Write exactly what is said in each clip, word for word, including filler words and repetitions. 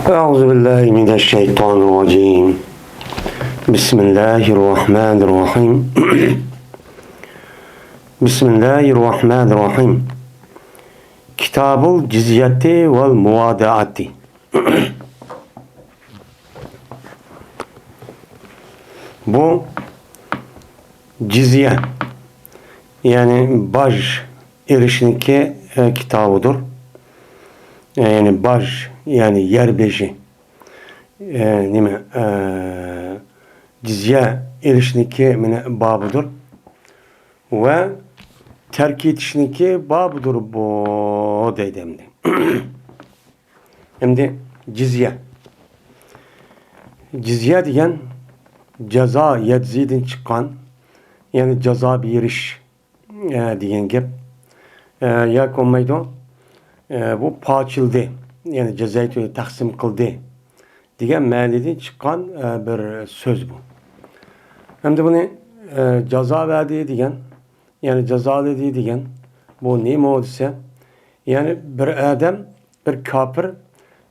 أعوذ بالله من الشيطان الرجيم. بسم الله الرحمن الرحيم. بسم الله الرحمن الرحيم. كتاب الجزية والموادعة. بۇ جىزيە، يەنى باج ئېلىشنىڭكى، ئە، كىتابىدۇر. ئە، يەنى باج، يەنى يەر بېجى، ئە، نېمە، ئە، جىزيە ئېلىشنىڭكى مانا بابىدۇر ۋە تەرك ئېتىشنىڭكى بابىدۇر بۇ، دەيدۇ ئەمدى. ئەمدى جىزيە. جىزيە دېگەن جازا، يەجزىدىن چىققان، يەنى جازا بېرىش، ئە، دېگەن گەپ. ئە، ياكى بولمايدۇ، ئە، بۇ پارچىلىدى، يەنى جەزەيتۇ، تەقسىم قىلدى دېگەن مەنىدىن چىققان، ئە، بىر سۆز بۇ. ئەمدى بۇنى، ئە، جازا بەردى دېگەن، يەنى جازالىدى دېگەن بۇ نېمە دېسە، يەنى بىر ئادەم، بىر كاپىر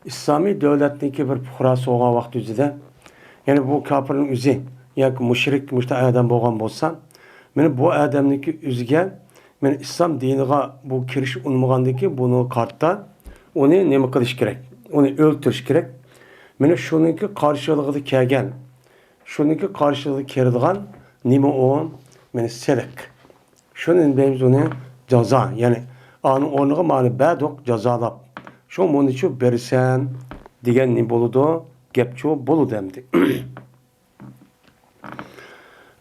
ئىسلامىي دۆلەتنىڭكى بىر پۇقراسى بولغان ۋاقتى ئۆزىدە، يەنى بۇ كاپىرنىڭ ئۆزى ياكى مۇشرىك مۇشۇنداق ئادەم بولغان بولسا، مانا بۇ ئادەمنىڭكى ئۆزىگە، مانا ئىسلام دىنىغا بۇ كىرىش ئۇنىمىغاندىكى بۇنىڭغا قارىتا ئۇنى نېمە قىلىش كېرەك؟ ئۇنى ئۆلتۈرۈش كېرەك. مانا شۇنىڭكى قارشىلىقىدا كەلگەن، شۇنىڭكى قارشىلىقىدا كېلىدىغان نېمە ئۇ؟ مانا سېلىق. شۇنى دەيمىز ئۇنى جازا، يەنى ئانىڭ ئورنىغا مانى بەردۇق، جازالاپ. شۇ مۇنىچۇ بېرىسەن دېگەن نېمە بولىدۇ؟ گەپچۇ بولىدۇ ئەمدى.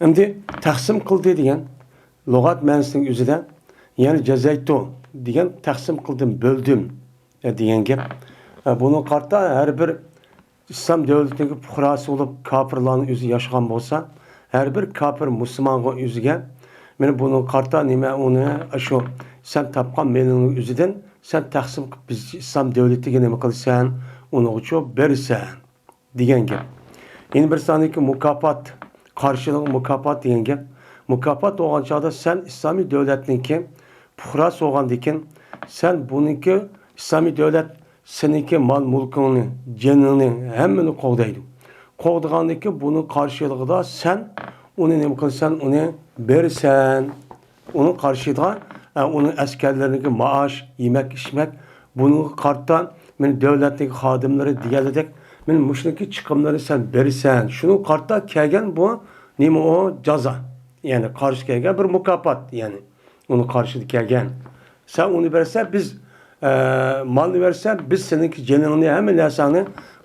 ئەمدى تەقسىم قىلدى دېگەن لۇغەت مەنىسىنىڭ ئۆزىدە، يەنى جەزەيتۇ دېگەن تەقسىم قىلدىم، بۆلدۈم، ئە، دېگەن گەپ. ئە، بۇنىڭغا قارىتا ھەر بىر ئىسلام دۆلىتىنىڭ پۇقراسى بولۇپ، كاپىرلارنىڭ ئۆزى ياشىغان بولسا، ھەر بىر كاپىر مۇسۇلمانغا ئۆزىگە، مانا بۇنىڭغا قارىتا نېمە ئۇنى، شۇ سەن تاپقان مېلىڭنىڭ ئۆزىدىن سەن تەقسىم قىلىپ، بىز ئىسلام دۆلىتىگە نېمە قىلىسەن، ئۇنىڭغىچۇ بېرىسەن دېگەن گەپ. يەنە بىر ساندىكى مۇكاپات، قارشىلىقى مۇكاپات دېگەن گەپ. مۇكاپات بولغان چاغدا سەن ئىسلامىي دۆلەتنىڭكى پۇقراسى بولغاندىكىن، سەن بۇنىڭكى ئىسلامىي دۆلەت سېنىڭكى مال-مۈلكۈڭنى، جېنىڭنى، ھەممىنى قوغدايدۇ. قوغدىغاندىكى بۇنىڭ قارشىلىقىدا سەن ئۇنى نېمە قىلىسەن؟ ئۇنى بېرىسەن. ئۇنىڭ قارشىدا، ئە، ئۇنىڭ ئەسكەرلىرىنىڭكى مائاش، يېمەك-ئىچمەك، بۇنىڭغا قارىتا مەن دۆلەتنىڭ خادىملىرى دېگەنلىدەك، مەن مۇشۇنىڭكى چىقىملىرىنى سەن بېرىسەن. شۇنىڭغا قارىتا كەلگەن بۇ نېمە ئۇ؟ جازا. يەنى قارشى كەلگەن بىر مۇكاپات، يەنى. ئۇنىڭ قارشىدا كەلگەن. سەن ئۇنى بەرسە، بىز، ئە، مالنى بەرسە، بىز سېنىڭكى جېنىڭنى، ھەممە نەرسەڭنى،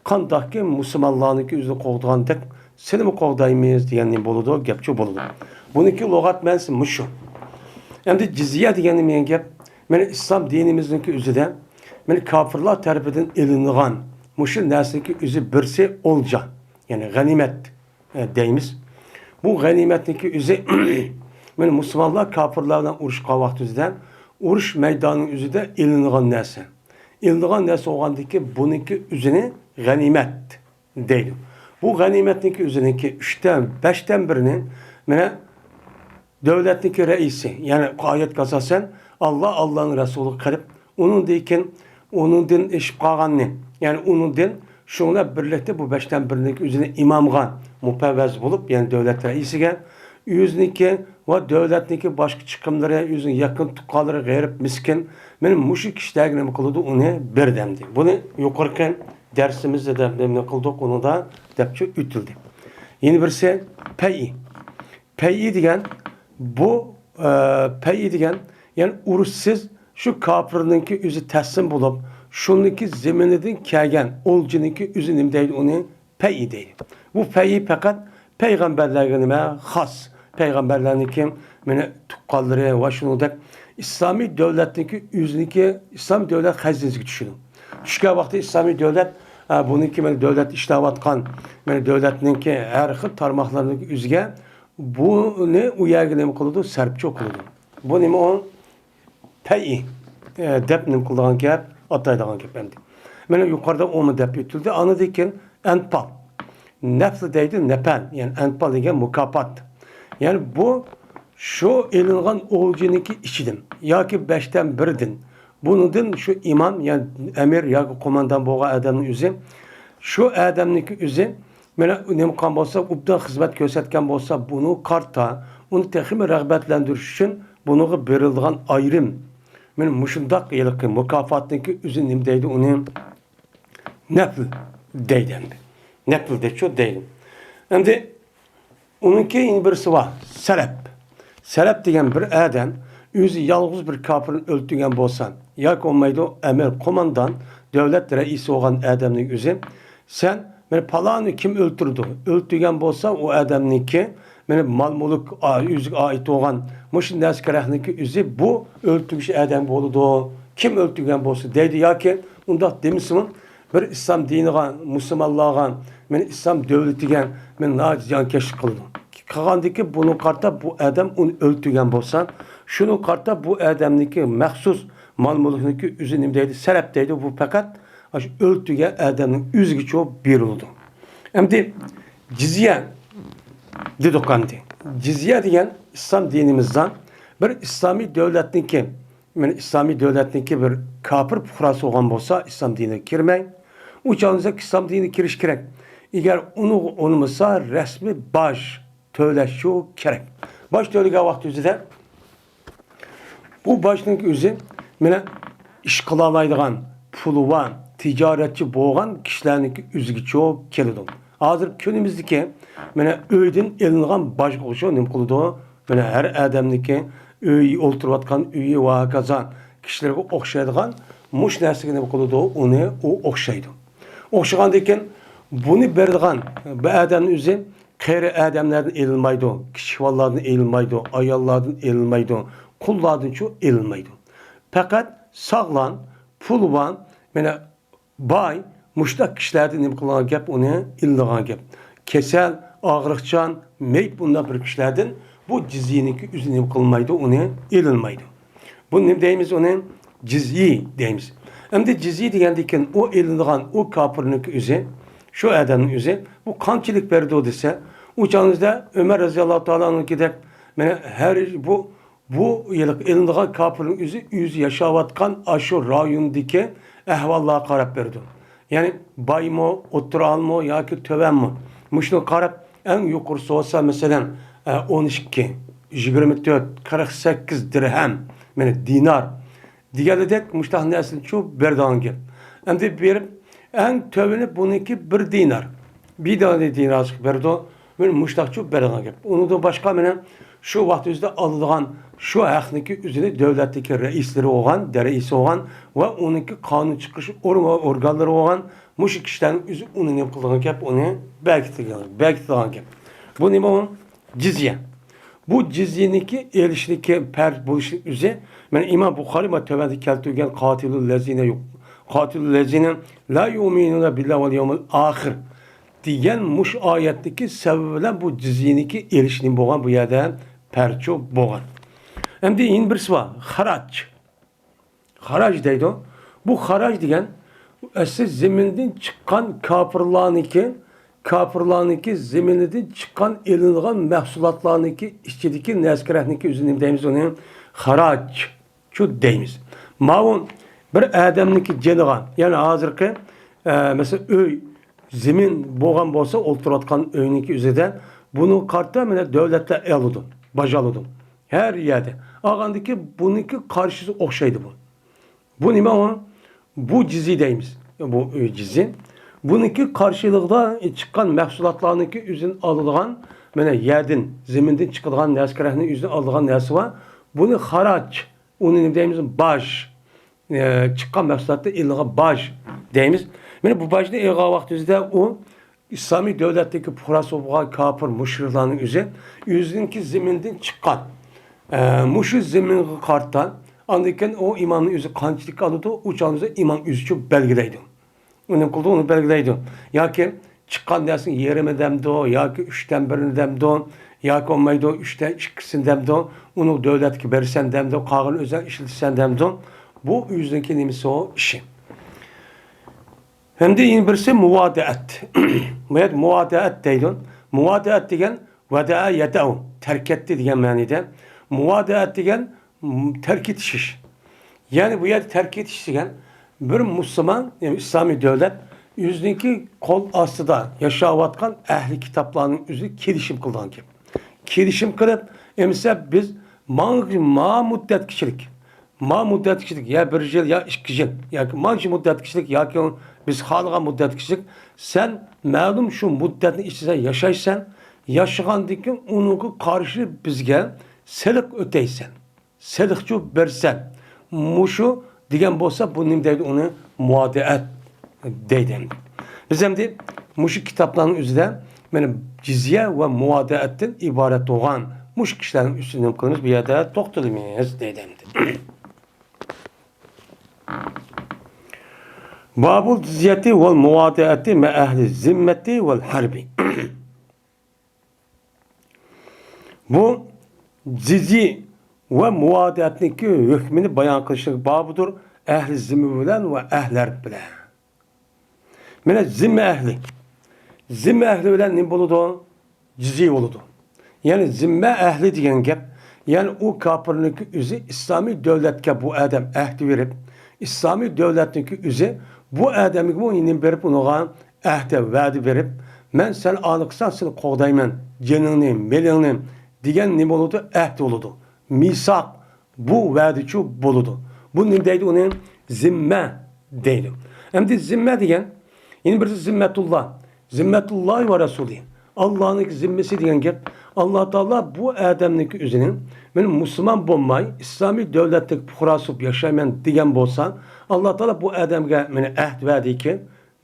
قانداقكى مۇسۇلمانلارنىڭكى ئۆزىنى قوغدىغاندەك، سېنىمۇ قوغدايمىز دېگەن نېمە بولىدۇ، گەپچۇ بولىدۇ. بۇنىڭكى لۇغەت مەنىسى مۇشۇ. ئەمدى جىزيە دېگەن نېمە گەپ؟ مانا ئىسلام دىنىمىزنىڭكى ئۆزىدە، مانا كاپىرلار تەرىپىدىن ئېلىنغان مۇشۇ نەرسىنىڭكى ئۆزى بىرسى ئولجا، يەنى غەنىيمەت. ئە، دەيمىز. بۇ غەنىيمەتنىڭكى ئۆزى، مانا مۇسۇلمانلار كاپىرلار بىلەن ئۇرۇشقان ۋاقتىمىزدا ئۇرۇش مەيدانىنىڭ ئۆزىدە ئېلىنغان نەرسە. ئېلىنغان نەرسە بولغاندىكى بۇنىڭكى ئۆزىنى غەنىيمەت دەيدۇ. بۇ غەنىيمەتنىڭكى ئۆزىنىڭكى ئۈچتىن، بەشتىن بىرىنى، مانا، دۆلەتنىڭكى رەئىسى، يەنى ئايەتكە ئاساسەن، ئاللا، ئاللانىڭ رەسۇلىغا قېلىپ، ئۇنىڭدىن كېيىن، ئۇنىڭدىن ئېشىپ قالغاننى، يەنى ئۇنىڭدىن شۇنىڭ بىلەن بىرلىكتە بۇ بەشتىن بىرىنى ئۆزىنى ئىمامغا مۇپەۋۋەز بولۇپ، يەنى دۆلەت رەئىسىگە، ئۆزىنىڭكى ۋە دۆلەتنىڭكى باشقا چىقىملىرى، ئۆزىنىڭ يېقىن تۇغقانلىرى، غېرىب، مىسكىن، مانا مۇشۇ كىشىلەرگە نېمە قىلىدۇ، ئۇنى بېرىدۇ ئەمدى. بۇنى يۇقىرىقى دەرسىمىزدە دەپ نېمە قىلدۇق، ئۇنىڭدا دەپچۇ ئۆتۈلدى. يەنە بىرسى پەيئى. پەيئى دېگەن بۇ، ئە، پەيئى دېگەن، يەنى ئۇرۇشسىز شۇ كاپىرنىڭكى ئۆزى تەسلىم بولۇپ، شۇنىڭكى زېمىنىدىن كەلگەن ئولجىنىڭكى ئۆزى نېمە دەيدۇ ئۇنى؟ پەيئى دەيدۇ. بۇ پەيئى پەقەت پەيغەمبەرلەرگە نېمە؟ خاس. پەيغەمبەرلەرنىڭكى، مانا، تۇغقانلىرى ۋە شۇنىڭدەك ئىسلامىي دۆلەتنىڭكى ئۆزىنىڭكى ئىسلام دۆلەت خەزىنىسىگە چۈشىدۇ. چۈشكەن ۋاقتى ئىسلامىي دۆلەت، ئە، بۇنىڭكى، مانا، دۆلەت ئىشلەۋاتقان، مانا، دۆلەتنىڭكى ھەر خىل تارماقلىرىنىڭكى ئۆزىگە بۇنى ئۇ يەرگە نېمە قىلىدۇ؟ سەرپچۇ قىلىدۇ. بۇ نېمە ئۇ؟ پەيئى، ئە، دەپ نېمە قىلىدىغان گەپ، ئاتايدىغان گەپ ئەمدى. مانا يۇقىرىدا ئۇمۇ دەپ ئۆتۈلدى. ئاندىن كېيىن ئەنپال. نەپل دەيدۇ، نەپەل. يەنى ئەنپال دېگەن مۇكاپات. يەنى بۇ شۇ ئېلىنغان ئولجىنىڭكى ئىچىدىن ياكى بەشتىن بىرىدىن، بۇنىڭدىن شۇ ئىمام، يەنى ئەمىر ياكى قوماندان بولغان ئادەمنىڭ ئۆزى شۇ ئادەمنىڭكى ئۆزى مانا نېمە قىلغان بولسا، ئوبدان خىزمەت كۆرسەتكەن بولسا، بۇنىڭغا قارىتا ئۇنى تېخىمۇ رىغبەتلەندۈرۈش ئۈچۈن بۇنىڭغا بېرىلىدىغان ئايرىم مانا مۇشۇنداق ھېلىقى مۇكاپاتنىڭكى ئۆزى نېمە دەيدۇ ئۇنى؟ نەپل دەيدۇ ئەمدى. نەپل دەيدۇ، شۇ دەيدۇ. ئەمدى ئۇنىڭكى يەنە بىرسى بار، سەلەپ. سەلەپ دېگەن بىر ئادەم ئۆزى يالغۇز بىر كاپىرنى ئۆلتۈرگەن بولسا، ياكى بولمايدۇ، ئەمىر، قوماندان، دۆلەت رەئىسى بولغان ئادەمنىڭ ئۆزى، سەن مانا پالانى كىم ئۆلتۈردى؟ ئۆلتۈرگەن بولسا، ئۇ ئادەمنىڭكى مانا مال-مۈلۈك، ئا-، ئۆزىگە ئائىت بولغان مۇشۇ نەرسە-كېرەكنىڭكى ئۆزى بۇ ئۆلتۈرگۈچى ئادەم بولىدۇ. كىم ئۆلتۈرگەن بولسا دەيدۇ ياكى ئۇنداق دېمىسىمۇ، بىر ئىسلام دىنىغا، مۇسۇلمانلارغا، مانا ئىسلام دۆلىتىگە مانا ناھايىتى زىيانكەشلىك قىلىدۇ. قىلغاندىكى بۇنىڭغا قارىتا بۇ ئادەم ئۇنى ئۆلتۈرگەن بولسا، شۇنىڭغا قارىتا بۇ ئادەمنىڭكى مەخسۇس مال-مۈلۈكنىڭكى ئۆزى نېمە دەيدۇ؟ سەلەپ دەيدۇ. بۇ پەقەت ئاشۇ ئۆلتۈرگەن ئادەمنىڭ ئۆزىگىچۇ بېرىلىدۇ. ئەمدى جىزيە دېدۇق ئەمدى. جىزيە دېگەن ئىسلام دىنىمىزدا بىر ئىسلامىي دۆلەتنىڭكى، مانا ئىسلامىي دۆلەتنىڭكى بىر كاپىر پۇقراسى بولغان بولسا، ئىسلام دىنىغا كىرمەي، ئۇ چاغدا ئىسلام دىنىغا كىرىش كېرەك. ئەگەر ئۇنى ئۇنىمىسا، رەسمىي باج تۆلەشچۇ كېرەك. باج تۆلىگەن ۋاقتى ئۆزىدە بۇ باجنىڭ ئۆزى مانا ئىش قىلالايدىغان، پۇلى بار، تىجارەتچى بولغان كىشىلەرنىڭكى ئۆزىگىچۇ كېلىدۇ. ھازىر كۈنىمىزدىكى مانا ئۆيدىن ئېلىنغان باجغىچۇ نېمە قىلىدۇ؟ مانا ھەر ئادەمنىڭكى ئۆيى، ئولتۇرۇۋاتقان ئۆيى ۋە ھاكازا كىشىلەرگە ئوخشايدىغان مۇشۇ نەرسىگە نېمە قىلىدۇ؟ ئۇنى ئۇ ئوخشايدۇ. ئوخشىغاندىكىن بۇنى بېرىدىغان بۇ ئادەمنىڭ ئۆزى قېرى ئادەملەردىن ئېلىنمايدۇ، كىچىك بالىلاردىن ئېلىنمايدۇ، ئاياللاردىن ئېلىنمايدۇ، قۇللاردىنچۇ ئېلىنمايدۇ. پەقەت ساغلام، پۇلى بار، مانا باي، مۇشۇنداق كىشىلەردىن نېمە قىلغان گەپ ئۇنى ئېلىنغان گەپ. كېسەل، ئاغرىقچان، مېيىپ بۇنداق بىر كىشىلەردىن بۇ جىزيىنىڭكى ئۆزى نېمە قىلمايدۇ، ئۇنى ئېلىنمايدۇ. بۇ نېمە دەيمىز ئۇنى؟ جىزيى دەيمىز. ئەمدى جىزيى دېگەندىكىن ئۇ ئېلىنىدىغان ئۇ كاپىرنىڭكى ئۆزى، شۇ ئادەمنىڭ ئۆزى، بۇ قانچىلىك بېرىدۇ دېسە، ئۇ چاغىمىزدا ئۆمەر رەزىياللاھۇ تائالا ئەنھۇدەك، مانا ھەر بۇ، بۇ ھېلىقى ئېلىنىدىغان كاپىرنىڭ ئۆزى، ئۆزى ياشاۋاتقان ئاشۇ رايوندىكى ئەھۋاللارغا قاراپ بېرىدۇ. يەنى بايمۇ، ئوتتۇرا ھالمۇ ياكى تۆۋەنمۇ؟ مۇشۇنى قاراپ، ئەڭ يۇقىرىسى بولسا، مەسىلەن، ئە، ئون ئىككى، يىگىرمە تۆت، قىرىق سەككىز دىرھەم، مانا دىنار دېگەنلىدەك مۇشتاق نەرسىنىچۇ بېرىدىغان گەپ. ئەمدى بېرىپ، ئەڭ تۆۋىنى بۇنىڭكى بىر دىنار. بىر دانە دىنار بېرىدۇ. مانا مۇشتاقچۇ بېرىدىغان گەپ. ئۇنىڭدىن باشقا مانا شۇ ۋاقىت ئۆزىدە ئالىدىغان شۇ ھەقنىڭكى ئۆزىنى دۆلەتتىكى رەئىسلىرى بولغان، رەئىسى بولغان ۋە ئۇنىڭكى قانۇن چىقىرىش ئورگانلىرى بولغان مۇشۇ كىشىلەرنىڭ ئۆزى ئۇنى نېمە قىلىدىغان گەپ، ئۇنى بەكىتىدىغان، بەكىتىدىغان گەپ. بۇ نېمە ئۇ؟ جىزيە. بۇ جىزيىنىڭكى ئېلىشنىكى پەرز بولۇشنىڭ ئۆزى، مانا ئىمام بۇخارىي مانا تۆۋەندە كەلتۈرگەن قاتىلۇل لەزىنە يۇ-، قاتىلۇل لەزىنە لا يۇئمىنۇنە بىللا ۋەل يەۋمىل ئاخىر دېگەن مۇشۇ ئايەتتىكى سەۋەب بىلەن بۇ جىزيىنىڭكى ئېلىش نېمە بولغان بۇ يەردە؟ پەرچۇ بولغان. ئەمدى يەنە بىرسى بار، خاراج. خاراج دەيدۇ. بۇ خاراج دېگەن ئەسلى زېمىندىن چىققان كاپىرلارنىڭكى، كاپىرلارنىڭكى زېمىنىدىن چىققان ئېلىنغان مەھسۇلاتلارنىڭكى ئىچىدىكى نەسكىرەكنىڭكى ئۆزى نېمە دەيمىز ئۇنى؟ خاراجچۇ دەيمىز. ماۋۇ بىر ئادەمنىڭكى جېنىغا، يەنى ھازىرقى، ئە، مەسىلەن، ئۆي، زېمىن بولغان بولسا، ئولتۇرۇۋاتقان ئۆينىڭكى ئۆزىدە بۇنىڭغا قارىتا مانا دۆلەتلەر ئالىدۇ، باج ئالىدۇ. ھەر يەردە. ئالغاندىكى بۇنىڭكى قارشىسى ئوخشايدۇ بۇ. بۇ نېمە ئۇ؟ بۇ جىزي دەيمىز. بۇ، ئۆ، جىزي. بۇنىڭكى قارشىلىقىدا چىققان مەھسۇلاتلارنىڭكى ئۆزىنى ئالىدىغان، مانا يەردىن، زېمىندىن چىقىدىغان نەسكىرەكنى ئۆزىنى ئالىدىغان نەرسە بار. بۇنى خاراج، ئۇنى نېمە دەيمىز؟ باج. ئە، چىققان مەھسۇلاتتا ئېلىنغان باج دەيمىز. مانا بۇ باجنى ئېلىنغان ۋاقتىمىزدا ئۇ ئىسلامىي دۆلەتتىكى پۇقراسى بولغان كاپىر مۇشرىكلارنىڭ ئۆزى ئۆزىنىڭكى زېمىنىدىن چىققان، ئە، مۇشۇ زېمىنغا قارىتا، ئاندىن كېيىن ئۇ ئىمامنىڭ ئۆزى قانچىلىك ئالىدۇ، ئۇ چاغدا ئىمام ئۆزىچۇ بەلگىلەيدۇ. ئۇ نېمە قىلىدۇ؟ ئۇنى بەلگىلەيدۇ. ياكى چىققان نەرسىنىڭ يېرىمى دەمدۇ، ياكى ئۈچتىن بىرىنى دەمدۇ، ياكى بولمايدۇ، ئۈچتىن ئىككىسىنى دەمدۇ، ئۇنى دۆلەتكە بېرىسەن دەمدۇ، قالغىنى ئۆزۈڭ ئىشلىتىسەن دەمدۇ. بۇ ئۆزىنىڭكى نېمىسى ئۇ ئىشى. ھەمدە يەنە بىرسى مۇۋادىئەت. بۇ يەردە مۇۋادىئەت دەيدۇ. مۇۋادىئەت دېگەن ۋەدەئە يەدەئۇ، تەرك ئەتتى دېگەن مەنىدە. مۇۋادىئەت دېگەن، م، تەرك ئېتىشىش. يەنى بۇ يەردە تەرك ئېتىش دېگەن بىر مۇسۇلمان، يەنى ئىسلامىي دۆلەت ئۆزىنىڭكى قول ئاستىدا ياشاۋاتقان ئەھلى كىتابلارنىڭ ئۆزى كېلىشىم قىلىدىغان گەپ. كېلىشىم قىلىپ، ئەمىسە بىز ماڭ-، ما مۇددەتكىچىلىك، ما مۇددەتكىچىلىك، يا بىر يىل، يا ئىككى يىل، ياكى مانچە مۇددەتكىچىلىك، ياكى بىز خالىغان مۇددەتكىچىلىك، سەن مەلۇم شۇ مۇددەتنىڭ ئىچىدە ياشايسەن، ياشىغاندىن كېيىن ئۇنىڭغا قارشى بىزگە سېلىق ئۆتەيسەن. سېلىقچۇ بەرسەن. مۇشۇ دېگەن بولسا، بۇ نېمە دەيدۇ؟ ئۇنى مۇۋادىئەت دەيدۇ ئەمدى. بىز ئەمدى مۇشۇ كىتابلارنىڭ ئۆزىدە مانا جىزيە ۋە مۇۋادىئەتتىن ئىبارەت بولغان مۇشۇ كىشىلەرنىڭ ئۈستىدە نېمە قىلىمىز؟ بۇ يەردە توختىلىمىز دەيدۇ ئەمدى. بابۇل جىزيەتى ۋەل مۇۋادىئەتى مە ئەھلى زىممەتى ۋەل ھەربى. بۇ جىزيە ۋە مۇۋادىئەتنىڭكى ھۆكمىنى بايان قىلىشلىق بابىدۇر، ئەھلى زىممە بىلەن ۋە ئەھلى ھەرب بىلەن. مانا زىممە ئەھلى. زىممە ئەھلى بىلەن نېمە بولىدۇ؟ جىزيە بولىدۇ. يەنى زىممە ئەھلى دېگەن گەپ، يەنى ئۇ كاپىرنىڭكى ئۆزى ئىسلامىي دۆلەتكە بۇ ئادەم ئەھدە بېرىپ، ئىسلامىي دۆلەتنىڭكى ئۆزى بۇ ئادەمگىمۇ نېمە بېرىپ ئۇنىڭغا ئەھدە، ۋەدە بېرىپ، مەن سەن ئانى قىلساڭ سېنى قوغدايمەن، جېنىڭنى، مېلىڭنى دېگەن نېمە بولىدۇ؟ ئەھدە بولىدۇ. مىساق، بۇ ۋەدىچۇ بولىدۇ. بۇ نېمە دەيدۇ ئۇنى؟ زىممە دەيدۇ. ئەمدى زىممە دېگەن، يەنە بىرسى زىممەتۇللا. زىممەتۇللا ۋە رەسۇلى. ئاللانىڭكى زىممىسى دېگەن گەپ. ئاللا تائالا بۇ ئادەمنىڭكى ئۆزىنىڭ، مەن مۇسۇلمان بولماي، ئىسلامىي دۆلەتتىكى پۇقراسى بولۇپ ياشايمەن دېگەن بولسا، ئاللا تائالا بۇ ئادەمگە مانا ئەھد ۋەدىكى،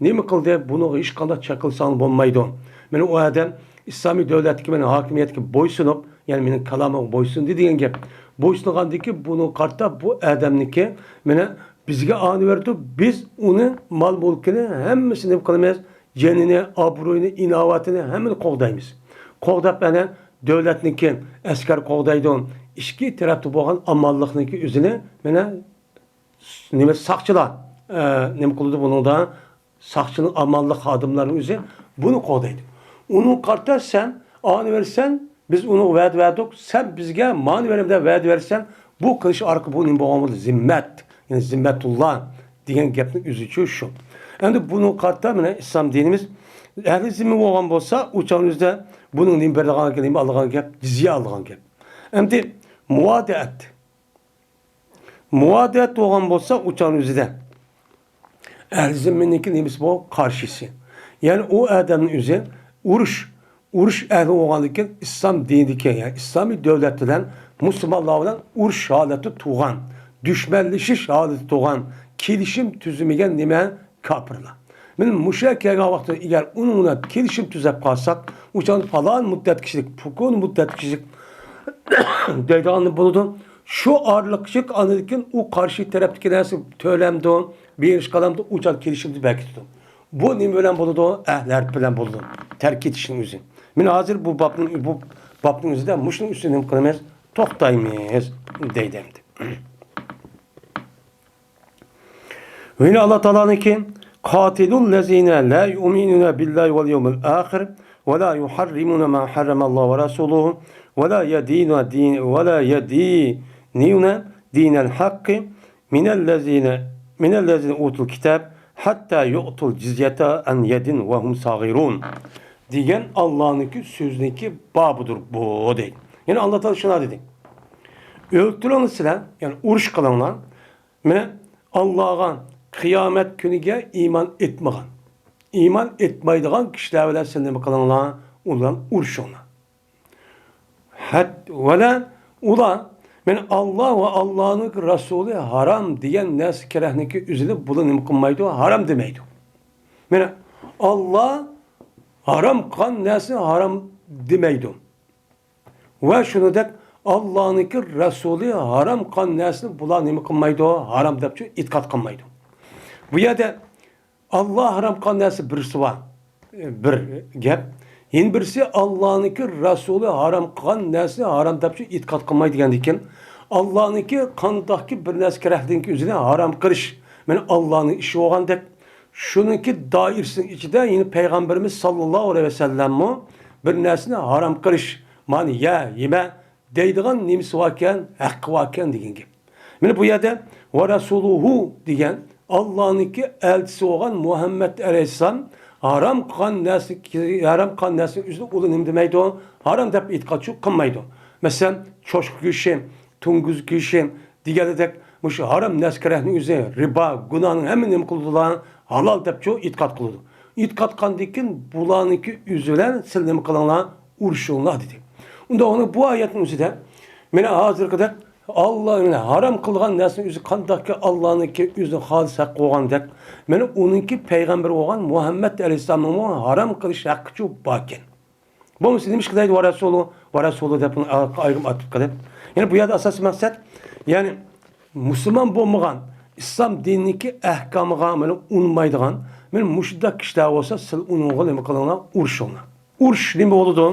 نېمە قىلدى؟ بۇنىڭغا ھېچقانداق چەكلىسەڭ بولمايدۇ. مانا ئۇ ئادەم ئىسلامىي دۆلەتتىكى، مانا ھاكىمىيەتكە بويسۇنۇپ، يەنى مېنىڭ كالامىمغا بويسۇندى دېگەن گەپ. بويسۇنغاندىن كېيىن بۇنىڭغا قارىتا بۇ ئادەمنىڭكى، مانا بىزگە ئانى بېرىدۇ، بىز ئۇنى مال-مۈلكىنى ھەممىسىنى نېمە قىلىمىز؟ جېنىنى، ئابرۇيىنى، ئىناۋىتىنى ھەممىنى قوغدايمىز. قوغداپ، ئەنە دۆلەتنىڭكى ئەسكەر قوغدايدۇ، ئىچكى تەرەپتە بولغان ئامانلىقنىڭكى ئۆزىنى، مانا نېمە ساقچىلار، ئە، نېمە قىلىدۇ بۇنىڭدا؟ ساقچىنىڭ، ئامانلىق خادىملارنىڭ ئۆزى بۇنى قوغدايدۇ. ئۇنىڭغا قارىتا سەن ئانى بەرسەن، بىز ئۇنىڭغا ۋەدە بەردۇق، سەن بىزگە مانى بېرىمەن دەپ ۋەدە بەرسەن، بۇ قىلىش ئارقىلىق بۇ نېمە بولغان بولىدۇ؟ زىممەت، يەنى زىممەتۇللا دېگەن گەپنىڭ ئۆزىچۇ شۇ. ئەمدى بۇنىڭغا قارىتا مانا ئىسلام دىنىمىز ئەھلى زىممە بولغان بولسا، ئۇ چاغنىڭ ئۆزىدە بۇنىڭ نېمە بېرىدىغان گەپ، نېمە ئالىدىغان گەپ؟ جىزيە ئالىدىغان گەپ. ئەمدى مۇۋادىئەت. مۇۋادىئەت بولغان بولسا، ئۇ چاغنىڭ ئۆزىدە ئەھلى زىممىنىڭكى نېمىسى بۇ؟ قارشىسى. يەنى ئۇ ئادەمنىڭ ئۆزى ئۇرۇش، ئۇرۇش ئەھلى بولغاندىكىن، ئىسلام دىنىدىكى، يەنى ئىسلامىي دۆلەت بىلەن مۇسۇلمانلار بىلەن ئۇرۇش ھالىتى تۇغان، دۈشمەنلىشىش ھالىتى تۇغان، كېلىشىم تۈزمىگەن نېمە؟ كاپىرلار. مانا مۇشۇ يەرگە كەلگەن ۋاقىتتا، ئەگەر ئۇنىڭ بىلەن كېلىشىم تۈزەپ قالساق، ئۇ چاغدا پالان مۇددەت كىشىلىك، پۇكۇن مۇددەت كىشىلىك دەيدىغان بولىدۇ. شۇ ئارىلىق كىشىلىك، ئاندىن كېيىن ئۇ قارشى تەرەپتىكى نەرسە تۆلەمدۇ، بېرىش قالامدۇ، ئۇ چاغدا كېلىشىمدە بەكىتىدۇ. بۇ نېمە بىلەن بولىدۇ؟ ئەھلى ھەرب بىلەن بولىدۇ. تەرك ئېتىشنىڭ ئۆزى. مانا ھازىر بۇ بابنىڭ، بۇ بابنىڭ ئۆزىدە مۇشۇنىڭ ئۈستىدە نېمە قىلىمىز؟ توختايمىز دەيدۇ ئەمدى. ۋە يەنە ئاللا تائالانىڭكى، قاتلۇللەزىنە لا يۇئمىنۇنە بىللاھى ۋەل يەۋمىل ئاخىر ۋە لا يۇھەررىمۇنە ما ھەررەمەللاھۇ ۋە رەسۇلۇھۇ ۋە لا يەدىنۇنە دىن، ۋە لا يەدىنۇنە دىنەل ھەققى مىنەللەزىنە، مىنەللەزىنە ئۇتۇل كىتاب ھەتتا يۇئتۇل جىزيەتە ئەن يەدىن ۋە ھۇم ساغىرۇن دېگەن ئاللانىڭكى سۆزىنىڭكى بابىدۇر بۇ دەيدۇ. يەنى ئاللا تائالا شۇنداق دېدى. ئۆلتۈرۈڭلار سىلەر، يەنى ئۇرۇش قىلىڭلار. مانا ئاللاغا، قىيامەت كۈنىگە ئىمان ئېيتمىغان، ئىمان ئېيتمايدىغان كىشىلەر بىلەن سىلەر نېمە قىلىڭلار؟ ئۇلار بىلەن ئۇرۇشۇڭلار. ھەت-، ۋەلە ئۇلار، مانا ئاللا ۋە ئاللانىڭ رەسۇلى ھارام دېگەن نەرسە كېرەكنىكى ئۆزىنى بۇلار نېمە قىلمايدۇ؟ ھارام دېمەيدۇ. مانا ئاللا ھارام قىلغان نەرسىنى ھارام دېمەيدۇ. ۋە شۇنىڭدەك ئاللانىڭكى رەسۇلى ھارام قىلغان نەرسىنى بۇلار نېمە قىلمايدۇ؟ ھارام دەپچۇ ئېتىقاد قىلمايدۇ. بۇ يەردە ئاللا ھارام قىلغان نەرسە بىرسى بار، بىر گەپ. يەنە بىرسى ئاللانىڭكى رەسۇلى ھارام قىلغان نەرسىنى ھارام دەپچۇ ئېتىقاد قىلمايدۇ دېگەندىكىن، ئاللانىڭكى قانداقكى بىر نەرسە كېرەكلىكىنىڭكى ئۆزىنى ھارام قىلىش، مانا ئاللانىڭ ئىشى بولغاندەك، شۇنىڭكى دائىرىسىنىڭ ئىچىدە يەنە پەيغەمبىرىمىز ساللاللاھۇ ئەلەيھى ۋەسەللەممۇ بىر نەرسىنى ھارام قىلىش، مانا يە، يېمە دەيدىغان نېمىسى باركەن، ھەققى باركەن دېگەن گەپ. مانا بۇ يەردە ۋە رەسۇلۇھۇ دېگەن ئاللانىڭكى ئەلچىسى بولغان مۇھەممەد ئەلەيھىسسالام ھارام قىلغان نەرسە، ھارام قىلغان نەرسىنىڭ ئۆزىنى ئۇلار نېمە دېمەيدۇ؟ ھارام دەپ ئېتىقادچىلىق قىلمايدۇ. مەسىلەن، چوشقا گۆشى، توڭگۇز گۆشى دېگەندەك مۇشۇ ھارام نەرسە كېرەكنىڭ ئۆزى، رىبا، گۇناھنىڭ ھەممە نېمە قىلىدۇلار؟ ھالال دەپچۇ ئېتىقاد قىلىدۇ. ئېتىقاد قىلغاندىن كېيىن بۇلارنىڭكى ئۆزى بىلەن سىلەر نېمە قىلىڭلار؟ ئۇرۇشۇڭلار دېدى. ئۇنداق بۇ ئايەتنىڭ ئۆزىدە مانا ھازىرقىدەك ئاللا ھارام قىلغان نەرسىنىڭ ئۆزى قانداقكى ئاللانىڭكى ئۆزىنىڭ خالىس ھەققى بولغاندەك، مانا ئۇنىڭكى پەيغەمبىرى بولغان مۇھەممەد ئەلەيھىسسالامنىڭمۇ ھارام قىلىش ھەققىچۇ باركەن. بولمىسا نېمىشقا دەيدۇ ۋە رەسۇلۇ، ۋە رەسۇلۇ دەپ ئۇنى ئايرىم ئاتىپ قىلىپ. يەنى بۇ يەردە ئاساسىي مەقسەت، يەنى مۇسۇلمان بولمىغان، ئىسلام دىنىنىڭكى ئەھكامىغا مانا ئۇنىمايدىغان، مانا مۇشۇنداق كىشىلەر بولسا سىلەر ئۇنىڭغا نېمە قىلىڭلار؟ ئۇرۇشۇڭلار. ئۇرۇش نېمە بولىدۇ؟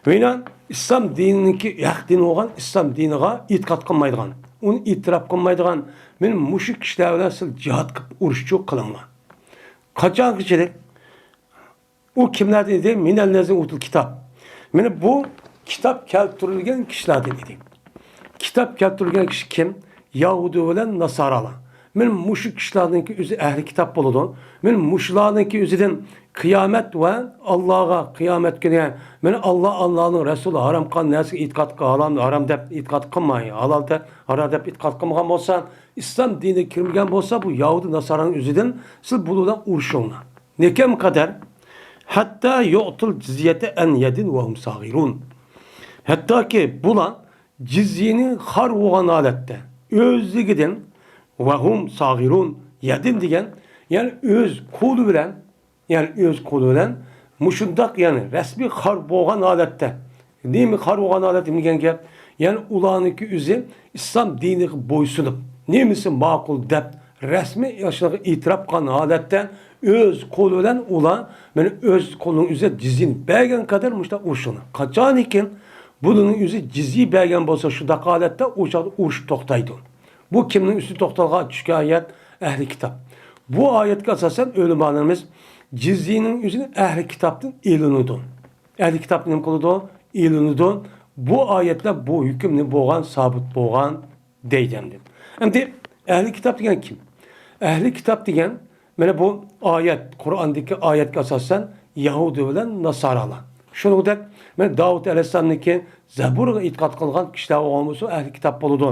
ۋىنان ئىسلام دىنىنىڭكى ھەق دىن بولغان ئىسلام دىنىغا ئېتىقاد قىلمايدىغان، ئۇنى ئېتىراپ قىلمايدىغان، مانا مۇشۇ كىشىلەر بىلەن سىلەر جىھاد قىلىپ ئۇرۇشچۇ قىلىڭلار. قاچانغىچىلىك؟ ئۇ كىملەردىن ئىدى؟ مىنەللەزىنە ئۇتۇل كىتاب. مانا بۇ كىتاب كەلتۈرۈلگەن كىشىلەردىن ئىدى. كىتاب كەلتۈرگەن كىشى كىم؟ يەھۇدىي بىلەن ناسارالار. مانا مۇشۇ كىشىلەرنىڭكى ئۆزى ئەھلى كىتاب بولىدۇ. مانا مۇشۇلارنىڭكى ئۆزىدىن قىيامەت ۋە ئاللاغا، قىيامەت كۈنىگە، مانا ئاللا، ئاللانىڭ رەسۇلى ھارام قىلغان نەرسىگە ئېتىقاد قىل-، ھارام، ھارام دەپ ئېتىقاد قىلماي، ھالال دەپ، ھارام دەپ ئېتىقاد قىلمىغان بولسا، ئىسلام دىنىگە كىرمىگەن بولسا، بۇ يەھۇدىي ناسارانىڭ ئۆزىدىن سىز بۇلار بىلەن ئۇرۇشۇڭلار. نېكەم قەدەر؟ ھەتتا يۇئتۇل جىزيەتە ئەن يەدىن ۋە ھۇم ساغىرۇن. ھەتتاكى بۇلار جىزيىنى خار بولغان ھالەتتە، ئۆزلۈكىدىن، ۋە ھۇم ساغىرۇن، يەدىن دېگەن، يەنى ئۆز قولى بىلەن، يەنى ئۆز قولى بىلەن مۇشۇنداق، يەنى رەسمىي خار بولغان ھالەتتە، نېمە خار بولغان ھالەتتە دېگەن گەپ؟ يەنى ئۇلارنىڭكى ئۆزى ئىسلام دىنىغا بويسۇنۇپ، نېمىسى ماقۇل دەپ رەسمىي ئاشۇنىڭغا ئېتىراپ قىلغان ھالەتتە ئۆز قولى بىلەن ئۇلار مانا ئۆز قولىنىڭ ئۆزى جىزيىنى بەرگەن قەدەر مۇشۇنداق ئۇرۇشۇڭلار. قاچانكى بۇنىڭ ئۆزى جىزيە بەرگەن بولسا، شۇنداق ھالەتتە ئۇ چاغدا ئۇرۇش توختايدۇ. بۇ كىمنىڭ ئۈستىدە توختالغان؟ چۈشكەن ئايەت ئەھلى كىتاب. بۇ ئايەتكە ئاساسەن ئۆلىمالىرىمىز جىزيىنىڭ ئۆزىنى ئەھلى كىتابتىن ئېلىنىدۇ. ئەھلى كىتاب نېمە قىلىدۇ؟ ئېلىنىدۇ. بۇ ئايەتلەر بۇ ھۆكۈم نېمە بولغان؟ سابىت بولغان دەيدۇ ئەمدى. ئەمدى ئەھلى كىتاب دېگەن كىم؟ ئەھلى كىتاب دېگەن مانا بۇ ئايەت، قۇرئاندىكى ئايەتكە ئاساسەن يەھۇدىي بىلەن ناسارالار. شۇنىڭدەك مانا داۋۇت ئەلەيھىسسالامنىڭكى زەبۇرغا ئېتىقاد قىلغان كىشىلەر بولغان بولسا ئەھلى كىتاب بولىدۇ.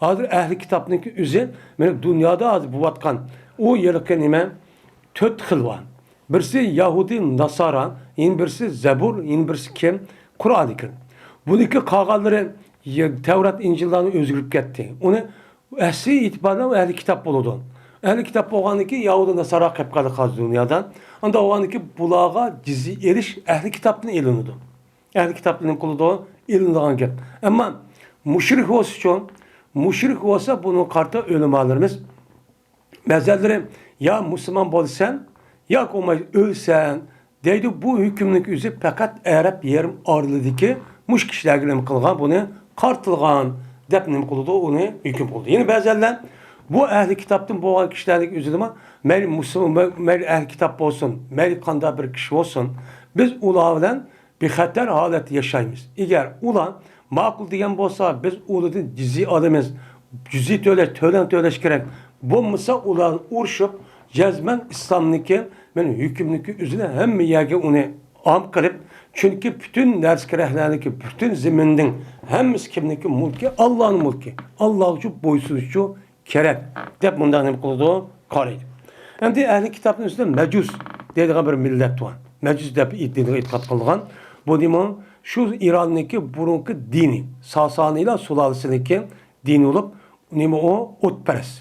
ھازىر ئەھلى كىتابنىڭكى ئۆزى مانا دۇنيادا ھازىر بولۇۋاتقان ئۇ ھېلىقى نېمە؟ تۆت خىل بار. بىرسى يەھۇدىي، ناسارا، يەنە بىرسى زەبۇر، يەنە بىرسى كىم؟ قۇرئانى كەرىم. بۇنىڭكى قالغانلىرى يە-، تەۋرات، ئىنجىللارنى ئۆزگىرىپ كەتتى. ئۇنى ئەسلى ئېتىباردا ئۇ ئەھلى كىتاب بولىدۇ. ئەھلى كىتاب بولغاندىن كېيىن يەھۇدىي، ناسارا قېلىپ قالدى ھازىر دۇنيادا. ئانداق بولغاندىن كېيىن بۇلارغا جىزيە ئېلىش ئەھلى كىتابتىن ئېلىنىدۇ. ئەھلى كىتابتىن نېمە قىلىدۇ؟ ئېلىنىدىغان گەپ. ئەمما مۇشرىك بولسىچۇ؟ مۇشرىك بولسا بۇنىڭغا قارىتا ئۆلىمالىرىمىز بەزىلىرى يا مۇسۇلمان بولىسەن، ياكى بولماي ئۆلىسەن دەيدۇ. بۇ ھۆكۈمنىڭ ئۆزى پەقەت ئەرەب يېرىم ئارىلىدىكى مۇشۇ كىشىلەرگە نېمە قىلغان؟ بۇنى قارىتىلغان دەپ نېمە قىلىدۇ؟ ئۇنى ھۆكۈم قىلىدۇ. يەنە بەزىلەر بۇ ئەھلى كىتابتىن بولغان كىشىلەرنىڭ ئۆزىدىمۇ مەيلى مۇسۇلمان، مەيلى ئەھلى كىتاب بولسۇن، مەيلى قانداق بىر كىشى بولسۇن، بىز ئۇلار بىلەن بىخەتەر ھالەتتە ياشايمىز. ئەگەر ئۇلار ماقۇل دېگەن بولسا، بىز ئۇلاردىن جىزيە ئالىمىز. جىزيە تۆلەش، تۆلەڭ تۆلەش كېرەك. بولمىسا ئۇلار ئۇرۇشۇپ، جەزمەن ئىسلامنىڭكى، مەن ھۆكۈمنىڭكى ئۆزىنى ھەممە يەرگە ئۇنى ئام قىلىپ، چۈنكى پۈتۈن نەرسە كېرەكلەرنىڭكى، پۈتۈن زېمىننىڭ ھەممىسى كىمنىڭكى مۇلكى؟ ئاللانىڭ مۇلكى. ئاللاغا ئۈچۈن بويسۇنۇشچۇ كېرەك دەپ مۇنداق نېمە قىلىدۇ؟ قارايدۇ. ئەمدى ئەھلى كىتابنىڭ ئۈستىدە مەجۇس دەيدىغان بىر مىللەت بار. مەجۇس دەپ دىنغا ئېتىقاد قىلغان. بۇ نېمە؟ شۇ ئىراننىڭكى بۇرۇنقى دىنى، ساسانىيلار سۇلالىسىنىڭكى دىنى بولۇپ، نېمە ئۇ؟ ئوتپەرەس.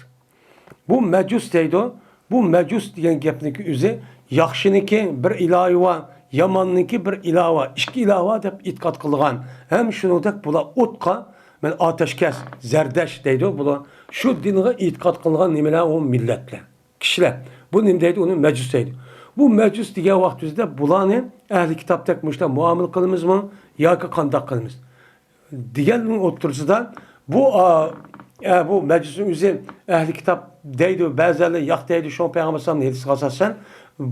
بۇ مەجۇس دەيدۇ. بۇ مەجۇس دېگەن گەپنىڭكى ئۆزى ياخشىنىڭكى بىر ئىلاھى بار، ياماننىڭكى بىر ئىلاھى بار، ئىككى ئىلاھ بار دەپ ئېتىقاد قىلغان. ھەم شۇنىڭدەك بۇلار ئوتقا، مەن ئاتەشكەس، زەردەش دەيدۇ بۇلار. شۇ دىنغا ئېتىقاد قىلغان نېمىلەر ئۇ مىللەتلەر، كىشىلەر. بۇ نېمە دەيدۇ؟ ئۇنى مەجۇس دەيدۇ. بۇ مەجۇس دېگەن ۋاقتىمىزدا بۇلارنى ئەھلى كىتابتەك مۇشۇنداق مۇئامىلە قىلىمىزمۇ ياكى قانداق قىلىمىز؟ دېگەننىڭ ئوتتۇرىسىدا بۇ، ئا، ئە، بۇ مەجۇسنىڭ ئۆزى ئەھلى كىتاب دەيدۇ، بەزىلەر ياق دەيدۇ، شۇڭا پەيغەمبەر ئەلەيھىسسالامنىڭ ھەدىسىگە ئاساسەن،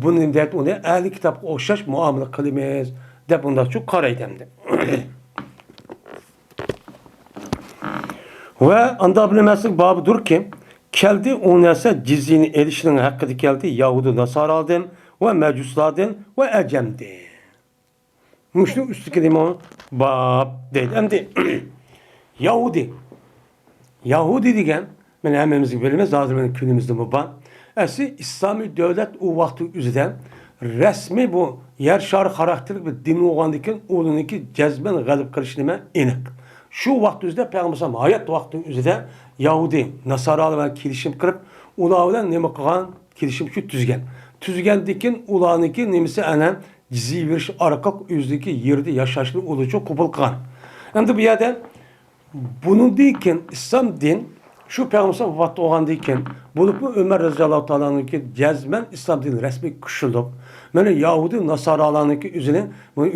بۇنى نېمە دەيدۇ؟ ئۇنى ئەھلى كىتابقا ئوخشاش مۇئامىلە قىلىمىز دەپ ئۇنداقچۇ قارايدۇ ئەمدى. ۋە ئاندا بىلمەسلىك بابىدۇركى، كەلدى، ئۇ نەرسە جىزيىنى ئېلىشنىڭ ھەققىدە كەلدى، يەھۇدىي ناسارالاردىن ۋە مەجۇسلاردىن ۋە ئەجەمدىن. مۇشۇنىڭ ئۈستىدىكى نېمە؟ باب دەيدۇ. ئەمدى يەھۇدىي. يەھۇدىي دېگەن، مانا ھەممىمىز بىلىمىز، ھازىر مانا كۈنىمىزدىمۇ بار. ئەسلى ئىسلامىي دۆلەت ئۇ ۋاقىت ئۆزىدە رەسمىي بۇ يەر شارى خاراكتېرلىك بىر دىن بولغاندىكىن، ئۇنىڭكى جەزمەن غەلىبە قىلىشى نېمە؟ ئېنىق. شۇ ۋاقىت ئۆزىدە پەيغەمبەر ئەلەيھىسسالام ھايات ۋاقتىنىڭ ئۆزىدە يەھۇدىي، ناسارالار بىلەن كېلىشىم قىلىپ، ئۇلار بىلەن نېمە قىلغان؟ كېلىشىمچە تۈزگەن. تۈزگەندىن كېيىن ئۇلارنىڭكى نېمىسى ئەنە جىزيە بېرىش ئارقىلىق ئۆزىدىكى يېرىدە ياشاشنى ئۇلىچۇ قوبۇل قىلغان. ئەمدى بۇ يەردە بۇنىڭدىن كېيىن ئىسلام دىن شۇ پەيغەمبەر ۋاپات بولغاندىن كېيىن، بولۇپمۇ ئۆمەر رەزىياللاھۇ تائالا ئەنھۇ جەزمەن ئىسلام دىنى رەسمىي كۈچلىدۇق. مانا يەھۇدىي ناسارالارنىڭكى ئۆزىنى،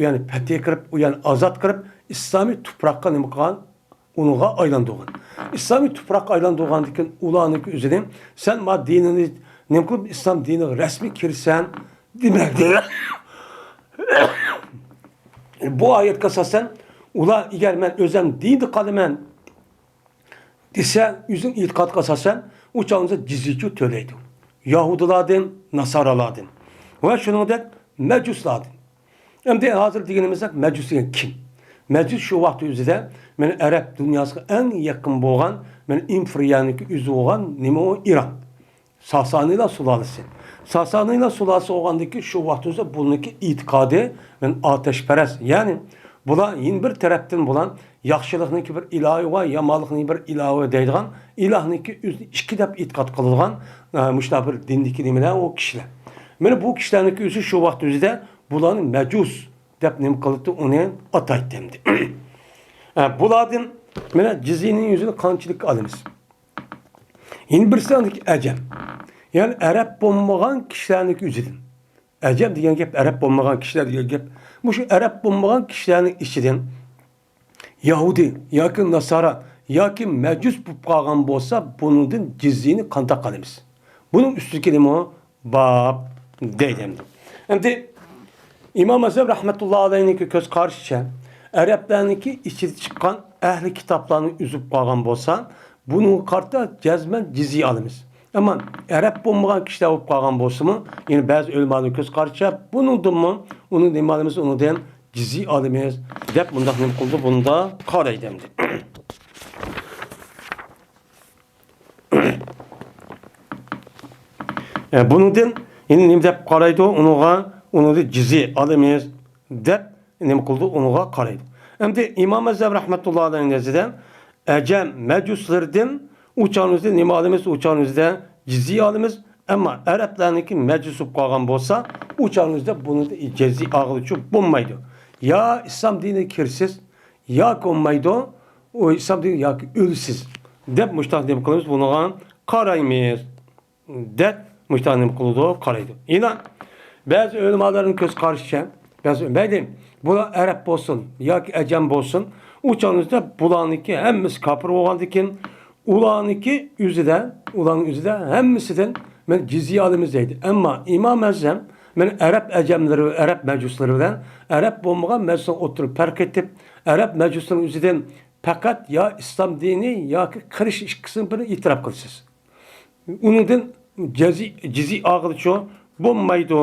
يەنى پەتھى قىلىپ، يەنى ئازاد قىلىپ، ئىسلامىي تۇپراققا نېمە قىلغان؟ ئۇنىڭغا ئايلاندۇرغان. ئىسلامىي تۇپراققا ئايلاندۇرغاندىن كېيىن ئۇلارنىڭكى ئۆزىنى، سەن ما دىنىنى نېمە قىلىپ ئىسلام دىنىغا رەسمىي كىرىسەن دېمەكتە. بۇ ئايەتكە ئاساسەن، ئۇلار ئەگەر مەن ئۆزۈم دىندا قالىمەن دېسە، ئۆزىنىڭ ئېتىقادىغا ئاساسەن، ئۇ چاغدا جىزيىچۇ تۆلەيدۇ. يەھۇدىيلاردىن، ناسارالاردىن ۋە شۇنىڭدەك مەجۇسلاردىن. ئەمدى ھازىر دېگىنىمىزدەك مەجۇس دېگەن كىم؟ مەجۇس شۇ ۋاقىت ئۆزىدە مانا ئەرەب دۇنياسىغا ئەڭ يېقىن بولغان، مانا ئىمپېرىيەنىڭكى ئۆزى بولغان نېمە ئۇ؟ ئىران. ساسانىيلار سۇلالىسى. ساسانىيلار سۇلالىسى بولغاندىكى شۇ ۋاقىت ئۆزىدە بۇنىڭكى ئېتىقادى مانا ئاتەشپەرەس. يەنى بۇلار يەنە بىر تەرەپتىن بۇلار ياخشىلىقنىڭكى بىر ئىلاھى ۋە يامانلىقنىڭ بىر ئىلاھى دەيدىغان، ئىلاھنىڭكى ئۆزىنى ئىككى دەپ ئېتىقاد قىلىدىغان، ئە، مۇشۇنداق بىر دىندىكى نېمىلەر ئۇ كىشىلەر. مانا بۇ كىشىلەرنىڭكى ئۆزى شۇ ۋاقىت ئۆزىدە بۇلارنى مەجۇس دەپ نېمە قىلاتتى، ئۇنى ئاتايتتى ئەمدى. ئە، بۇلاردىن مانا جىزيىنىڭ ئۆزىنى قانچىلىك ئالىمىز؟ يەنە بىرسى ئەجەم. يەنى ئەرەب بولمىغان كىشىلەرنىڭكى ئۆزىدىن. ئەجەم دېگەن گەپ ئەرەب بولمىغان كىشىلەر دېگەن گەپ. مۇشۇ ئەرەب بولمىغان كىشىلەرنىڭ ئىچىدىن يەھۇدىي ياكى ناسارا ياكى مەجۇس بولۇپ قالغان بولسا، بۇنىڭدىن جىزيىنى قانداق ئالىمىز؟ بۇنىڭ ئۈستىدىكى نېمە؟ باب دەيدۇ ئەمدى. ئەمدى ئىمام ئەزھەم رەھمەتۇللا ئەلەيھنىڭكى كۆز قارىشىچە، ئەرەبلەرنىڭكى ئىچىدە چىققان ئەھلى كىتابلارنى ئۈزۈپ قالغان بولسا، بۇنىڭغا قارىتا جەزمەن جىزيە ئالىمىز. ئەمما ئەرەب بولمىغان كىشىلەر بولۇپ قالغان بولسىمۇ، يەنى بەزى ئۆلىمانىڭ كۆز قارىشىچە، بۇنىڭدىنمۇ، ئۇنىڭ نېمە ئالىمىز، ئۇنىڭدىن جىزيە ئالىمىز دەپ مۇنداق نېمە قىلىدۇ، بۇندا قارايدۇ ئەمدى. ئە، بۇنىڭدىن يەنە نېمە دەپ قارايدۇ؟ ئۇنىڭغا، ئۇنىڭدىن جىزيە ئالىمىز دەپ نېمە قىلىدۇ؟ ئۇنىڭغا قارايدۇ. ئەمدى ئىمام ئەزھەم رەھمەتۇللا ئەلەيھى نەزىرىدە ئەجەم مەجۇسلىرىدىن ئۇ چاغنىڭىزدا نېمە ئالىمىز؟ ئۇ چاغنىڭىزدا جىزيە ئالىمىز. ئەمما ئەرەبلەرنىڭكى مەجۇس بولۇپ قالغان بولسا، ئۇ چاغنىڭىزدا بۇنى جىزيە ئالغىلىچۇ بولمايدۇ. يا ئىسلام دىنىگە كىرىسىز، ياكى بولمايدۇ، ئۇ ئىسلام دىنى ياكى ئۆلىسىز دەپ مۇشتاق نېمە قىلىمىز؟ بۇنىڭغا قارايمىز. دەپ مۇشتاق نېمە قىلىدۇ؟ قارايدۇ. يەنە بەزى ئۆلىمالارنىڭ كۆز قارىشىچە، بەزى، مەيلى، بۇلار ئەرەب بولسۇن ياكى ئەجەم بولسۇن، ئۇ چاغنىڭىزدا بۇلارنىڭكى ھەممىسى كاپىر بولغاندىكىن، ئۇلارنىڭكى ئۆزىدە، ئۇلارنىڭ ئۆزىدە ھەممىسىدىن مەن جىزيە ئالىمىز دەيدۇ. ئەمما ئىمام ئەزھەم مەن ئەرەب ئەجەملىرى، ئەرەب مەجۇسلىرى بىلەن ئەرەب بولمىغان مەجۇسلارنى ئوتتۇرىغا پەرق ئېتىپ، ئەرەب مەجۇسلىرىنىڭ ئۆزىدىن پەقەت يا ئىسلام دىنى ياكى قىرىش ئىككىسىنىڭ بىرىنى ئېتىراپ قىلىسىز. ئۇنىڭدىن جەزى-، جىزيە ئالغىلىچۇ بولمايدۇ،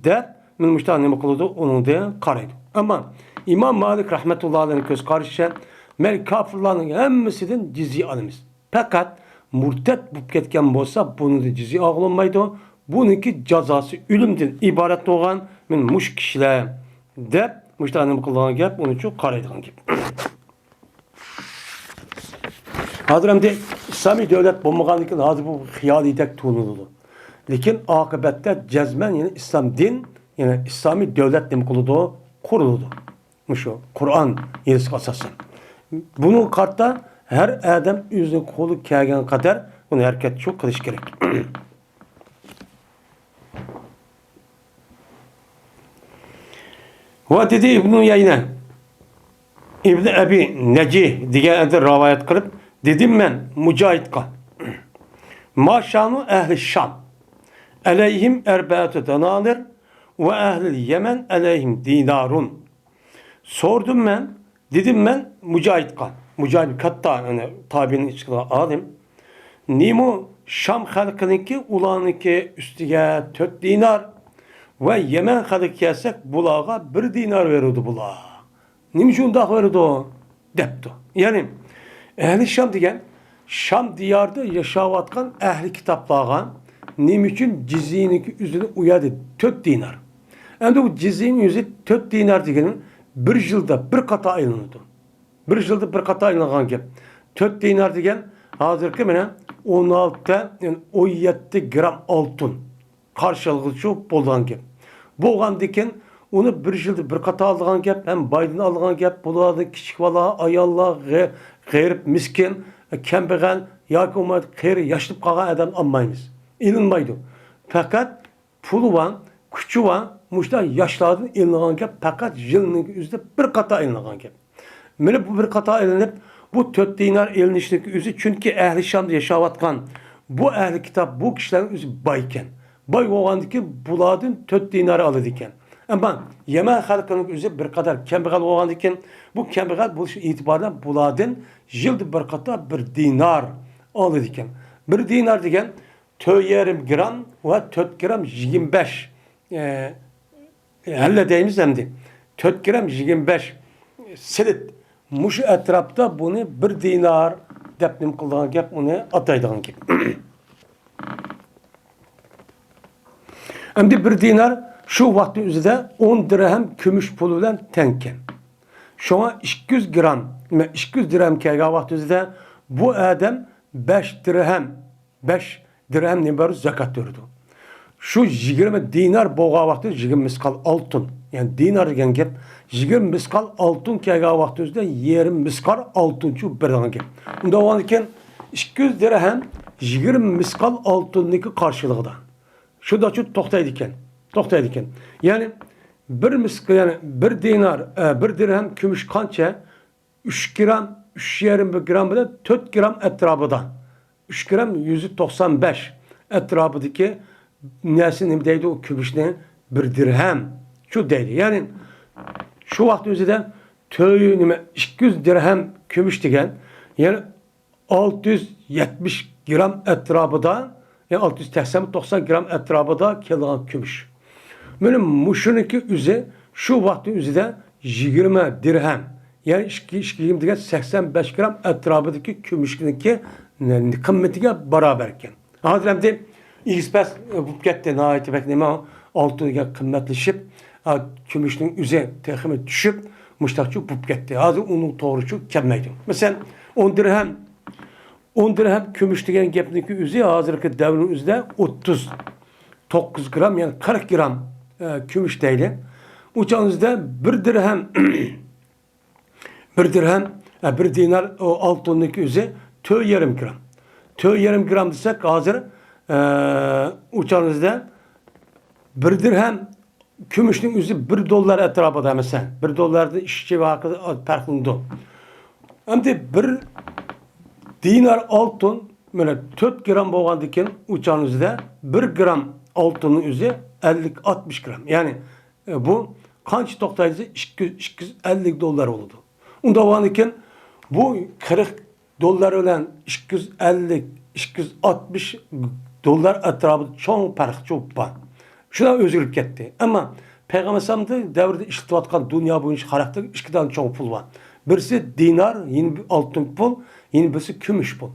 دەپ، مانا مۇشتاق نېمە قىلىدۇ؟ ئۇنىڭدىن قارايدۇ. ئەمما ئىمام مالىك رەھمەتۇللا ئەلەيھنىڭ كۆز قارىشىچە، مەن كاپىرلارنىڭ ھەممىسىدىن جىزيە ئالىمىز. پەقەت مۇرتەت بولۇپ كەتكەن بولسا، بۇنىڭدىن جىزيە ئالغىلى بولمايدۇ. بۇنىڭكى جازاسى ئۆلۈمدىن ئىبارەت بولغان، مانا مۇشۇ كىشىلەر، دەپ، مۇشتاق نېمە قىلىدىغان گەپ، ئۇنىڭچۇ قارايدىغان گەپ. ھازىر ئەمدى ئىسلامىي دۆلەت بولمىغاندىكىن، ھازىر بۇ خىيالىيدەك تونۇلىدۇ. لېكىن ئاقىۋەتتە جەزمەن يەنە ئىسلام دىن، يەنە ئىسلامىي دۆلەت نېمە قىلىدۇ؟ قۇرۇلىدۇ. مۇشۇ قۇرئان يېزىسىغا ئاساسەن. بۇنىڭغا قارىتا ھەر ئادەم ئۆزىنىڭ قولىغا كەلگەن قەدەر بۇنى ھەرىكەت شۇ قىلىش كېرەك. ۋە دېدى ئىبنى ئۇيەينە، ئىبنى ئەبى نەجىھ دېگەن ئەردىن رىۋايەت قىلىپ، دېدىم مەن مۇجاھىدقا، ما شانۇ ئەھلى شام؟ ئەلەيھىم ئەربەئەتۇ دانانىر ۋە ئەھلىل يەمەن ئەلەيھىم دىنارۇن. سورىدىم مەن، دېدىم مەن مۇجاھىدقا. مۇجاھىد كاتتا، يەنى تابىئىنىڭ ئىچىدىكى ئالىم. نېمە شام خەلقىنىڭكى، ئۇلارنىڭكى ئۈستىگە تۆت دىنار ۋە يەمەن خەلقىگە كەلسەك، بۇلارغا بىر دىنار بېرىدۇ بۇلار. نېمە ئۈچۈن ئۇنداق بېرىدۇ؟ دەپتۇ. يەنى ئەھلى شام دېگەن شام دىيارىدا ياشاۋاتقان ئەھلى كىتابلارغا نېمە ئۈچۈن جىزيەنىڭكى ئۆزىنى ئۇ يەردە تۆت دىنار. ئەمدى بۇ جىزيەنىڭ ئۆزى تۆت دىنار دېگىنى بىر يىلدا بىر قاتا ئېلىنىدۇ. بىر يىلدا بىر قاتا ئېلىنغان گەپ. تۆت دىنار دېگەن ھازىرقى مانا ئون ئالتە، يەنى ئون يەتتە گرام ئالتۇن قارشى ئالغۇچى بولىدىغان گەپ. بولغاندىكىن ئۇنى بىر يىلدا بىر قاتا ئالىدىغان گەپ، ھەم بايدىن ئالىدىغان گەپ، بۇلاردىن كىچىك بالا، ئاياللار، غە-، غېرىب، مىسكىن، كەمبەغەل ياكى بولمىسا قېرى، ياشىنىپ قالغان ئادەم ئالمايمىز. ئېلىنمايدۇ. پەقەت پۇلى بار، كۈچى بار، مۇشۇنداق ياشلاردىن ئېلىنغان گەپ، پەقەت يىلنىڭ ئۆزىدە بىر قاتا ئېلىنغان گەپ. مانا بۇ بىر قاتا ئېلىنىپ، بۇ تۆت دىنار ئېلىنىشنىڭ ئۆزى، چۈنكى ئەھلى شامدا ياشاۋاتقان بۇ ئەھلى كىتاب، بۇ كىشىلەرنىڭ ئۆزى بايكەن. باي بولغاندىكىن بۇلاردىن تۆت دىنار ئالىدىكەن. ئەمما يەمەن خەلقىنىڭ ئۆزى بىر قەدەر كەمبەغەل بولغاندىكىن، بۇ كەمبەغەل بولۇش ئېتىبارى بىلەن بۇلاردىن يىلدا بىر قاتا بىر دىنار ئالىدىكەن. بىر دىنار دېگەن تۆت يېرىم گرام ۋە تۆت گرام يىگىرمە بەش، ئە، ھەللە دەيمىز ئەمدى. تۆت گرام يىگىرمە بەش سېلىت. مۇشۇ ئەتراپتا بۇنى بىر دىنار دەپ نېمە قىلىدىغان گەپ، ئۇنى ئاتايدىغان گەپ. ئەمدى بىر دىنار شۇ ۋاقىتنىڭ ئۆزىدە ئون دىرھەم كۈمۈش پۇلى بىلەن تەڭكەن. شۇڭا ئىككى يۈز گرام، ئىككى يۈز دىرھەم كەلگەن ۋاقىت ئۆزىدە بۇ ئادەم بەش دىرھەم، بەش دىرھەم نېمە بېرىدۇ؟ زاكات بېرىدۇ. شۇ يىگىرمە دىنار بولغان ۋاقىتتا يىگىرمە مىسقال ئالتۇن، يەنى دىنار دېگەن گەپ، يىگىرمە مىسقال ئالتۇن كەلگەن ۋاقىتتا ئۆزىدە يېرىم مىسقال ئالتۇن شۇ بېرىدىغان گەپ. ئۇنداق بولغاندىكىن ئىككى يۈز دىرھەم يىگىرمە مىسقال ئالتۇننىڭكى قارشىلىقىدا. شۇنداقچۇ توختايدىكەن، توختايدىكەن. يەنى بىر مىسقال، يەنى بىر دىنار، ئە، بىر دىرھەم كۈمۈش قانچە؟ ئۈچ گرام، ئۈچ يېرىم گرام بىلەن تۆت گرام ئەتراپىدا. ئۈچ گرام يۈز توقسان بەش ئەتراپىدىكى نەرسە نېمە دەيدۇ؟ ئۇ كۈمۈشنى بىر دىرھەم شۇ دەيدۇ. يەنى شۇ ۋاقىت ئۆزىدە تۆ-، نېمە، ئىككى يۈز دىرھەم كۈمۈش دېگەن، يەنى ئالتە يۈز يەتمىش گرام ئەتراپىدا، يەنى ئالتە يۈز سەكسەن توقسان گرام ئەتراپىدا كېلىدىغان كۈمۈش. مانا مۇشۇنىڭكى ئۆزى شۇ ۋاقىتنىڭ ئۆزىدە يىگىرمە دىرھەم، يەنى ئىككى، ئىككى يىگىرمە دېگەن سەكسەن بەش گرام ئەتراپىدىكى كۈمۈشنىڭكى قىممىتىگە باراۋەر ئىكەن. ھازىر ئەمدى ئېگىز پەس بولۇپ كەتتى، ناھايىتى بەك نېمە، ئالتۇن دېگەن قىممەتلىشىپ، ئا، كۈمۈشنىڭ ئۆزى تېخىمۇ چۈشۈپ، مۇشتاقچۇ بولۇپ كەتتى. ھازىر ئۇنىڭ توغرىچۇ كەلمەيدۇ. مەسىلەن، ئون دىرھەم، ئون دىرھەم كۈمۈش دېگەن گەپنىڭكى ئۆزى ھازىرقى دەۋرنىڭ ئۆزىدە ئوتتۇز توققۇز گرام، يەنى قىرىق گرام، ئە، كۈمۈش دەيلى. ئۇ چاغنىڭ ئۆزىدە بىر دىرھەم، بىر دىرھەم، ئە، بىر دىنار، ئۇ ئالتۇننىڭكى ئۆزى تۆت يېرىم گرام. تۆت يېرىم گرام دېسەك، ھازىر، ئە، ئۇ چاغنىڭ ئۆزىدە بىر دىرھەم كۈمۈشنىڭ ئۆزى بىر دوللار ئەتراپىدا، مەسىلەن، بىر دوللاردىن ئىككى ۋاقىت پەرقلىنىدۇ. ئەمدى بىر دىنار ئالتۇن، مانا، تۆت گرام بولغاندىكىن، ئۇ چاغنىڭ ئۆزىدە بىر گرام ئالتۇننىڭ ئۆزى ئەللىك، ئاتمىش گرام. يەنى، ئە، بۇ قانچە توختايدۇ دېسە، ئىككى يۈز، ئىككى يۈز ئەللىك دوللار بولىدۇ. ئۇنداق بولغاندىكىن، بۇ قىرىق دوللار بىلەن ئىككى يۈز ئەللىك، ئىككى يۈز ئاتمىش دوللار ئەتراپىدا چوڭ پەرق چوپ بار. شۇنداق ئۆزگىرىپ كەتتى. ئەمما پەيغەمبەر ئەلەيھىسسالام دەۋرىدە ئىشلىتىۋاتقان دۇنيا بويىچە خاراكتېرلىك ئىككى دانە چوڭ پۇل بار. بىرسى دىنار، يەنە بىر ئالتۇن پۇل، يەنە بىرسى كۈمۈش پۇل.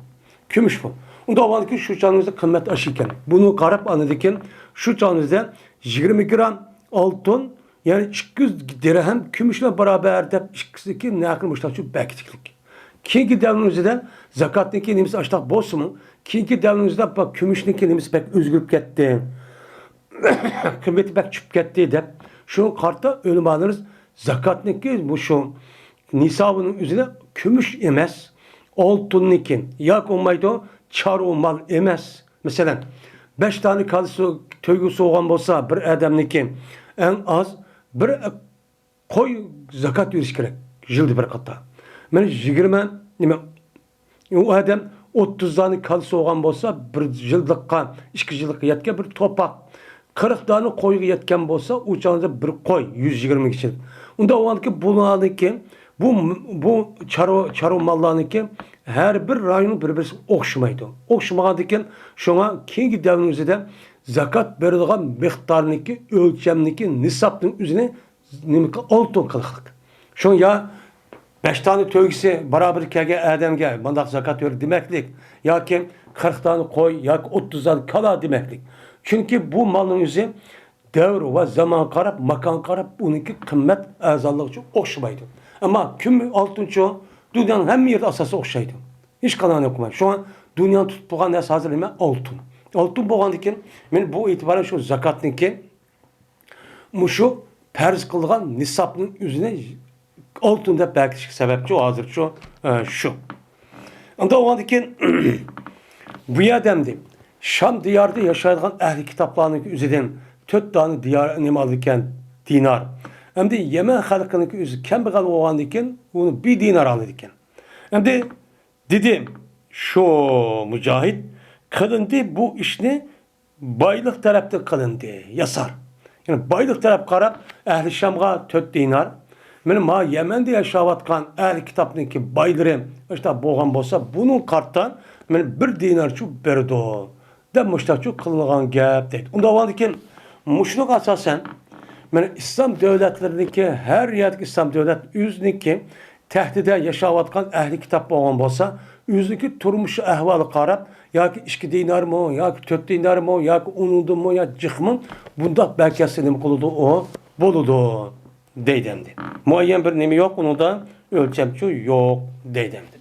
كۈمۈش پۇل. ئۇنداق بولغاندىكىن شۇ چاغنىڭىزدا قىممەت ئاشىدىكەن. بۇنى قاراپ ئاندىن كېيىن شۇ چاغنىڭىزدا يىگىرمە گرام ئالتۇن، يەنى ئىككى يۈز دىرھەم كۈمۈش بىلەن باراۋەر دەپ ئىككىسىنىڭكى نەقى مۇشتاقچۇ بەك تىكلىك. كېيىنكى دەۋرنىڭ ئۆزىدە زاكاتنىڭكى نېمىسى ئاشتاق بولسىمۇ، كېيىنكى دەۋرنىڭ ئۆزىدە بۇ كۈمۈشنىڭكى نېمىسى بەك ئۆزگىرىپ كەتتى. قىممىتى بەك چۈشۈپ كەتتى دەپ، شۇڭا قارىتا ئۆلىمالىرىمىز زاكاتنىڭكى مۇشۇ نىسابىنىڭ ئۆزىنى كۈمۈش ئەمەس، ئالتۇننىڭكى ياكى بولمايدۇ، چارۋا مال ئەمەس. مەسىلەن، بەش دانە كالىسى تويغا سوغان بولسا بىر ئادەمنىڭكى، ئەڭ ئاز بىر قوي زاكات بېرىش كېرەك، يىلدا بىر قېتىم. مانا يىگىرمە، نېمە، ئۇ ئادەم ئوتتۇز دانە كالىسى بولغان بولسا، بىر يىللىققا، ئىككى يىللىققا يەتكەن بىر توپاق، قىرىق دانە قويغا يەتكەن بولسا، ئۇ چاغدا بىر قوي، يۈز يىگىرمە كىشىلىك. ئۇنداق بولغاندىكىن، بۇلارنىڭكى بۇ، بۇ چارۋا، چارۋا ماللارنىڭكى ھەر بىر رايونى بىر-بىرسىگە ئوخشىمايدۇ. ئوخشىمىغاندىكىن، شۇڭا كېيىنكى دەۋرنىڭ ئۆزىدە زاكات بېرىدىغان مىقدارنىڭكى ئۆلچەمنىڭكى نىسابنىڭ ئۆزىنى نېمە قىل-، ئالتۇن قىلىقلىق. شۇڭا يا بەش دانە تۆگىسى بارابىر كەلگەن ئادەمگە مانداق زاكات بېرىدۇ دېمەكلىك، ياكى قىرىق دانە قوي ياكى ئوتتۇز دانە كالا دېمەكلىك. چۈنكى بۇ مالنىڭ ئۆزى دەۋر ۋە زامانغا قاراپ، ماكانغا قاراپ ئۇنىڭكى قىممەت ئەرزانلىقى ئوخشىمايدۇ. ئەمما كۈمۈش، ئالتۇنچۇ، دۇنيانىڭ ھەممە يېرىدە ئاساسى ئوخشايدۇ. ھېچقانداق ئوخشىمايدۇ. شۇڭا دۇنيانى تۇتۇپ قالغان نەرسە ھازىر نېمە؟ ئالتۇن. ئالتۇن بولغاندىكىن، مەن بۇ ئېتىبارەن شۇ زاكاتنىڭكى مۇشۇ پەرز قىلغان نىسابنىڭ ئۆزىنى ئالتۇن دەپ بەكىتىشكە سەۋەبچۇ ھازىرچۇ، ئە، شۇ. ئۇنداق بولغاندىكىن، بۇ يەردە ئەمدى شام دىيارىدا ياشايدىغان ئەھلى كىتابلارنىڭ ئۆزىدىن تۆت دانە دىيار نېمە ئالىدىكەن؟ دىنار. ئەمدى يەمەن خەلقىنىڭ ئۆزى كەمبەغەل بولغاندىكىن، ئۇنى بىر دىنار ئالىدىكەن. ئەمدى دېدى، شۇ مۇجاھىد قىلىندى، بۇ ئىشنى بايلىق تەرەپتىن قىلىندى، ياسار. يەنى بايلىق تەرەپ قاراپ، ئەھلى شامغا تۆت دىنار، مانا ما يەمەندە ياشاۋاتقان ئەھلى كىتابنىڭكى بايلىرى ئاشۇنداق بولغان بولسا، بۇنىڭ قارىتا مانا بىر دىنارچۇ بېرىدۇ، دەپ مۇشۇنداقچۇ قىلىنغان گەپ دەيدۇ. ئۇنداق بولغاندىكىن، مۇشۇنىڭغا ئاساسەن، مانا ئىسلام دۆلەتلىرىنىڭكى، ھەر يەردىكى ئىسلام دۆلەت ئۆزىنىڭكى تەختىدە ياشاۋاتقان ئەھلى كىتاب بولغان بولسا، ئۆزىنىڭكى تۇرمۇش ئەھۋالىغا قاراپ، ياكى ئىككى دىنارمۇ، ياكى تۆت دىنارمۇ، ياكى ئۇنىڭدىنمۇ، يا جىقمۇ، بۇنداق بەركەتسە نېمە قىلىدۇ ئۇ؟ بولىدۇ، دەيدۇ ئەمدى. مۇئەييەن بىر نېمە يوق، ئۇنىڭدا ئۆلچەمچۇ يوق، دەيدۇ ئەمدى.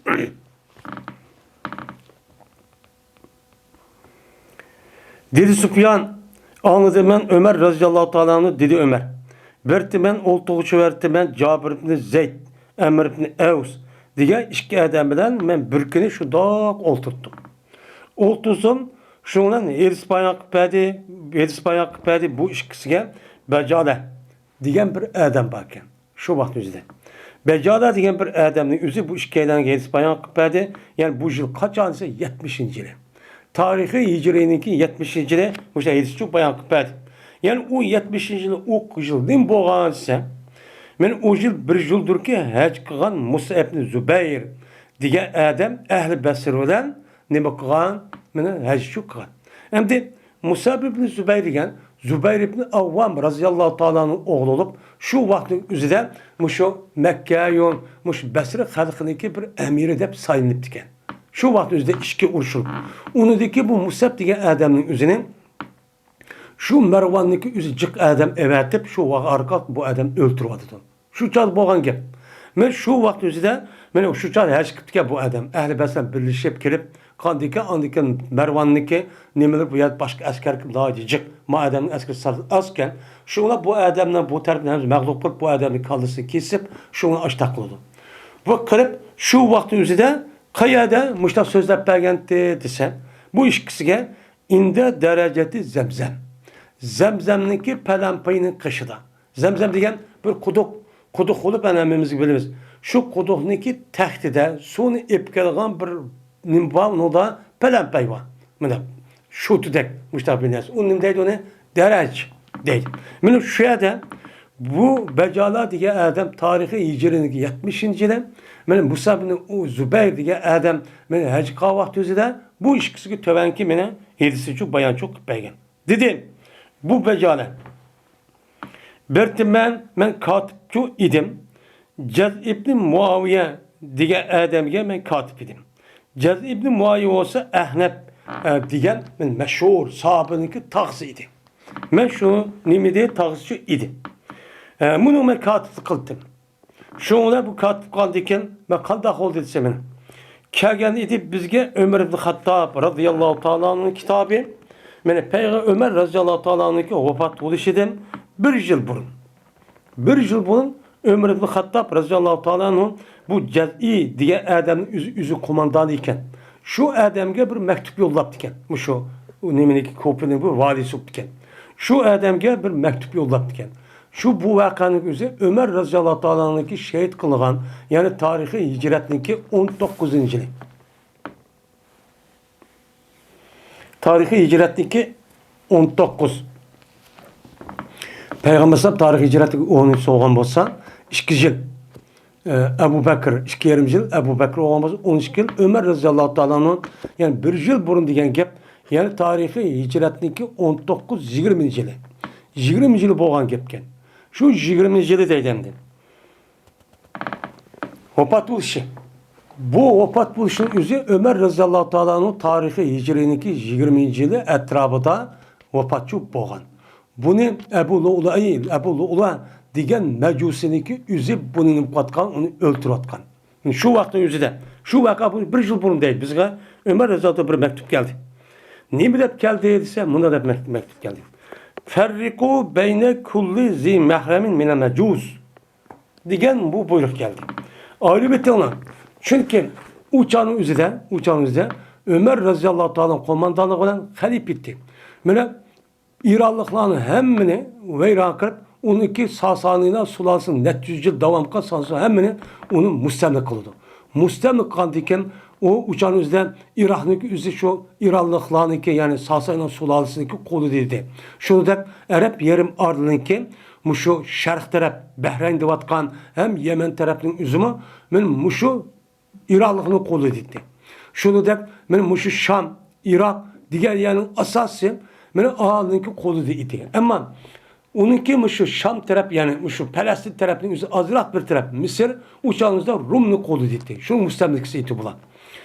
دېدى سۇپيان، ئاڭلىدىم مەن ئۆمەر رەزىياللاھۇ تائالا ئەنھۇ، دېدى ئۆمەر. بېرىپتىمەن، ئولتۇرغۇچى بېرىپتىمەن جابىر ئىبنى زەيد، ئەمر ئىبنى ئەۋس دېگەن ئىككى ئادەم بىلەن مەن بىر كۈنى شۇنداق ئولتۇرتتۇم. ئولتۇرسۇم، شۇنىڭ بىلەن ھېدىس بايان قىلىپ بەردى، ھېدىس بايان قىلىپ بەردى، بۇ ئىككىسىگە بەجالە دېگەن بىر ئادەم باركەن. شۇ ۋاقىت ئۆزىدە بەجالە دېگەن بىر ئادەمنىڭ ئۆزى بۇ ئىككىيلەنگە ھېدىس بايان قىلىپ بەردى. يەنى بۇ يىل قاچان دېسە، يەتمىشىنچى يىلى. تارىخىي ھىجرىينىڭكى يەتمىشىنچى يىلى مۇشۇ ھېدىسچۇ بايان قىلىپ بەردى. يەنى ئۇ يەتمىشىنچى يىلى ئۇ يىل نېمە بولغان دېسە، مەن ئۇ يىل بىر يىلدۇركى ھەج قىلغان مۇسئەب ئىبنى زۇبەير دېگەن ئادەم ئەھلى بەسرە بىلەن نېمە قىلغان؟ مانا ھەجچۇ قىلغان. ئەمدى مۇسئەب ئىبنى زۇبەير دېگەن زۇبەير ئىبنى ئەۋۋام رەزىياللاھۇ تائالا ئەنھۇ ئوغلى بولۇپ، شۇ ۋاقىتنىڭ ئۆزىدە مۇشۇ مەككەيۇ، مۇشۇ بەسرە خەلقىنىڭكى بىر ئەمىرى دەپ سايلىنىپتىكەن. شۇ ۋاقىتنىڭ ئۆزىدە ئىككى ئۇرۇشۇپ، ئۇنىڭدىكى بۇ مۇسئەب دېگەن ئادەمنىڭ ئۆزىنى شۇ مەرۋاننىڭكى ئۆزى جىق ئادەم ئەۋەتىپ، شۇ ۋاقىت ئارقىلىق بۇ ئادەم ئۆلتۈرۈۋاتىدۇ. شۇ چاغدا بولغان گەپ. مەن شۇ ۋاقىت ئۆزىدە، مەن شۇ چاغدا ھەج قىپتىكەن بۇ ئادەم. ئەھلى بەسرە بىلىشىپ كېلىپ قالدىكەن، ئاندىن كېيىن مەرۋاننىڭكى نېمىلىك بۇ يەردە باشقا ئەسكەر ناھايىتى جىق. ما ئادەمنىڭ ئەسكىرى سەل ئازكەن. شۇڭا بۇ ئادەمنى بۇ تەرەپتىن ھەممىسى مەغلۇپ قىلىپ، بۇ ئادەمنىڭ كاللىسىنى كېسىپ، شۇڭا ئاشتاق قىلىدۇ. بۇ قىلىپ، شۇ ۋاقىت ئۆزىدە قەيەردە مۇشۇنداق سۆزلەپ بەرگەنتى دېسە، بۇ ئىككىسىگە ئىندە دەرەجەتى زەمزەم. زەمزەمنىڭكى پەلەمپەينىڭ قېشىدا. زەمزەم دېگەن بىر قۇدۇق، قۇدۇق بولۇپ، مانا ھەممىمىز بىلىمىز. شۇ قۇدۇقنىڭكى تەختىدە سۇنى ئېلىپ كەلگەن بىر نېمە بار، ئۇنىڭدا پەلەمپەي بار. مانا شوتىدەك مۇشۇنداق بىر نەرسە. ئۇ نېمە دەيدۇ ئۇنى؟ دەرەج دەيدۇ. مانا شۇ يەردە بۇ بەجالا دېگەن ئادەم تارىخىي ھىجرىنىڭكى يەتمىشىنچى يىلى، مانا مۇسئەب ئىبنى زۇبەير دېگەن ئادەم مانا ھەج قىلغان ۋاقتى ئۆزىدە بۇ ئىككىسىگە تۆۋەنكى مانا ھېدىسىچۇ بايانچۇ قىلىپ بەرگەن. دېدى، بۇ بەجالە. بىر مەن، مەن كاتىپچۇ ئىدىم. جەز ئىبنى مۇئاۋىيە دېگەن ئادەمگە مەن كاتىپ ئىدىم. جەز ئىبنى مۇئاۋىيە بولسا ئەھنەپ، ئە، دېگەن مەشھۇر ساھابىنىڭكى تاغىسى ئىدى. مەن شۇ نېمىدى، تاغىسىچۇ ئىدى. ئە، مۇنى مەن كاتىپلىق قىلدىم. شۇنىڭ بىلەن بۇ كاتىپ قالدىكەن، مەن قانداق بولدى دېسە مېنىڭ. كەلگەن ئىدى بىزگە ئۆمەر ئىبن خەتتاب رەزىياللاھۇ تائالا ئەنھۇنىڭ كىتابى. مانا پەيغەمبەر ئۆمەر رەزىياللاھۇ تائالا ئەنھۇنىڭكى ۋاپات بولۇشىدىن بىر يىل بۇرۇن. بىر يىل بۇرۇن ئۆمەر ئىبن خەتتاب رەزىياللاھۇ تائالا ئەنھۇ بۇ جەزئى دېگەن ئادەمنىڭ ئۆزى، ئۆزى قوماندان ئىكەن. شۇ ئادەمگە بىر مەكتۇپ يوللاپتىكەن. مۇشۇ نېمىنىڭكى، كوپىنىڭ بۇ ۋالىيسى بوپتىكەن. شۇ ئادەمگە بىر مەكتۇپ يوللاپتىكەن. شۇ بۇ ۋەقەنىڭ ئۆزى ئۆمەر رەزىياللاھۇ تائالا ئەنھۇنىڭكى شېھىت قىلغان، يەنى تارىخىي ھىجرەتنىڭكى ئون توققۇزىنچى يىلى. تارىخىي ھىجرەتنىڭكى ئون توققۇز. پەيغەمبەر ئەلەيھىسسالام تارىخىي ھىجرەتنىڭكى ئون يىل سوغان بولسا، ئىككى يىل. ئەبۇ بەكرى ئىككى يېرىم يىل، ئەبۇ بەكرى بولغان بولسا ئون ئىككى يىل، ئۆمەر رەزىياللاھۇ تائالا ئانھۇ، يەنى بىر يىل بۇرۇن دېگەن گەپ، يەنى تارىخى ھىجرەتنىڭكى ئون توققۇز يىگىرمىنچى يىلى. يىگىرمە يىل بولغان گەپكەن. شۇ يىگىرمە يىلى دەيدۇ ئەمدى. ۋاپات بولۇشى. بۇ ۋاپات بولۇشنىڭ ئۆزى ئۆمەر رەزىياللاھۇ تائالانىڭ تارىخى ھىجرىينىڭكى يىگىرمىنچى يىلى ئەتراپىدا ۋاپاتچۇ بولغان. بۇنى ئەبۇ لۇئلۇئى، ئەبۇ لۇئلۇئە دېگەن مەجۇسىنىڭكى ئۆزى بۇنى نېمە قىلىۋاتقان، ئۇنى ئۆلتۈرۈۋاتقان. شۇ ۋاقىتنىڭ ئۆزىدە، شۇ ۋەقە بۇ بىر يىل بۇرۇن دەيدۇ، بىزگە ئۆمەر رەزىياللاھۇ بىر مەكتۇپ كەلدى. نېمە دەپ كەلدى دېسە، مۇنداق دەپ مەكتۇپ، مەكتۇپ كەلدى. فەررىقۇ بەينە كۇللى زى مەھرەمىن مىنەل مەجۇس. دېگەن بۇ بۇيرۇق كەلدى. ئايرىۋېتىڭلار. چۈنكى ئۇ چاغنىڭ ئۆزىدە، ئۇ چاغنىڭ ئۆزىدە ئۆمەر رەزىياللاھۇ تائالا قوماندانلىقى بىلەن خەلىپە ئىدى. مانا ئىرانلىقلارنى ھەممىنى ۋەيران قىلىپ، ئۇنىڭكى ساسانىيلار سۇلالىسىنى نەچچە يۈز يىل داۋام قىلغان ساسان ھەممىنى ئۇنى مۇستەملىكە قىلىدۇ. مۇستەملىكە قىلغاندىن كېيىن ئۇ ئۇچان ئۆزىدە ئىراقنىڭكى ئۆزى شۇ ئىرانلىقلارنىڭكى، يەنى ساسانىيلار سۇلالىسىنىڭكى قولىدا ئىدى. شۇنىڭدەك ئەرەب يېرىم ئارىلىنىڭكى مۇشۇ شەرق تەرەپ، بەھرەين دەۋاتقان ھەم يەمەن تەرەپنىڭ ئۆزىمۇ مانا مۇشۇ ئىرانلىقنىڭ قولىدا ئىدى. شۇنىڭدەك مانا مۇشۇ شام، ئىراق دېگەن يەرنىڭ ئاساسى مانا ئالىنىڭكى قولىدا ئىدى. ئەمما ئۇنىڭكى مۇشۇ شام تەرەپ، يەنى مۇشۇ پەلەستىن تەرەپنىڭ ئۆزى ئازراق بىر تەرەپ، مىسىر، ئۇ چاغنىڭدا رومنىڭ قولىدا ئىدى. شۇ مۇستەملىكىسى ئىدى بۇلار.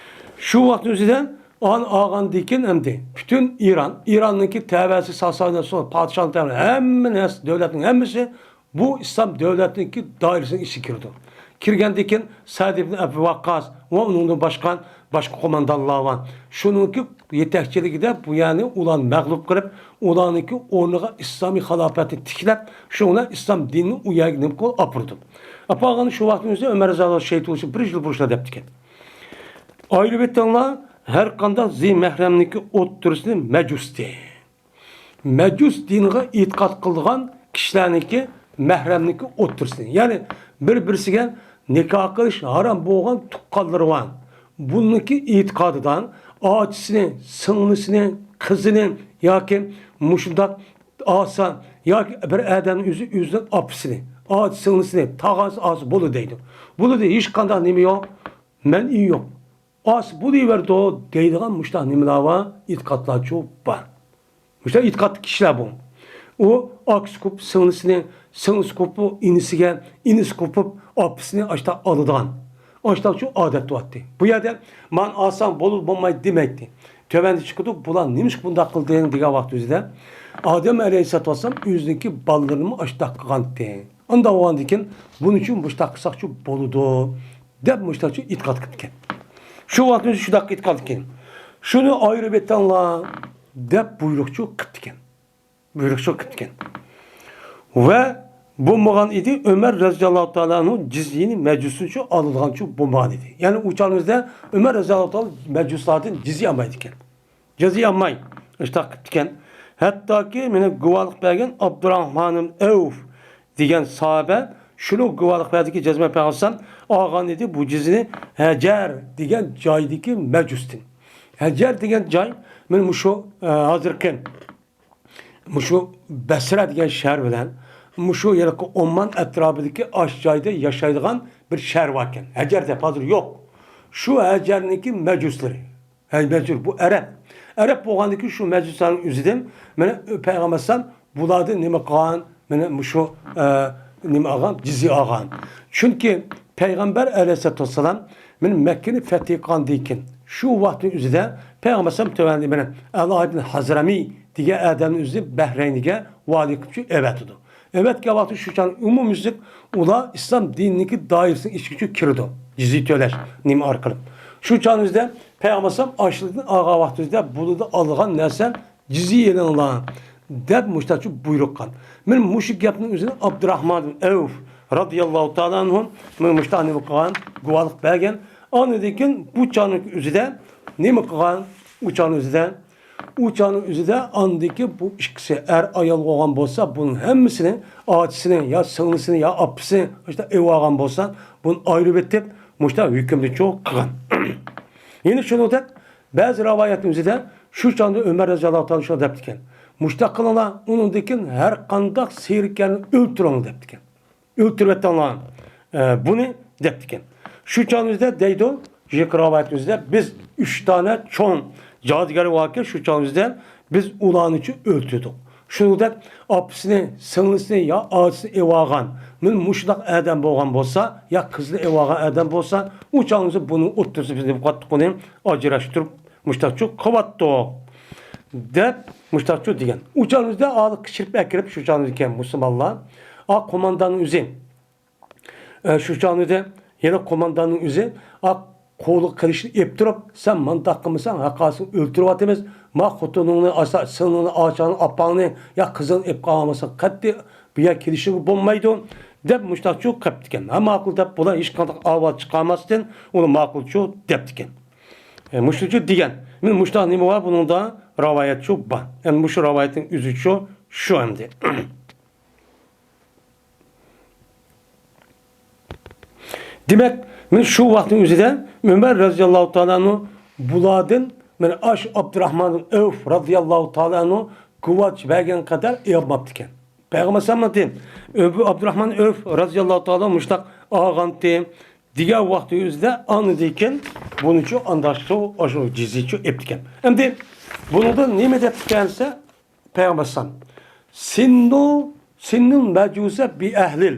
شۇ ۋاقىتنىڭ ئۆزىدە ئان ئالغاندىن كېيىن ئەمدى پۈتۈن ئىران، ئىراننىڭكى تەۋەسى ساسانىيە پادىشاھنىڭ تەۋە-، ھەممە نەرسە، دۆلەتنىڭ ھەممىسى بۇ ئىسلام دۆلەتنىڭكى دائىرىسىنىڭ ئىچىگە كىرىدۇ. كىرگەندىن كېيىن سەئد ئىبن ئەبى ۋەققاس ۋە ئۇنىڭدىن باشقا، باشقا قوماندانلار بار. شۇنىڭكى يېتەكچىلىكىدە بۇ يەرنى ئۇلار مەغلۇپ قىلىپ، ئۇلارنىڭكى ئورنىغا ئىسلامىي خىلاپەتنى تىكلەپ، شۇنىڭ بىلەن ئىسلام دىنىنى ئۇ يەرگە نېمە قىلىپ ئاپىرىدۇ. ئاپارغان شۇ ۋاقىتنىڭ ئۆزى ئۆمەر رەزىياللاھۇ شېھىت بولۇشى بىر يىل بۇرۇنلا دەپتىكەن. ئايرىۋېتىڭلار، ھەر قانداق زى مەھرەمنىڭكى ئوتتۇرىسىنى مەجۇستى. مەجۇس دىنىغا ئېتىقاد قىلىدىغان كىشىلەرنىڭكى مەھرەمنىڭكى ئوتتۇرىسىنى، يەنى بىر-بىرسىگە نىكاھ قىلىش ھارام بولغان تۇغقانلىرى بار. بۇنىڭكى ئېتىقادىدا ئاچىسىنى، سىڭلىسىنى، قىزىنى ياكى مۇشۇنداق ئالسا ياكى بىر ئادەمنىڭ ئۆزى ئۆزىنىڭ ئاپىسىنى، ئاچا سىڭلىسىنى، تاغاسى ئالسا بولىدۇ دەيدۇ. بۇنىڭدا ھېچقانداق نېمە يوق، مەنئى يوق. ئالسا بولۇۋېرىدۇ دەيدىغان مۇشۇنداق نېمىلەر بار، ئېتىقادلارچۇ بار. مۇشۇنداق ئېتىقادلىق كىشىلەر بۇ. ئۇ ئاكىسى قوپۇپ سىڭلىسىنى، سىڭلىسى قوپۇپ ئىنىسىگە، ئىنىسى قوپۇپ ئاپىسىنى ئاشتا ئالىدىغان. ئاشتاقچۇ ئادەت بولاتتى. بۇ يەردە مانا ئالساڭ بولىدۇ، بولمايدۇ دېمەيتتى. تۆۋەندە چىقىدۇ، بۇلار نېمىشقا بۇنداق قىلدىڭ دېگەن ۋاقىت ئۆزىدە ئادەم ئەلەيھىسسالاتۇ ۋەسسالام ئۆزىنىڭكى بالىلىرىنىمۇ ئاشتاق قىلغانتى. ئانداق بولغاندىن كېيىن بۇنىڭ ئۈچۈن مۇشتاق قىلساقچۇ بولىدۇ دەپ مۇشتاقچۇ ئېتىقاد قىپتىكەن. شۇ ۋاقىتتا شۇنداق ئېتىقاد قىلغان. شۇنى ئايرىۋېتىڭلار دەپ بۇيرۇقچۇ قىپتىكەن. بۇيرۇقچۇ قىپتىكەن. ۋە بولمىغان ئىدى، ئۆمەر رەزىياللاھۇ تائالا ئەنھۇ جىزيىنى مەجۇستىنچۇ ئالىدىغانچۇ بولمىغان ئىدى. يەنى ئۇ چاغنىڭ ئۆزىدە ئۆمەر رەزىياللاھۇ تائالا مەجۇسلاردىن جىزيە ئالمايدىكەن. جىزيە ئالماي ئىشتاق قىپتىكەن. ھەتتاكى مېنى گۇۋاھلىق بەرگەن ئابدۇراھمان ئەۋف دېگەن ساھابە شۇنى گۇۋاھلىق بەردىكى، جەزمەن پەيغەمبەر ئالغان ئىدى بۇ جىزيىنى ھەجەر دېگەن جايدىكى مەجۇستىن. ھەجەر دېگەن جاي مانا مۇشۇ، ئە، ھازىرقى مۇشۇ بەسرە دېگەن شەھەر بىلەن مۇشۇ ھېلىقى ئوممان ئەتراپىدىكى ئاش جايدا ياشايدىغان بىر شەھەر باركەن. ھەجەر دەپ ھازىر يوق. شۇ ھەجەرنىڭكى مەجۇسلىرى. ھە، مەجۇس بۇ ئەرەب. ئەرەب بولغاندىكىن شۇ مەجۇسلارنىڭ ئۆزىدىن مانا پەيغەمبەر ئەلەيھىسسالام بۇلاردىن نېمە قىلغان؟ مانا مۇشۇ، ئە، نېمە ئالغان؟ جىزيە ئالغان. چۈنكى پەيغەمبەر ئەلەيھىسسالاتۇ ۋەسسالام مانا مەككىنى فەتھى قىلغاندىن كېيىن شۇ ۋاقىتنىڭ ئۆزىدە پەيغەمبەر ئەلەيھىسسالام تۆۋەندە مانا ئەلا ئىبن ھازرەمى دېگەن ئادەمنى ئۆزى بەھرەينگە ۋالىي قىلىپ ئەۋەتىدۇ. ئەۋەتكەن ۋاقتى شۇ چاغ ئومۇميۈزلۈك ئۇلار ئىسلام دىنىنىڭكى دائىرىسىنىڭ ئىچىگە كىرىدۇ. جىزيە تۆلەش نېمە ئارقىلىق. شۇ چاغنىڭ ئۆزىدە پەيغەمبەر ئەلەيھىسسالام ئاشلىقتىن ئالغان ۋاقتىمىزدا بۇلاردا ئالغان نەرسە جىزيە ئېلىڭلار دەپ مۇشتاچۇ بۇيرۇق قىلغان. مانا مۇشۇ گەپنىڭ ئۆزىنى ئابدۇراھمان ئەۋف رازىياللاھۇ تائالا ئەنھۇ مانا مۇشتاق نېمە قىلغان، گۇۋاھلىق بەرگەن. ئاندىن كېيىن بۇ چاغنىڭ ئۆزىدە نېمە قىلغان؟ ئۇ چاغنىڭ ئۆزىدە، ئۇ چاغنىڭ ئۆزىدە ئاندىكى بۇ ئىككىسى ئەر ئايال بولغان بولسا، بۇنىڭ ھەممىسىنى ئاچىسىنى يا سىڭلىسىنى يا ئاپىسىنى مۇشتاق ئېلىۋالغان بولسا، بۇنى ئايرىۋېتىپ مۇشتاق ھۆكۈمنى چوڭ قىلغان. يەنە شۇنىڭدەك بەزى رىۋايەتنىڭ ئۆزىدە شۇ چاغدا ئۆمەر رازىياللاھۇ تائالا شۇنداق دەپتىكەن، مۇشتاق قىلىڭلار، ئۇنىڭدىن كېيىن ھەر قانداق سېرىكەرنى ئۆلتۈرۈڭلار دەپتىكەن. ئۆلتۈرۈۋېتىڭلار. ئە، بۇنى دەپتىكەن. شۇ چاغنىڭ ئۆزىدە دەيدۇ، يېقىنقى رىۋايەتنىڭ ئۆزىدە، بىز ئۈچ دانە چوڭ جادۇگەر باركەن، شۇ چاغنىڭ ئۆزىدە بىز ئۇلارنىچۇ ئۆلتۈردۇق. شۇنىڭدەك ئاپىسىنى، سىڭلىسىنى يا ئاچىسىنى ئېلىۋالغان، مانا مۇشۇنداق ئادەم بولغان بولسا، يا قىزىنى ئېلىۋالغان ئادەم بولسا، ئۇ چاغنىڭ ئۆزىدە بۇنىڭ ئوتتۇرىسىدا بىز نېمە قىلاتتۇق، ئۇنى ئاجراشتۇرۇپ، مۇشتاقچۇ قىلىۋاتتۇق، دەپ مۇشتاقچۇ دېگەن. ئۇ چاغنىڭ ئۆزىدە ئالىغا كىشىرىپ ئەكىرىپ، شۇ چاغنىڭ ئۆزىدە مۇسۇلمانلار، ئا، قومانداننىڭ ئۆزى، ئە، شۇ چاغنىڭ ئۆزىدە يەنە قومانداننىڭ ئۆزى، ئا، قولىغا قىلىچنى ئېلىپ تۇرۇپ، سەن مانداق قىلمىساڭ، ھەققاسىڭ ئۆلتۈرۈۋاتىمىز. ما خوتۇنۇڭنى، ئاسا-، سىڭلىڭنى، ئاچاڭنى، ئاپاڭنى يا قىزىڭنى ئېلىپ قالغان بولساڭ، قەتئىي بۇ يەرگە كېلىشىڭگە بولمايدۇ، دەپ مۇشتاقچۇ قىپتىكەن. ھە، ماقۇل دەپ، بۇلار ھېچقانداق ئاۋاز چىقارماستىن، ئۇلار ماقۇلچۇ دەپتىكەن. ئە، مۇشۇنچە دېگەن. مانا مۇشۇنداق نېمە بار بۇنىڭدا؟ رىۋايەتچۇ بار. ئەمدى مۇشۇ رىۋايەتنىڭ ئۆزىچۇ شۇ ئەمدى. دېمەك، مانا شۇ ۋاقىتنىڭ ئۆزىدە ئۆمەر رەزىياللاھۇ تائالا ئەنھۇ بۇلاردىن، مانا ئاشۇ ئابدۇراخمان ئەۋف رەزىياللاھۇ تائالا ئەنھۇ گۇۋاھ بەرگەن قەدەر ئېلىنماپتىكەن. پەيغەمبەر ئەلەيھىسسالام ئابدۇراخمان ئەۋف رەزىياللاھۇ تائالا مۇشۇنداق ئالغانتى دېگەن ۋاقىتنىڭ ئۆزىدە ئاندىن كېيىن بۇنىچۇ ئانداقچۇ ئاشۇ جىزيىچۇ ئېپتىكەن. ئەمدى بۇنىڭدا نېمە دەپتىكەن دېسە، پەيغەمبەر ئەلەيھىسسالام، سىننۇ، سىننۇ مەجۇسە بىئەھلىل.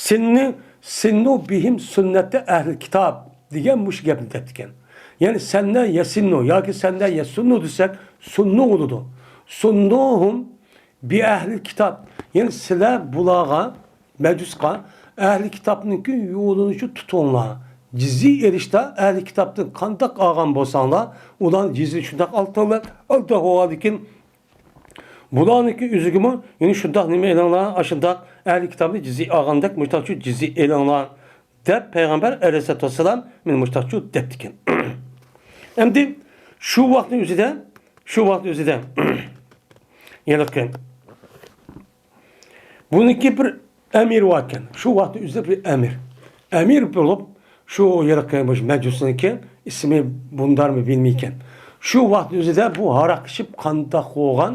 سىننى، سىننۇ بىھىم سۈننەتتە ئەھلى كىتاب دېگەن مۇشۇ گەپنى دەپتىكەن. يەنى سەندە يەسىننۇ ياكى سەندە يەسۇننۇ دېسەك، سۇننۇ بولىدۇ. سۇننۇھۇم بىئەھلى كىتاب. يەنى سىلەر بۇلارغا، مەجۇسقا، ئەھلى كىتابنىڭكى يولىنىچۇ تۇتۇڭلار. جىزيە ئېلىشتا ئەھلى كىتابتىن قانداق ئالغان بولساڭلار، ئۇلارنى جىزيە شۇنداق ئالتۇڭلار. ئالتۇن بولغاندىكىن بۇلارنىڭكى ئۆزىگىمۇ، يەنى شۇنداق نېمە ئېلىڭلار، ئاشۇنداق ئەھلى كىتابنى جىزيە ئالغاندەك مۇشۇنداقچۇ جىزيە ئېلىڭلار، دەپ پەيغەمبەر ئەلەيھىسسالاتۇ ۋەسسالام مانا مۇشۇنداقچۇ دەپتىكەن. ئەمدى شۇ ۋاقىتنىڭ ئۆزىدە، شۇ ۋاقىتنىڭ ئۆزىدە، ھېلىقى بۇنىڭكى بىر ئەمىرى باركەن. شۇ ۋاقىتتا ئۆزى بىر ئەمىر. ئەمىر بولۇپ، شۇ ھېلىقى مۇشۇ مەجۇسنىڭكى ئىسمى بۇندارمۇ بىلمەيكەن. شۇ ۋاقىتتا ئۆزىدە بۇ ھاراق ئىچىپ قانداق بولغان،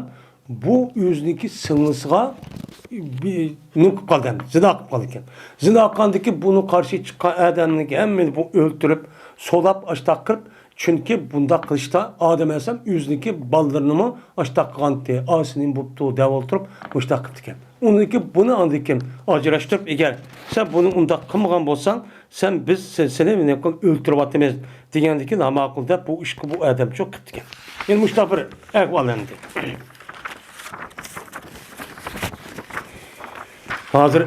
بۇ ئۆزىنىڭكى سىڭلىسىغا بىر نېمە قىلىپ قالدى، زىنا قىلىپ قالدىكەن. زىنا قىلغاندىكى بۇنىڭ قارشى چىققان ئادەمنىڭكى ھەممىنى بۇ ئۆلتۈرۈپ، سولاپ، ئاشتاق قىلىپ، چۈنكى بۇنداق قىلىشتا ئادەم ئەلەيھىسسالام ئۆزىنىڭكى بالىلىرىنىمۇ ئاشتاق قىلغانتى، ئا، سېنى بوپتۇ دەپ ئولتۇرۇپ مۇشتاق قىپتىكەن. ئۇنىڭكى بۇنى ئاندىن كېيىن ئاجراشتۇرۇپ، ئەگەر سەن بۇنى ئۇنداق قىلمىغان بولساڭ، سەن، بىز سە-، سېنى نېمە قىلىپ ئۆلتۈرۈۋاتىمىز دېگەندىكىن، ھە ماقۇل دەپ بۇ ئىشقا بۇ ئادەم چوق قىپتىكەن. يەنە مۇشۇنداق بىر ئەھۋال ئەمدى. ھازىر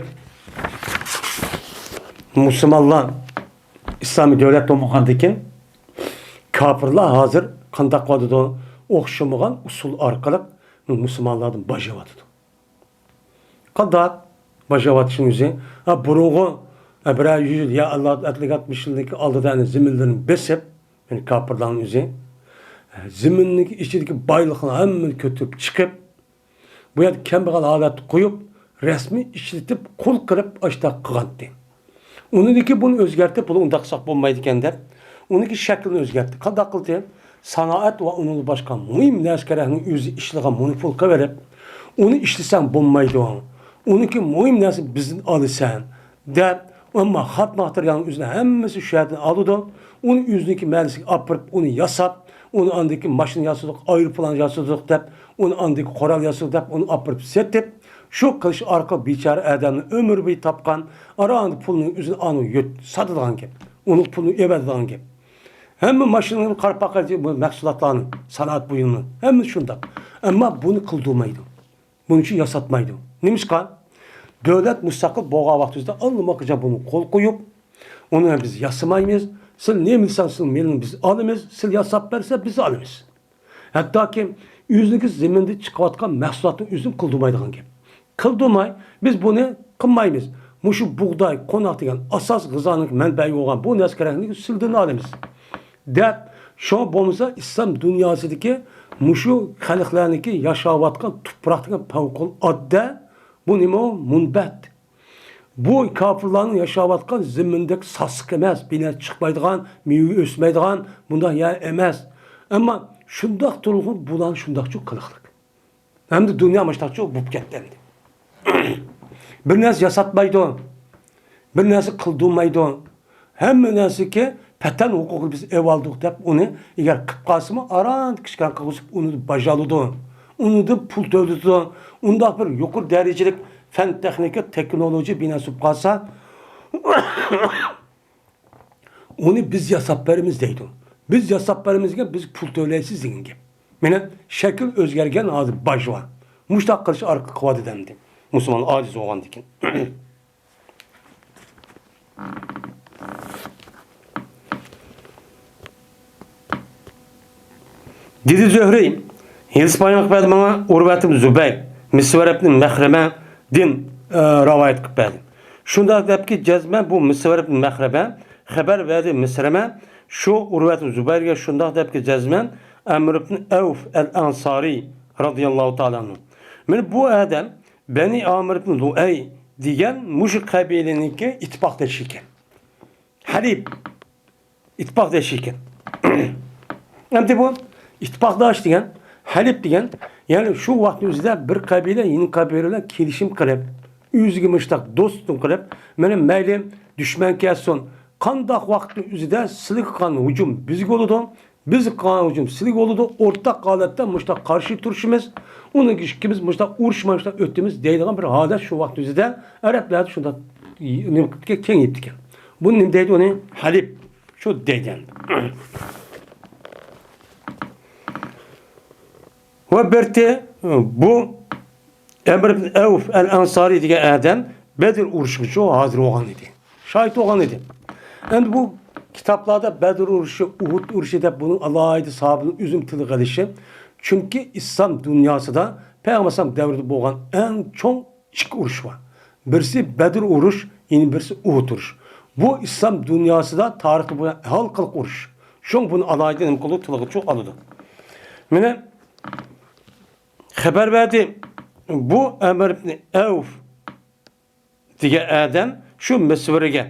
مۇسۇلمانلار ئىسلامىي دۆلەت بولمىغاندىكىن، كاپىرلار ھازىر قانداق قىلىۋاتىدۇ؟ ئوخشىمىغان ئۇسۇل ئارقىلىق مۇسۇلمانلاردىن باج يەۋاتىدۇ. قانداق باج يەۋاتىشنىڭ ئۆزى؟ ھە، بۇرۇنقى، ھە، بىرەر يۈز يىل يا ئەللىك يىلدىكى ئالدىدا زېمىنلىرىنى بېسىپ، يەنى كاپىرلارنىڭ ئۆزى، ھە، زېمىننىڭ ئىچىدىكى بايلىقنى ھەممىنى كۆتۈرۈپ چىقىپ، بۇ يەردە كەمبەغەل ھالەتتە قويۇپ، رەسمىي ئىشلىتىپ، قۇل قىلىپ ئاشتاق قىلغانتى. ئۇنىڭدىن كېيىن بۇنى ئۆزگەرتىپ، بۇنى ئۇنداق قىلساق بولمايدىكەن دەپ، ئۇنىڭكى شەكلىنى ئۆزگەرتتى. قانداق قىلدى؟ سانائەت ۋە ئۇنىڭدىن باشقا مۇھىم نەرسە-كېرەكنىڭ ئۆزى ئىشلىغان مونوپول قىلىۋېلىپ، ئۇنى ئىشلىسەڭ بولمايدۇ. ئۇنىڭكى مۇھىم نەرسە بىزدىن ئالىسەن. دەپ، ئەمما خات ماتېرىيالنىڭ ئۆزىنى ھەممىسى شۇ يەردىن ئالىدۇ. ئۇنى ئۆزىنىڭكى مەھەللىسىگە ئاپىرىپ، ئۇنى ياساپ، ئۇنى ئاندىن كېيىن ماشىنا ياسىدۇق، ئايروپىلان ياسىدۇق دەپ، ئۇنى ئاندىن كېيىن قورال ياسىدۇق دەپ، ئۇنى ئاپىرىپ سېتىپ، شۇ قىلىش ئارقىلىق بىچارە ئادەمنى ئۆمۈر بويى تاپقان، ئاراندا پۇلنىڭ ئۆزىنى ئانىڭ يۆت-، ساتىدىغان گەپ. ئۇنىڭ پۇلىنى ئېۋەتىدىغان گەپ. ھەممە ماشىنىنى قاراپ باقايلى، بۇ مەھسۇلاتلارنى، سانائەت بۇيۇمىنى، ھەممىسى شۇنداق. ئەمما بۇنى قىلدۇرمايدۇ. بۇنىڭ ئۈچۈن ياساتمايدۇ. نېمىشقا؟ دۆلەت مۇستەقىل بولغان ۋاقتىمىزدا ئاللىماقىچە بۇنى قول قويۇپ، ئۇنى بىز ياسىمايمىز، سىل نېمە دېسەڭ، سىل مېلىنى بىز ئالىمىز، سىل ياساپ بەرسە، بىز ئالىمىز. ھەتتاكى ئۆزىنىڭكى زېمىنىدا چىقىۋاتقان مەھسۇلاتنىڭ ئۆزىنى قىلدۇرمايدىغان گەپ. قىلدۇرماي، بىز بۇنى قىلمايمىز. مۇشۇ بۇغداي، قوناق دېگەن ئاساس غىزانىڭ مەنبەسى بولغان بۇ نەرسە-كېرەكنى سىلدىن ئالىمىز. دەپ، شۇڭا بولمىسا ئىسلام دۇنياسىدىكى مۇشۇ خەلقلەرنىڭكى ياشاۋاتقان تۇپراقتىكى پەۋقۇلئاددە، بۇ نېمە ئۇ؟ مۇنبەت. بۇ كاپىرلارنىڭ ياشاۋاتقان زېمىنىدەك ساسسىق ئەمەس، بىنا چىقمايدىغان، مېۋە ئۆسمەيدىغان بۇنداق يەر ئەمەس. ئەمما شۇنداق تۇرغۇن بۇلار شۇنداقچۇ قىلىقلىق. ئەمدى دۇنيا مۇشۇنداقچۇ بوپ كەتتى ئەمدى. بىر نەرسە ياساتمايدۇ. بىر نەرسە قىلدۇرمايدۇ. ھەممە نەرسىگە پەتەن ھوقۇقىنى بىز ئېۋالدۇق دەپ ئۇنى ئەگەر قىلىپ قالسىمۇ ئاران كىچىككەن قىلغۇزۇپ ئۇنى باجالىدۇ. ئۇنىدىن پۇل تۆلىتىدۇ. ئۇنداق بىر يۇقىرى دەرىجىلىك پەن تېخنىكا تېخنولوگىيە بىناسى بولۇپ قالسا ئۇنى بىز ياساپ بېرىمىز دەيدۇ. بىز ياساپ بېرىمىز دېگەن بىز پۇل تۆلەيسىز دېگەن گەپ. مانا شەكىل ئۆزگەرگەن ھازىر باجۋا. مۇشۇنداق قىلىش ئارقىلىق قىلىۋاتىدۇ ئەمدى. مۇسۇلمان ئاجىز بولغاندىكىن. دېدى زۆھرى، ھېلىسى بايان قىلىپ بەردى ماڭا، ئۇرۋەت ئىبن زۇبەير، مىسۋەر ئىبن مەخرەمەدىن، ئە، رىۋايەت قىلىپ بەردى. شۇنداق دەپكى جەزمەن بۇ مىسۋەر ئىبن مەخرەمە خەبەر بەردى مىسرەمە، شۇ ئۇرۋەت ئىبن زۇبەيرگە شۇنداق دەپكى جەزمەن ئەمر ئىبن ئەۋف ئەل ئەنسارى رازىياللاھۇ تائالا ئەنھۇ. مانا بۇ ئادەم بەنى ئامىر ئىبن لۇئەي دېگەن مۇشۇ قەبىلىنىڭكى ئىتتىپاقدىشى ئىكەن. ھەلىپ. ئىتتىپاقداش ئىكەن. ئەمدى بۇ ئىتتىپاقداش دېگەن، ھەلىپ دېگەن، يەنى شۇ ۋاقىتنىڭ ئۆزىدە بىر قەبىلە يېڭى قەبىلە بىلەن كېلىشىم قىلىپ، ئۆزىگە مۇشۇنداق دوستلۇق قىلىپ، مانا مەيلى دۈشمەن كەلسۇن، قانداق ۋاقىتنىڭ ئۆزىدە سىلىگە قىلغان ھۇجۇم بىزگە بولىدۇ، بىز قىلغان ھۇجۇم سىلىگە بولىدۇ، ئورتاق ھالەتتە مۇشۇنداق قارشى تۇرۇشىمىز، ئۇنىڭ ئىككىمىز مۇشۇنداق ئۇرۇشماي مۇشۇنداق ئۆتىمىز دەيدىغان بىر ھالەت شۇ ۋاقىتنىڭ ئۆزىدە ئەرەبلەردە شۇنداق نېمە قىلىپتىكەن، كېڭىيىپتىكەن. بۇ نېمە دەيدۇ ئۇنى؟ ھەلىپ. شۇ دەيدۇ ئەمدى. ۋە بىرتى، بۇ ئەمر ئىبن ئەۋف ئەل ئەنسارى دېگەن ئادەم بەدر ئۇرۇشىغىچۇ ھازىر بولغان ئىدى. شاھىت بولغان ئىدى. ئەمدى بۇ كىتابلاردا بەدر ئۇرۇشى، ئۇھۇد ئۇرۇشى دەپ بۇنىڭ ئالاھىدە ساھابىنىڭ ئۆزىنىڭ تىلغا ئېلىشى. چۈنكى ئىسلام دۇنياسىدا پەيغەمبەر ئەلەيھىسسالام دەۋرىدە بولغان ئەڭ چوڭ ئىككى ئۇرۇش بار. بىرسى بەدر ئۇرۇش، يەنە بىرسى ئۇھۇد ئۇرۇش. بۇ ئىسلام دۇنياسىدا تارىختا بولغان ھالقىلىق ئۇرۇش. شۇڭا بۇنى ئالاھىدە نېمە قىلىدۇ، تىلغىچۇ ئالىدۇ. مانا خەۋەر بەردى. بۇ ئەمر ئىبن ئەۋف دېگەن ئادەم شۇ مىسۋەرگە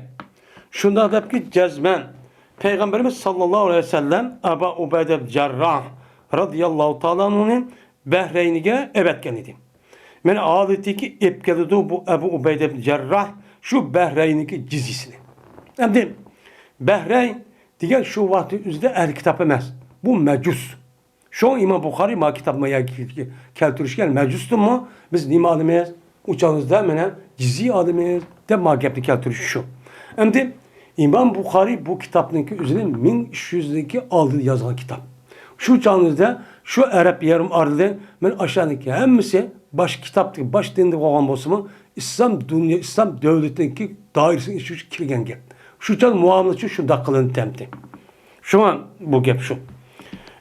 شۇنداق دەپكى، جەزمەن پەيغەمبىرىمىز ساللاللاھۇ ئەلەيھى ۋەسەللەم ئەبا ئۇبەيدە جەرراھ رازىياللاھۇ تائالا ئەنھۇنى بەھرەينگە ئەۋەتكەن ئىدى. مانا ھالىتىكى ئېلىپ كېلىدۇ بۇ ئەبۇ ئۇبەيدە جەرراھ شۇ بەھرەيننىڭكى جىزيىسىنى. ئەمدى بەھرەين دېگەن شۇ ۋاقىتنىڭ ئۆزىدە ئەھلى كىتاب ئەمەس. بۇ مەجۇس. شۇڭا ئىمام بۇخارىي ما كىتابنى يا كەلتۈرۈشكە مەجۇستىنمۇ بىز نېمە ئالىمىز؟ ئۇ چاغىمىزدا مانا جىزيە ئالىمىز دەپ ما گەپنى كەلتۈرۈشى شۇ. ئەمدى ئىمام بۇخارىي بۇ كىتابنىڭكى ئۆزىنى مىڭ ئۈچ يۈزدىكى ئالدىدا يازغان كىتاب. شۇ چاغىمىزدا شۇ ئەرەب يېرىم ئارىلى مانا ئاشۇلارنىڭكى ھەممىسى باش كىتابتىكى باش دىندا بولغان بولسىمۇ، ئىسلام دۇنيا، ئىسلام دۆلىتىنىڭكى دائىرىسىنىڭ ئىچىگە كىرگەن گەپ. شۇ چاغ مۇئامىلىچۇ شۇنداق قىلىنىدىكەنتى. شۇڭا بۇ گەپ شۇ.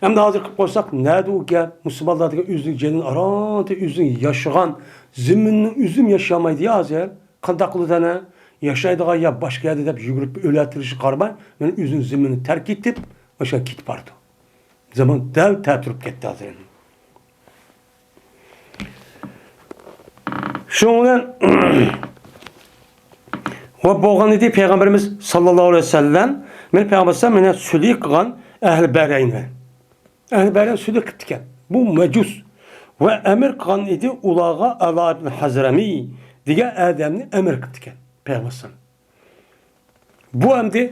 ئەمدى ھازىر قىلىپ قويساق، نەدە ئۇ گەپ؟ مۇسۇلمانلار دېگەن ئۆزىنىڭ جېنىنى ئارانتى ئۆزىنىڭ ياشىغان زېمىنىنى ئۆزىمۇ ياشىيالمايدۇ يا ھازىر. قانداق قىلىدۇ ئەنە؟ ياشايدىغان يا باشقا يەردە دەپ يۈگۈرۈپ ئۆلە تىرىشىغا قارىماي، مانا ئۆزىنىڭ زېمىنىنى تەرك ئېتىپ، ئاشۇ كېتىپ بارىدۇ. زامان دەل تەتۈرۈپ كەتتى ھازىر. شۇنىڭ بىلەن ۋە بولغان ئىدى پەيغەمبىرىمىز ساللاللاھۇ ئەلەيھى ۋەسەللەم، مانا پەيغەمبەر ئەلەيھىسسالام مانا سۈلھى قىلغان ئەھلى بەھرەيننى. ئەھلى بەھرەيننى سۈلھى قىپتىكەن. بۇ مەجۇس. ۋە ئەمىر قىلغان ئىدى ئۇلارغا ئەلا ئىبن ھەزرەمى دېگەن ئادەمنى ئەمىر قىپتىكەن پەيغەمبەر ئەلەيھىسسالام. بۇ ئەمدى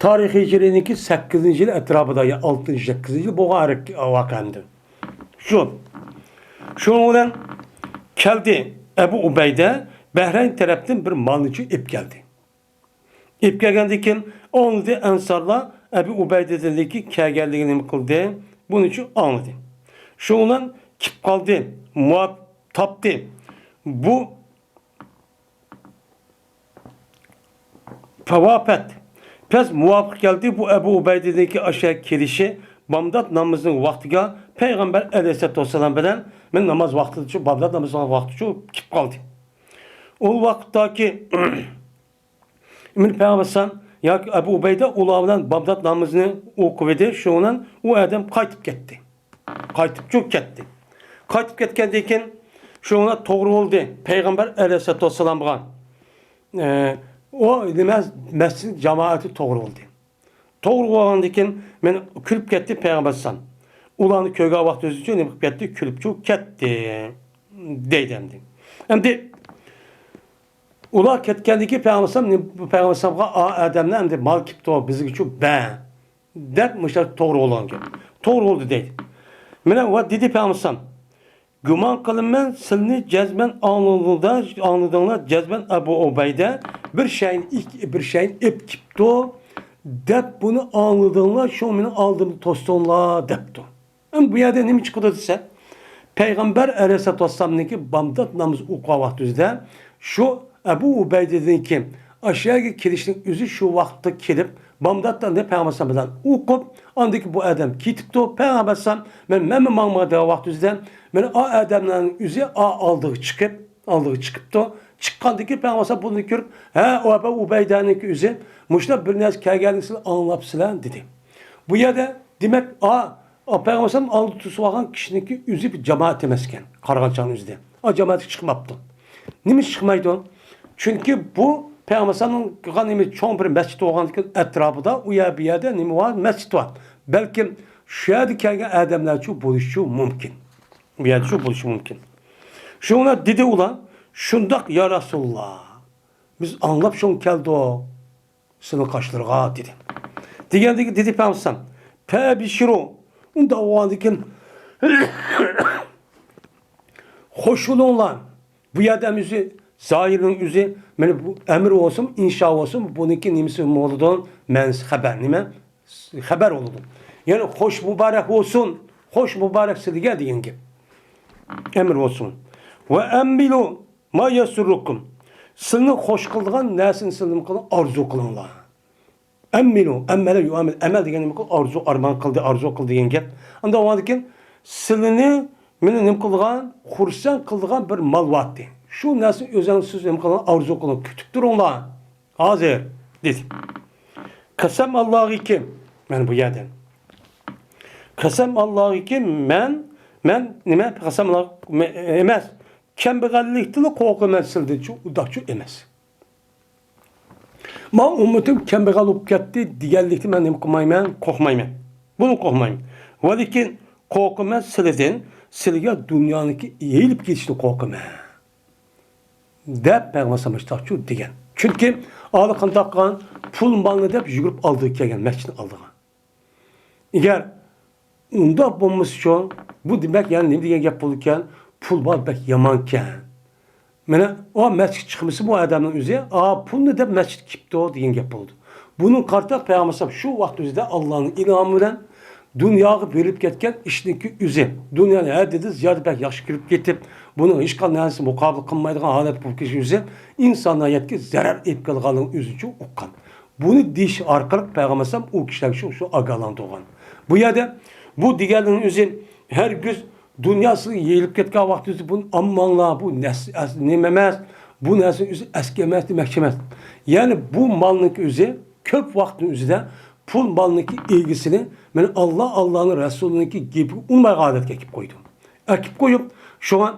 تارىخىي ھىجرىينىڭكى سەككىزىنچى يىل ئەتراپىدا يا ئالتىنچى، سەككىزىنچى يىل بولغان ھەرەك-، ۋەقە ئەمدى. شۇ. شۇنىڭ بىلەن كەلدى ئەبۇ ئۇبەيدە بەھرەين تەرەپتىن بىر مالنىچۇ ئېلىپ كەلدى. ئېلىپ كەلگەندىن كېيىن ئاڭلىدى ئەنسارلار ئەبۇ ئۇبەيدىدىنكى كەلگەنلىكىنى نېمە قىلدى؟ بۇنىچۇ ئاڭلىدى. شۇنىڭ بىلەن كېلىپ قالدى. مۇۋاپ تاپتى. بۇ پەۋاپەت. پەس مۇۋاپىق كەلدى. بۇ ئەبۇ ئۇبەيدىدىكى ئاشۇ كېلىشى بامدات نامىزىنىڭ ۋاقتىغا پەيغەمبەر ئەلەيھىسسالاتۇ ۋەسسالام بىلەن مەن ناماز ۋاقتىچۇ، بامدات نامىزىنىڭ ۋاقتىچۇ كېلىپ قالدى. ئۇ ۋاقىتتاكى ئىمىن پەيغەمبەر ياكى ئەبۇ ئۇبەيدە ئۇلار بىلەن بامدات نامىزىنى ئوقۇۋىدى. شۇنىڭ بىلەن ئۇ ئادەم قايتىپ كەتتى. قايتىپچۇ كەتتى. قايتىپ كەتكەندىن كېيىن شۇنىڭ بىلەن توغرا بولدى. پەيغەمبەر ئەلەيھىسسالاتۇ ۋەسسالامغا ئە، ئۇ نېمە، مەسچىت جامائىتى توغرا بولدى. توغرا بولغاندىن كېيىن مەن كۈلۈپ كەتتى پەيغەمبەر ئەلەيھىسسالام. ئۇلارنى كۆرگەن ۋاقتى ئۆزىچۇ نېمە قىلىپ كەتتى؟ كۈلۈپچۇ كەتتى. دەيدۇ ئەمدى. ئەمدى ئۇلار كەتكەندىن كېيىن پەيغەمبەر ئەلەيھىسسالام نېمە، پەيغەمبەر ئەلەيھىسسالامغا، ئا ئادەملەر ئەمدى مال كېپتۇ بىزگىچۇ بە دەپ مۇشۇنداق توغرا بولغان گەپ. توغرا بولدى دەيدۇ. مانا ۋە دېدى پەيغەمبەر ئەلەيھىسسالام، گۇمان قىلىمەن سىلىنى جەزمەن ئاڭلىدىڭلار، ئاڭلىدىڭلار، جەزمەن ئەبۇ ئۇبەيدە بىر شەينى، بىر شەينى ئېلىپ كېپتۇ دەپ بۇنى ئاڭلىدىڭلار، شۇڭا مېنىڭ ئالدىمدا توستۇڭلار دەپتۇ. ئەمدى بۇ يەردە نېمە چىقىدۇ دېسە، پەيغەمبەر ئەلەيھىسسالاتۇ ۋەسسالامنىڭكى بامدات نامىزى ئوقۇغان ۋاقتىمىزدا شۇ ئەبۇ ئۇبەيدىدىن كېيىن ئاشۇ يەرگە كېلىشنىڭ ئۆزى شۇ ۋاقىتتا كېلىپ، بامداتتا پەيغەمبەر ئەلەيھىسسالام بىلەن ئوقۇپ، ئاندىن كېيىن بۇ ئادەم كېتىپتۇ. پەيغەمبەر ئەلەيھىسسالام، مەن، مەنمۇ ماڭىمەن دېگەن ۋاقتىمىزدا، مانا ئا ئادەملەرنىڭ ئۆزى ئا ئالدىغا چىقىپ، ئالدىغا چىقىپتۇ. چىققاندىن كېيىن پەيغەمبەر ئەلەيھىسسالام بۇنى كۆرۈپ، ھە، ئۇ ئەبۇ ئۇبەيدەنىڭكى ئۆزى مۇشۇنداق بىر نەرسە كەلگەنلىكىنى سىلەر ئاڭلاپسىلەر دېدى. بۇ يەردە دېمەك، ئا، ئا، پەيغەمبەر ئەلەيھىسسالام ئالدىدا توسۇۋالغان كىشىنىڭكى ئۆزى بىر جامائەت ئەمەسكەن، قارىغان چاغنىڭ ئۆزىدە. ئا جامائەتكە چىقماپتۇ. نېمە ئۈچۈن چىقمايدۇ؟ چۈنكى بۇ پەيغەمبەر ئەلەيھىسسالامنىڭ قىلغان نېمە چوڭ بىر مەسچىت بولغاندىكىن ئەتراپىدا ئۇ يەر، بۇ يەردە نېمە بار؟ مەسچىت بار. بەلكىم شۇ يەردە كەلگەن ئادەملەرچۇ بولۇشىچۇ مۇمكىن. بۇ يەردىچۇ بولۇشى مۇمكىن. شۇڭا دېدى ئۇلار، شۇنداق يا رەسۇلاللا، بىز ئاڭلاپ شۇڭا كەلدۇق سېنىڭ قاشلىرىغا دېدى. دېگەندىكىن دېدى پەيغەمبەر ئەلەيھىسسالام، پەبىشىرۇ، ئۇنداق بولغاندىكىن خوش بولۇڭلار. بۇ يەردە ئەمدى ئۆزى، زاھىرنىڭ ئۆزى، مانا بۇ ئەمر بولسۇن، ئىنشا بولسۇن، بۇنىڭكى نېمىسى بولىدۇ؟ مەنىسى خەبەر نېمە؟ خەبەر بولىدۇ. يەنى خوش مۇبارەك بولسۇن، خوش مۇبارەك سىلىگە دېگەن گەپ. ئەمر بولسۇن. ۋە ئەممىلۇ ما يەسۇررۇكۇم. سىلنى خوش قىلىدىغان نەرسىنى سىلنى نېمە قىلىڭ؟ ئارزۇ قىلىڭلار. ئەممىلۇ، ئەممەلە يۇئەممىل. ئەمەل دېگەن نېمە قىل؟ ئارزۇ، ئارمان قىلدى، ئارزۇ قىل دېگەن گەپ. ئاندا ئۇنىڭدىن كېيىن سىلىنى، مېنى نېمە قىلىدىغان؟ خۇرسەن قىلىدىغان بىر مال بارتى. شۇ نەرسىنى ئۆزۈڭ سىز نېمە قىلىڭ؟ ئارزۇ قىلىڭ، كۈتۈپ تۇرۇڭلار. ھازىر، دېدى. قەسەم ئاللاھىكى، مەن بۇ يەردە. قەسەم ئاللاھىكى، مەن، مەن نېمە؟ قەسەم ئاللاھ، مە-، ئەمەس. كەمبەغەللىكتىنلا قورقىمەن سىلدىنچۇ، ئۇنداقچۇ ئەمەس. ما ئۈممىتىم كەمبەغەل بولۇپ كەتتى دېگەنلىكتىن مەن نېمە قىلمايمەن؟ قورقمايمەن. بۇنى قورقمايمەن. ۋەلىكىن قورقىمەن سىلىدىن، سىلىگە دۇنيانىڭكى يېيىلىپ كېتىشىنى قورقىمەن. دەپ پەيغەمبەر ئەلەيھىسسالام مۇشۇنداقچۇ دېگەن. چۈنكى ئالىي قانداق قىلغان؟ پۇل مالنى دەپ يۈگۈرۈپ ئالدىغا كەلگەن، مەسچىتنىڭ ئالدىغا. ئەگەر ئۇنداق بولمىسىچۇ، بۇ دېمەك يەنە نېمە دېگەن گەپ بولىدىكەن؟ پۇل بار بەك يامانكەن. مانا ئۇ مەسچىتكە چىقمىسا بۇ ئادەمنىڭ ئۆزى، ئا، پۇلنى دەپ مەسچىتكە كېپتۇ دېگەن گەپ بولىدۇ. بۇنىڭغا قارىتا پەيغەمبەر ئەلەيھىسسالام شۇ ۋاقىت ئۆزىدە ئاللانىڭ ئىلھامى بىلەن دۇنياغا بېرىلىپ كەتكەن ئىشنىڭكى ئۆزى، دۇنيانى ھەددىدىن زىيادە بەك ياخشى كۆرۈپ كېتىپ، بۇنىڭ ھېچقانداق نەرسە مۇقابىلە قىلمايدىغان ھالەت بولۇپ كېلىشى ئۆزى ئىنسانىيەتكە زەرەر ئېلىپ كېلىدىغانلىقىنى ئۆزىچۇ ئۇققان. بۇنى دېيىش ئارقىلىق پەيغەمبەر ئەلەيھىسسالام ئۇ كىشىلەرگە شۇ، شۇ ئاگاھلاندۇرغان. بۇ يەردە بۇ دېگەننىڭ ئۆزى ھەرگىز دۇنياسىغا يېيىلىپ كەتكەن ۋاقتىمىزدا بۇنى ئالماڭلار، بۇ نەس-، ئەس-، نېمە ئەمەس، بۇ نەرسە ئۆزى ئەسكى ئەمەس دېمەكچى ئەمەس. يەنى بۇ مالنىڭكى ئۆزى كۆپ ۋاقىتنىڭ ئۆزىدە پۇل مالنىڭكى ئىگىسىنى، مانا، ئاللا، ئاللانىڭ رەسۇلىنىڭكى گېپىگە ئۇنىمايدىغان ھالەتكە ئەكىپ قويىدۇ. ئەكىپ قويۇپ، شۇڭا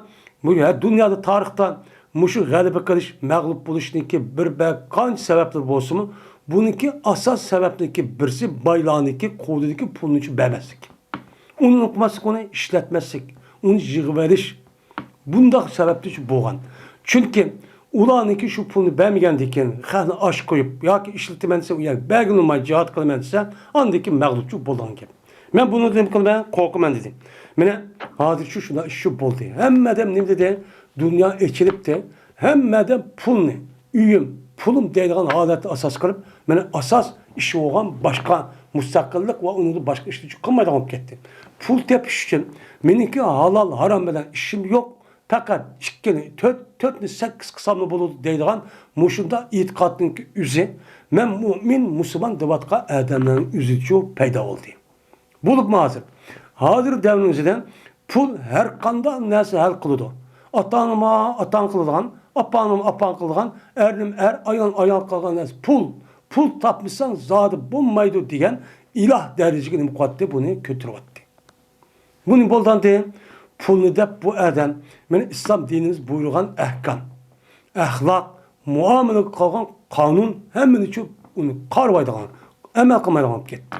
بۇ ھە، دۇنيادا تارىختا مۇشۇ غەلىبە قىلىش، مەغلۇپ بولۇشنىڭكى بىر بە-، قانچە سەۋەبلىرى بولسىمۇ، بۇنىڭكى ئاساس سەۋەبنىڭكى بىرسى بايلارنىڭكى قولىدىكى پۇلنى بەرمەسلىك. ئۇنى ئۇنتۇماسلىق، ئۇنى ئىشلەتمەسلىك، ئۇنى يىغىۋېلىش. بۇنداق سەۋەبتىن شۇ بولغان. چۈنكى ئۇلارنىڭكى شۇ پۇلنى بەرمىگەندىن كېيىن، خەقنى ئاچ قويۇپ ياكى ئىشلىتىمەن دېسە، ئۇ يەرگە بەرگىلى بولماي، جىھاد قىلىمەن دېسە، ئاندىن كېيىن مەغلۇپچۇ بولىدىغان گەپ. مەن بۇنى نېمە قىلىمەن؟ قورقىمەن دېدى. مانا، ھازىرچۇ شۇنداق ئىش شۇ بولدى. ھەممە ئادەم نېمە دېدى؟ دۇنيا ئېچىلىپتۇ. ھەممە ئادەم پۇلنى، ئۆيۈم، پۇلۇم دەيدىغان ھالەتنى ئاساس قىلىپ، مانا، ئاساس ئىش بولغان باشقا مۇستەقىللىق ۋە ئۇنىڭدىن باشقا ئىشنى قىلمايدىغان بولۇپ كەتتى. پۇل تېپىش ئۈچۈن مېنىڭكى ھالال، ھارام بىلەن ئىشىم يوق. پەقەت ئىككىنى، تۆت، تۆتنى سەككىز قىلساملا بولىدۇ دەيدىغان مۇشۇنداق ئېتىقادنىڭكى ئۆزى، مەن مۇئمىن، مۇسۇلمان دەۋاتقان ئادەملەرنىڭ ئۆزىچۇ پەيدا بولدى. بولۇپمۇ ھازىر. ھازىر دەۋرنىڭ ئۆزىدە پۇل ھەر قانداق نەرسە ھەل قىلىدۇ. ئاتاڭنىمۇ ئاتاڭ قىلىدىغان، ئاپاڭنىمۇ ئاپاڭ قىلىدىغان، ئەرنىمۇ ئەر، ئايال ئايال قىلىدىغان نەرسە پۇل. پۇل تاپمىساڭ زادى بولمايدۇ دېگەن ئىلاھ دەرىجىگە نېمە قىلىۋاتتى؟ بۇنى كۆتۈرۈۋاتتى. بۇ نېمە بولدى ئەمدى؟ پۇلنى دەپ بۇ ئادەم، مانا ئىسلام دىنىمىز بۇيرۇغان ئەھكام، ئەخلاق، مۇئامىلىگە قالغان قانۇن ھەممىنى چۆپ، ئۇنى قارىمايدىغان، ئەمەل قىلمايدىغان بولۇپ كەتتى.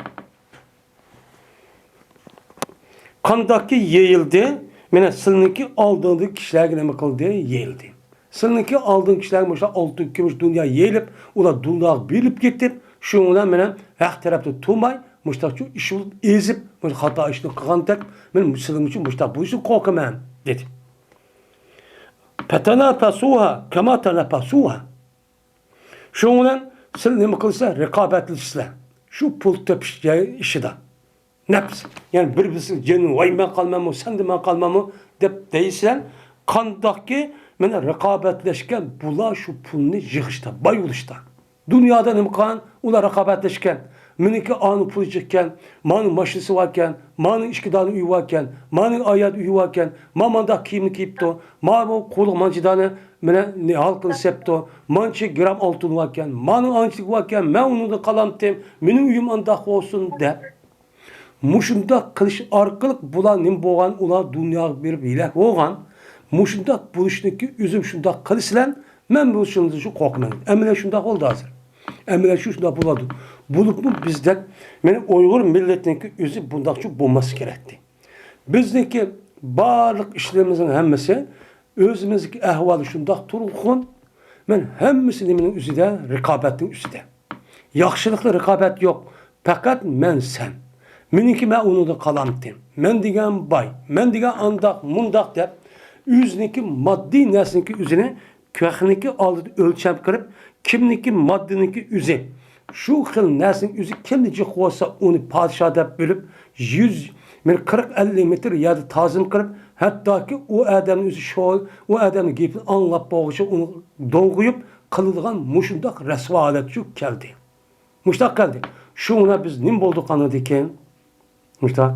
قانداقكى يېيىلدى؟ مانا سىلىنىڭكى ئالدىڭدىكى كىشىلەرگە نېمە قىلدى؟ يېيىلدى. سىلىنىڭكى ئالدىنقى كىشىلەر مۇشۇنداق ئالتۇن، كۈمۈش دۇنيا يېيىلىپ، ئۇلار دۇنياغا بېرىلىپ كېتىپ، شۇنىڭ بىلەن مېنىڭ ھەق تەرەپتە تۇرماي، مۇشۇنداق شۇ ئىش بولۇپ ئېزىپ، مۇشۇ خاتا ئىشنى قىلغاندەك، مەن سىلىنىڭ ئۈچۈن مۇشۇنداق بولۇشىدىن قورقىمەن، دېدى. فتنافسوها كما تنافسوها. شۇنىڭ بىلەن سىلەر نېمە قىلىسىلەر؟ رىقابەتلىشىسىلەر. شۇ پۇل تېپىش جاي ئىشىدا. نەپس، يەنى بىر-بىرسىنىڭ جېنىنى، ۋاي، مەن قالماممۇ، سەندە مەن قالماممۇ دەپ دەيسىلەر. قانداقكى، مانا، رىقابەتلەشكەن بۇلار شۇ پۇلنى يىغىشتا، باي بولۇشتا. دۇنيادا نېمە قىلغان؟ ئۇلار رىقابەتلەشكەن. مېنىڭكى ئانىڭ پۇلى جىقكەن، مانىڭ ماشىنىسى باركەن، مانىڭ ئىككى دانە ئۆيى باركەن، مانىڭ ئاياد ئۆيى باركەن، ما مانداق كىيىمنى كىيىپتۇ، ما بۇ قولىغا مانچە دانە، مانا، ھالقىنى سەپتۇ، مانچە گرام ئالتۇنى باركەن، مانىڭ ئانچىلىكى باركەن، مەن ئۇنىڭدىن قالامتىم، مېنىڭ ئۆيۈم ئانداق بولسۇن دەپ. مۇشۇنداق قىلىش ئارقىلىق بۇلار نېمە بولغان؟ ئۇلار دۇنياغا بېرىپ ھېلەك بولغان. مۇشۇنداق بولۇشنىڭكى ئۆزۈم شۇنداق قىلسىلەر، مەن بۇ شۇنداق شۇ قورقىمەن. ئەمەلىيەت شۇنداق بولدى ھازىر. ئەمەلىيەت شۇ شۇنداق بولىدۇ. بولۇپمۇ بىزدەك، مانا، ئۇيغۇر مىللىتىنىڭكى ئۆزى بۇنداقچە بولماسلىقى كېرەكتى. بىزنىڭكى بارلىق ئىشلىرىمىزنىڭ ھەممىسى ئۆزىمىزدىكى ئەھۋال شۇنداق تۇرغۇن. مەن ھەممىسى نېمىنىڭ ئۆزىدە؟ رىقابەتنىڭ ئۆزىدە. ياخشىلىقتا رىقابەت يوق. پەقەت مەن سەن. مېنىڭكى مەن ئۇنىڭدىن قالامتىم. مەن دېگەن باي. مەن دېگەن ئانداق، مۇنداق دەپ ئۆزىنىڭكى ماددىي نەرسىنىڭكى ئۆزىنى كۆخنىڭكى ئالدىدا ئۆلچەم قىلىپ، كىمنىڭكى ماددىنىڭكى ئۆزى، شۇ خىل نەرسىنىڭ ئۆزى كىمنى جىق بولسا، ئۇنى پادىشاھ دەپ بىلىپ، يۈز، مانا، قىرىق ئەللىك مېتىر يەردە تازىم قىلىپ، ھەتتاكى ئۇ ئادەمنىڭ ئۆزى شۇ، ئۇ ئادەمنىڭ گېپىنى ئاڭلاپ بولغۇچە ئۇنى دوڭغىيىپ قىلىدىغان مۇشۇنداق رەسۋا ھالەتچۇ كەلدى. مۇشۇنداق كەلدى. شۇڭا بىز نېمە بولدۇق ئاندىن كېيىن؟ مۇشۇنداق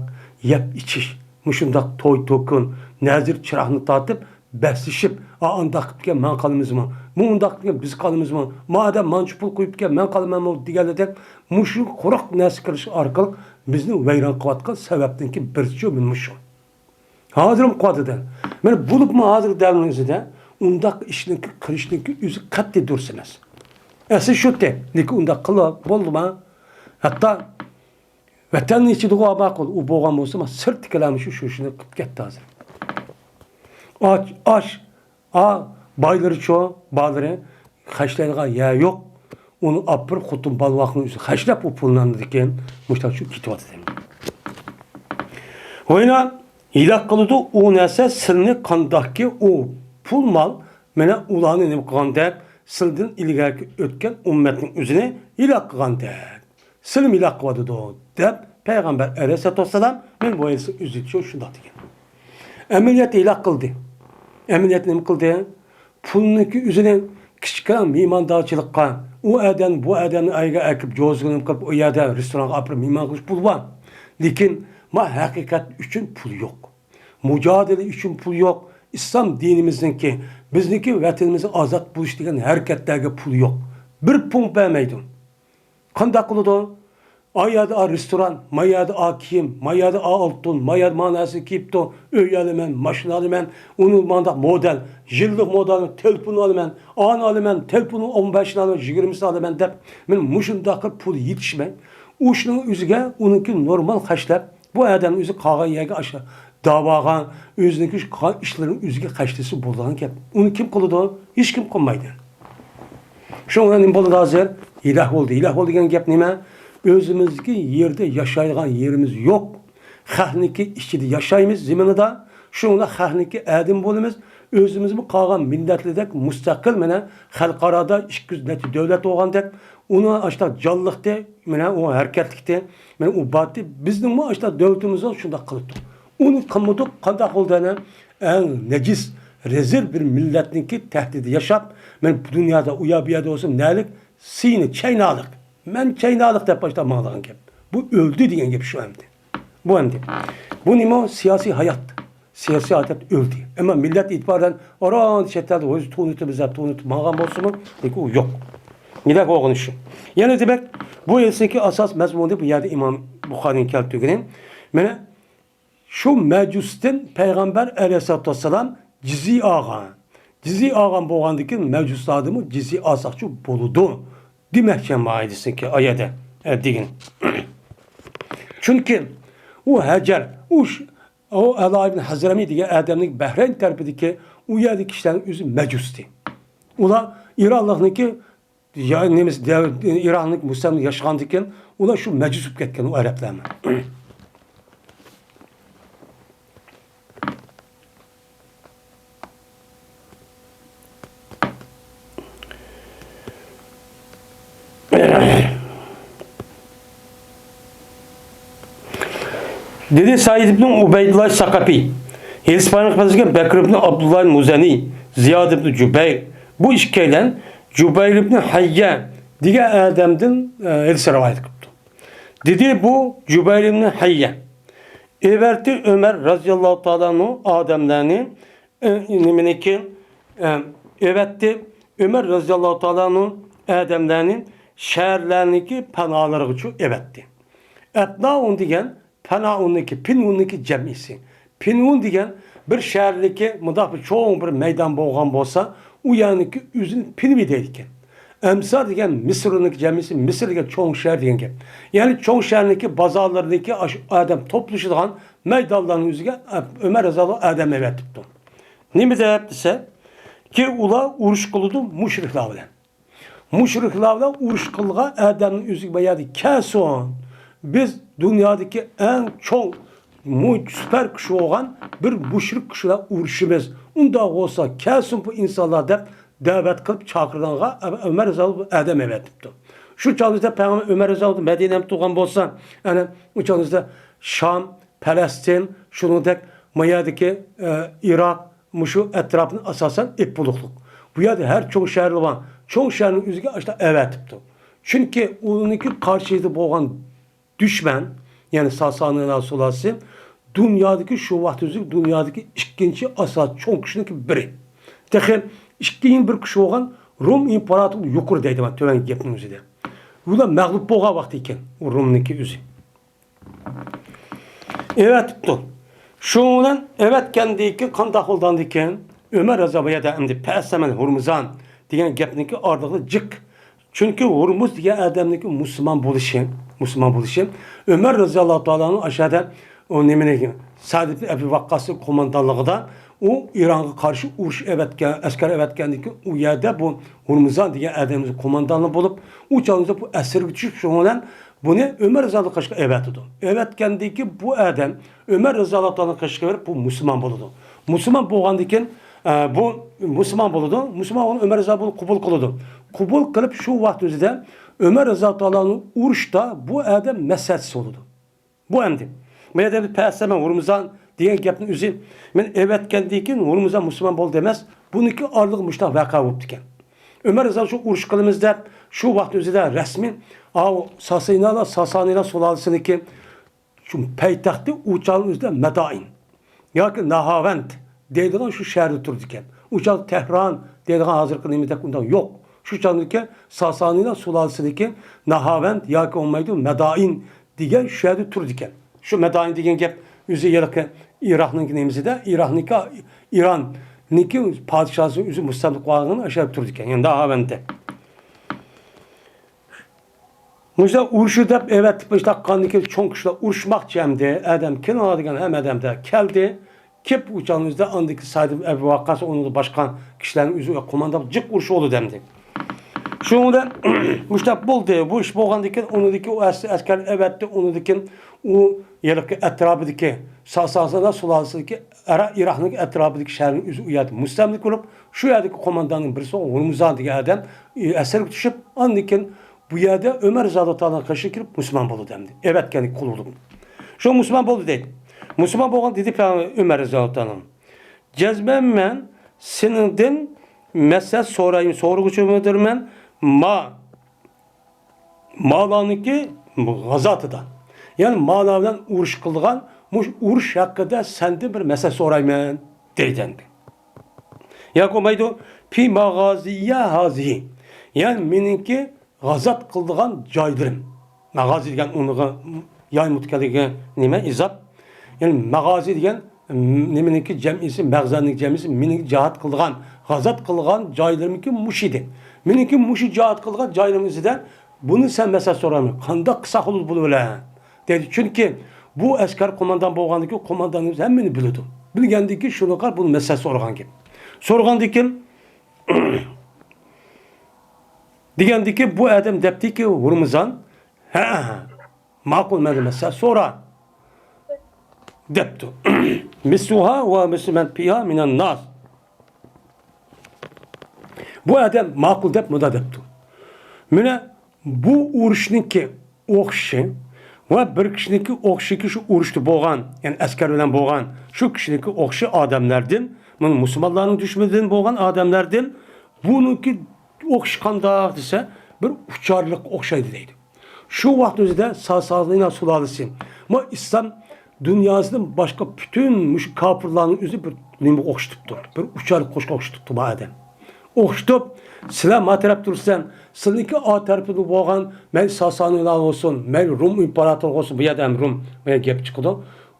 يەپ ئىچىش، مۇشۇنداق توي توكۇن، نەزىر چىراغنى تارتىپ، بەسلىشىپ، ئا، ئانداق قىپتىكەن، مەن قالىمىزمۇ؟ مۇنداق قىپتىكەن، بىز قالىمىزمۇ؟ ما ئادەم مانچە پۇل قويۇپتىكەن، مەن قالىمەنمۇ؟ دېگەنلەردەك مۇشۇ قۇرۇق نەرسە قىلىش ئارقىلىق بىزنى ۋەيران قىلىۋاتقان سەۋەبتىنكى بىرسىچۇ مانا مۇشۇ. ھازىرمۇ قىلىۋاتىدۇ. مانا بولۇپمۇ ھازىرقى دەۋرنىڭ ئۆزىدە ئۇنداق ئىشنىڭكى قىلىشنىڭكى ئۆزى قەتئىي دۇرۇس ئەمەس. ئەسلى شۇ تېخنىكا ئۇنداق قىلىپ بولدىما؟ ھەتتا ۋەتەننىڭ ئىچىدىغۇ ماقۇل، ئۇ بولغان بولسىمۇ، سىرتتىكىلەرمۇ شۇ، شۇ ئىشنى قىلىپ كەتتى ھازىر. ئاچ، ئاش، ئا، بايلىرىچۇ، بالىلىرى خەجلەيدىغان يەر يوق. ئۇنى ئاپىرىپ، خوتۇن بالىۋاقنىڭ ئۆزى خەجلەپ، ئۇ پۇلنى ئاندىن كېيىن مۇشۇنداق شۇ كېتىۋاتىدۇ. ھوينا، ھېلاك قىلىدۇ ئۇ نەرسە سىلنى قانداقكى ئۇ پۇل مال، مانا ئۇلارنى نېمە قىلغاندەك، سىلدىن ئىلگەركى ئۆتكەن ئۈممەتنىڭ ئۆزىنى ھېلاك قىلغاندەك. سىلىم ھېلاك قىلىۋاتىدۇ، دەپ پەيغەمبەر ئەلەيھىسسالاتۇ ۋەسسالام، مەن بۇ ھەدىسنىڭ ئۆزىچە شۇنداق دېگەن. ئەمەلىيەتتە ھېلاك قىلدى. ئەمەلىيەتتە نېمە قىلدى؟ پۇلنىڭكى ئۆزىنى كىچىككىنە مېھماندارچىلىققا، ئۇ ئادەم، بۇ ئادەمنى ئەيگە ئەكىپ، جوزىگىنى قىلىپ، ئۇ يەردە رېستورانغا ئاپىرىپ مېھمان قىلىش پۇل بار. لېكىن، ما ھەقىقەت ئۈچۈن پۇل يوق. مۇجادىلە ئۈچۈن پۇل يوق. ئىسلام دىنىمىزنىڭكى، بىزنىڭكى ۋەتىنىمىزنىڭ ئازاد بولۇش دېگەن ھەرىكەتلەرگە پۇل يوق. بىر پۇڭ بەرمەيدۇ. قانداق قىلىدۇ؟ ئا يەردە ئا رېستوران، ما يەردە ئا كىيىم، ما يەردە ئا ئالتۇن، ما يەردە ما نەرسە كىيىپتۇ، ئۆي ئالىمەن، ماشىنا ئالىمەن، ئۇنى مانداق مودېل، يىللىق مودېل، تېلېفون ئالىمەن، ئانى ئالىمەن، تېلېفوننىڭ ئون بەشىنى ئالىمەن، يىگىرمىسىنى ئالىمەن دەپ، مانا مۇشۇنداق قىلىپ پۇل يېتىشمەي، ئۇ ئىشنىڭ ئۆزىگە ئۇنىڭكى نورمال خەجلەپ، بۇ ئادەم ئۆزى قالغان يەرگە ئاشۇ داۋاغا، ئۆزىنىڭكى شۇ قىلغان ئىشلىرىنى ئۆزىگە خەجلىسە بولىدىغان گەپ. ئۇنى كىم قىلىدۇ؟ ھېچكىم قىلمايدۇ. شۇڭا نېمە بولدى ھازىر؟ ھېلاك بولدى. ھېلاك بولدى دېگەن گەپ نېمە؟ ئۆزىمىزدىكى يەردە ياشايدىغان يېرىمىز يوق. خەقنىڭكى ئىچىدە ياشايمىز زېمىنىدا. شۇڭا خەقنىڭكى ئادىمى بولىمىز. ئۆزىمىزمۇ قالغان مىللەتلەردەك مۇستەقىل، مانا، خەلقئارادا ئىككى يۈز نەچچە دۆلەت بولغاندەك، ئۇنىڭ ئاشۇنداق جانلىقتى، مانا، ئۇ ھەرىكەتلىكتى، مانا، ئۇ بارتى. بىزنىڭمۇ ئاشۇنداق دۆلىتىمىز شۇنداق قىلىپتۇ. ئۇنى قىلمىدۇق، قانداق بولدى ئەنە؟ ئەڭ نەجىس، رەزىل بىر مىللەتنىڭكى تەھتىدە ياشاپ، مەن بۇ دۇنيادا ئۇ يەر بۇ يەردە بولسام نەلىك، سىينى چاينالىق. مەن چاينالىق دەپ باشلاپ ماڭىدىغان گەپ. بۇ ئۆلدى دېگەن گەپ شۇ ئەمدى. بۇ ئەمدى. بۇ نېمە؟ سىياسىي ھايات. سىياسىي ھايات ئۆلدى. ئەمما مىللەت ئېتىبارىدىن ئاران چەت ئەلدە ھويزا تونۇتىمىز دەپ تونۇتۇپ ماڭغان بولسىمۇ، لېكىن ئۇ يوق. نېدەك بولغىنى شۇ. يەنە دېمەك، بۇ ھەدىسنىڭكى ئاساس مەزمۇنى بۇ يەردە ئىمام بۇخارىنىڭ كەلتۈرگىنى. مانا شۇ مەجۇستىن پەيغەمبەر ئەلەيھىسسالاتۇ ۋەسسالام جىزيە ئالغان. جىزيە ئالغان بولغاندىكىن مەجۇسلاردىنمۇ جىزيە ئالساقچۇ بولىدۇ دېمەكچى مانا ھەدىسنىڭكى ئايەتتە، ئە، دېگىنى. چۈنكى ئۇ ھەجەر، ئۇ ش-، ئۇ ئەلا ئىبن ھەزرەمى دېگەن ئادەمنىڭ بەھرەين تەرىپىدىكى ئۇ يەردىكى كىشىلەرنىڭ ئۆزى مەجۇستى. ئۇلار ئىرانلىقنىڭكى، يا، نېمىسى، دەۋ-، ئىراننىڭ مۇستەملىكە ياشىغاندىكىن، ئۇلار شۇ مەجۇس بولۇپ كەتكەن، ئۇ ئەرەبلەرمۇ. دېدى سەئىد ئىبن ئۇبەيدۇللا سەقەپى، ھېلىسپانىيەگە پەتھەتكەن بەكر ئىبن ئابدۇللا مۇزەنى، زىياد ئىبن جۇبەير، بۇ ئىككىيلەن جۇبەير ئىبن ھەييە دېگەن ئادەمدىن، ئە، ھەدىس رىۋايەت قىپتۇ. دېدى بۇ جۇبەير ئىبن ھەييە، ئەۋەتتى ئۆمەر رەزىياللاھۇ تائالا ئەنھۇ ئادەملەرنى، ئە، نېمىنىكى، ئە، ئەۋەتتى ئۆمەر رەزىياللاھۇ تائالا ئەنھۇ ئادەملەرنى شەھەرلەرنىڭكى پاناھلىرىغىچۇ ئەۋەتتى. ئەپنائۇن دېگەن پانائۇننىڭكى، پىنئۇننىڭكى جەمئىسى. پىنئۇن دېگەن بىر شەھەرلىكى مۇنداق بىر چوڭ بىر مەيدان بولغان بولسا، ئۇ يەرنىڭكى ئۆزىنى پىنۋى دەيدىكەن. ئەمسار دېگەن مىسرنىڭكى جەمئىسى، مىسىر دېگەن چوڭ شەھەر دېگەن گەپ. يەنى چوڭ شەھەرنىڭكى بازارلىرىدىكى ئاش-، ئادەم توپلىشىدىغان مەيدانلارنىڭ ئۆزىگە ئۆمەر رەزىياللاھۇ ئادەم ئەۋەتىپتۇ. نېمە دەپ دېسە، كى ئۇلار ئۇرۇش قىلىدۇ مۇشرىكلار بىلەن. مۇشرىكلار بىلەن ئۇرۇش قىلغان ئادەمنىڭ ئۆزىگە بۇ يەردە كەلسۇن. بىز دۇنيادىكى ئەڭ چوڭ مۇ-، سۈپەر كۈچ بولغان بىر مۇشرىك كۈچ بىلەن ئۇرۇشىمىز. ئۇنداق بولسا كەلسۇن بۇ ئىنسانلار دەپ دەۋەت قىلىپ چاقىرغانغا ئۆمەر رەزىياللاھۇ ئادەم ئەۋەتىپتۇ. شۇ چاغدا پەيغەمبەر ئۆمەر رەزىياللاھۇ مەدىنەدە تۇرغان بولسا، ئەنە ئۇ چاغدا شام، پەلەستىن، شۇنىڭدەك ما يەردىكى، ئە، ئىراق، مۇشۇ ئەتراپنى ئاساسەن ئېلىپ بولۇقلۇق. بۇ يەردە ھەر چوڭ شەھەرلەر بار. چوڭ شەھەرنىڭ ئۆزىگە ئاشۇنداق ئەۋەتىپتۇ. چۈنكى ئۇنىڭكى قارشىسىدا بولغان دۈشمەن، يەنى ساسانىيلار سۇلالىسى دۇنيادىكى شۇ ۋاقىت ئۆزى دۇنيادىكى ئىككىنچى ئاساس چوڭ كۈچنىڭكى بىرى. تېخى ئىككى يەنە بىر كۈچ بولغان روم ئىمپېراتورى يۇقىرى دەيدىمەن تۆۋەنكى گەپنىڭ ئۆزىدە. ئۇلار مەغلۇپ بولغان ۋاقتى ئىكەن، ئۇ رومنىڭكى ئۆزى. ئەۋەتىپتۇ. شۇنىڭ بىلەن ئەۋەتكەندىكىن قانداق بولغاندىكىن، ئۆمەر رەزا بۇ يەردە ئەمدى پەسەمەن ھۇرمۇزان دېگەن گەپنىكى ئارىلىقىدا جىق. چۈنكى ھۇرمۇز دېگەن ئادەمنىڭكى مۇسۇلمان بولۇشى، مۇسۇلمان بولۇشى، ئۆمەر رەزىياللاھۇ تائالا ئەنھۇ ئاشۇ يەردە ئۇ نېمىنى، سەئد ئىبن ئەبى ۋەققاسنىڭ قوماندانلىقىدا ئۇ ئىرانغا قارشى ئۇرۇش ئەۋەتكەن، ئەسكەر ئەۋەتكەندىكىن ئۇ يەردە بۇ ھۇرمۇزان دېگەن ئادەمنىڭ قوماندانى بولۇپ، ئۇ چاغدا بۇ ئەسىرگە چۈشۈپ، شۇنىڭ بىلەن بۇنى ئۆمەر رەزىياللاھۇ قېشىغا ئەۋەتىدۇ. ئەۋەتكەندىكىن بۇ ئادەم ئۆمەر رەزىياللاھۇ تائالا قېشىغا بېرىپ، بۇ مۇسۇلمان بولىدۇ. مۇسۇلمان بولغاندىكىن، ئە، بۇ مۇسۇلمان بولىدۇ. مۇسۇلمان بولغان ئۆمەر رەزىياللاھۇ بۇنى قوبۇل قىلىدۇ. قوبۇل قىلىپ، شۇ ۋاقىت ئۆزىدە ئۆمەر رەزىياللاھۇ تائالا ئەنھۇ ئۇرۇشتا بۇ ئادەم مەسلىھەتچىسى بولىدۇ. بۇ ئەمدى. بۇ يەردە بىر پەسەمە ھۇرمۇزان دېگەن گەپنىڭ ئۆزى، مەن ئەۋەتكەندىن كېيىن ھۇرمۇزان مۇسۇلمان بولدى ئەمەس، بۇنىڭكى ئارىلىقى مۇشۇنداق ۋەقە بوپتىكەن. ئۆمەر رەزىياللاھۇ شۇ ئۇرۇش قىلىمىز دەپ، شۇ ۋاقىت ئۆزىدە رەسمىي، ئاۋۇ ساسانىيلار، ساسانىيلار سۇلالىسىنىڭكى شۇ پايتەختى ئۇ چاغنىڭ ئۆزىدە مەدائىن. ياكى ناھاۋەند دەيدىغان شۇ شەھەردە تۇرىدىكەن. ئۇ چاغدا تەھران دەيدىغان ھازىرقى نېمىدەك ئۇنداق يوق. شۇ چاغدىكى ساسانىيلار سۇلالىسىدىكى ناھاۋەند ياكى بولمايدۇ مەدائىن دېگەن شۇ يەردە تۇرىدىكەن. شۇ مەدائىن دېگەن گەپ ئۆزى ھېلىقى ئىراقنىڭكى نېمىسىدە، ئىراقنىڭكى، ئىراننىڭكى پادىشاھى ئۆزى مۇستەملىكە قىلغان ئاشۇ يەردە تۇرىدىكەن. يەنى ناھاۋەندتە. مۇشۇنداق ئۇرۇشى دەپ ئەۋەتىپ، مۇشۇنداق قاندىكى چوڭ كىشىلەر ئۇرۇشماقچى ئەمدى. ئادەم كېلىڭلار دېگەن ھەممە ئادەم كەلدى. كېلىپ ئۇ چاغنىڭ ئۆزىدە ئاندىكى سەئد ئىبن ئەبى ۋەققاس، ئۇنىڭدا باشقا كىشىلەرنىڭ ئۆزى قوماندان جىق ئۇرۇش بولدى ئەمدى. شۇنىڭ بىلەن مۇشۇنداق بولدى. بۇ ئىش بولغاندىن كېيىن ئۇنىڭدىكى ئۇ ئەس-، ئەسكەر ئەۋەتتى. ئۇنىڭدىن كېيىن ئۇ ھېلىقى ئەتراپىدىكى ساسانىيلار سۇلالىسىدىكى ئەرە-، ئىراقنىڭ ئەتراپىدىكى شەھەرنىڭ ئۆزى ئۇ يەردە مۇستەملىكە بولۇپ، شۇ يەردىكى قومانداننىڭ بىرسى ھۇرمۇزان دېگەن ئادەم ئەسىرگە چۈشۈپ، ئاندىن كېيىن بۇ يەردە ئۆمەر رەزىياللاھۇ تائالا قېشىغا كىرىپ مۇسۇلمان بولدى ئەمدى. ئەۋەتكەنلىك قۇل بولۇپ. شۇ مۇسۇلمان بولدى دەيدۇ. مۇسۇلمان بولغان دېدى پەيغەمبەر ئۆمەر رەزىياللاھۇ تائالا. جەزمەن مەن سېنىڭدىن مەسلىھەت سورايمەن، سورىغۇچىمدۇرمەن. ما-، مالارنىڭكى غازاتىدا. يەنى مالار بىلەن ئۇرۇش قىلىدىغان مۇشۇ ئۇرۇش ھەققىدە سەندىن بىر مەسلىھەت سورايمەن دەيدۇ ئەمدى. ياكى بولمايدۇ، پى ماغازىيە ھازىھى. يەنى مېنىڭكى غازات قىلىدىغان جايلىرىم. ماغازى دېگەن ئۇنىڭغا يايمۇ تىكەنلىكى نېمە، ئىزاب. يەنى ماغازى دېگەن، م، نېمىنىڭكى جەمئىسى، مەغزەنىڭ جەمئىسى، مېنىڭ جىھاد قىلىدىغان، غازات قىلىدىغان جايلىرىمكى مۇشۇ ئىدى. مېنىڭكى مۇشۇ جىھاد قىلىدىغان جايلىرىم ئىچىدە بۇنى سەن مەسلىھەت سورايمەن. قانداق قىلساق بولىدۇ بۇلار بىلەن؟ دەيدۇ. چۈنكى بۇ ئەسكەر قوماندان بولغاندىن كېيىن قوماندانىمىز ھەممىنى بىلىدۇ. بىلگەندىن كېيىن شۇنىڭغا بۇنى مەسلىھەت سورىغان گەپ. سورىغاندىن كېيىن دېگەندىكى بۇ ئادەم دەپتىكى، ھۇرمۇزان، ھە، ماقۇل، مەن دېمەسە سورا، دەپتۇ. مىسلۇھا ۋە مىسلۇ مەن فىھا مىنەن ناس. بۇ ئادەم ماقۇل دەپ مۇنداق دەپتۇ. مانا بۇ ئۇرۇشنىڭكى ئوخشىشى ۋە بىر كىشىنىڭكى ئوخشىشىكى شۇ ئۇرۇشتا بولغان، يەنى ئەسكەر بىلەن بولغان شۇ كىشىنىڭكى ئوخشىشى ئادەملەردىن، مانا مۇسۇلمانلارنىڭ دۈشمىنىدىن بولغان ئادەملەردىن بۇنىڭكى ئوخشىشى قانداق دېسە، بىر ئۇچارلىققا ئوخشايدۇ دەيدۇ. شۇ ۋاقىت ئۆزىدە ساسانىيلار سۇلالىسى، ما ئىسلام دۇنياسىدىن باشقا پۈتۈن مۇشۇ كاپىرلارنىڭ ئۆزى بىر نېمىگە ئوخشىتىپتۇ، بىر ئۇچار قۇشقا ئوخشىتىپتۇ بۇ ئادەم. ئوخشىتىپ، سىلەر ما تەرەپتە تۇرسىلەر، سىلىنىڭكى ئا تەرىپىدە بولغان، مەيلى ساسانىيلار بولسۇن، مەيلى روم ئىمپېراتورلۇقى بولسۇن، بۇ يەردە ھەم روم، بۇ يەردە گەپ چىقىدۇ.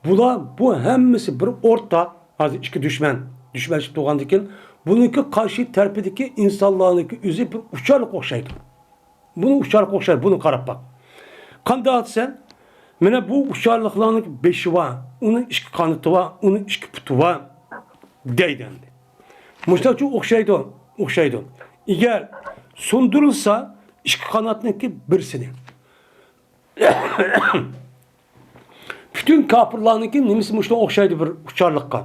بۇلار، بۇ ھەممىسى بىر ئورتاق، ھازىر ئىككى دۈشمەن، دۈشمەنلىشىپ تۇرغاندىكىن، بۇنىڭكى قارشى تەرىپىدىكى ئىنسانلارنىڭكى ئۆزى بىر ئۇچارلىققا ئوخشايدۇ. بۇنى ئۇچارلىققا ئوخشايدۇ، بۇنى قاراپ باق. قانداق دېسەڭ، مانا بۇ ئۇچارلىقلارنىڭ بېشى بار، ئۇنىڭ ئىككى قانىتى بار، ئۇنىڭ ئىككى پۇتى بار، دەيدۇ ئەمدى. مۇشۇنىڭ ئۈچۈن ئوخشايدۇ، ئوخشايدۇ. ئەگەر سۇندۇرۇلسا، ئىككى قاناتنىڭكى بىرسىنى. پۈتۈن كاپىرلارنىڭكى نېمىسى مۇشۇنىڭغا ئوخشايدۇ بىر ئۇچارلىققا.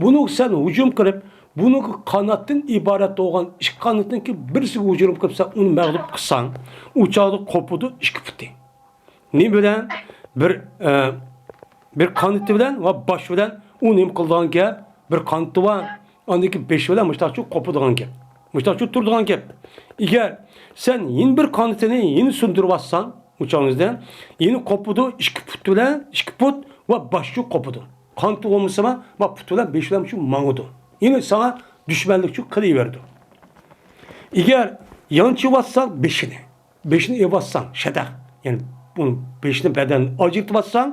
بۇنىڭغا سەن ھۇجۇم قىلىپ، بۇنىڭغا قاناتتىن ئىبارەت بولغان ئىككى قانىتىنىڭكى بىرسىگە ھۇجۇم قىلىپ، سەن ئۇنى مەغلۇپ قىلساڭ، ئۇ چاغدا قوپىدۇ ئىككى پۇتى. نېمە بىلەن؟ بىر، ئە، بىر قانىتى بىلەن ۋە باش بىلەن ئۇ نېمە قىلىدىغان گەپ؟ بىر قانىتى بار، ئاندىن كېيىن بېشى بىلەن مۇشتاقچۇ قوپىدىغان گەپ. مۇشتاقچۇ تۇرىدىغان گەپ. ئەگەر سەن يەنە بىر قانىتىنى يەنە سۇندۇرۇۋاتساڭ، ئۇچاڭىزدە يەنە قوپىدۇ، ئىككى پۇت بىلەن، ئىككى پۇت ۋە باشچۇ قوپىدۇ. قانىتى بولمىسىمۇ، ۋە پۇت بىلەن، بېشى بىلەن شۇ ماڭىدۇ. يەنە ساڭا دۈشمەنلىكچۇ قىلىۋېرىدۇ. ئەگەر يانچىۋاتساڭ بېشىنى، بېشىنى ئېلىۋاتساڭ، شەدەق، يەنى بۇنى بېشىنى بەدەننى ئاجرىتىۋاتساڭ،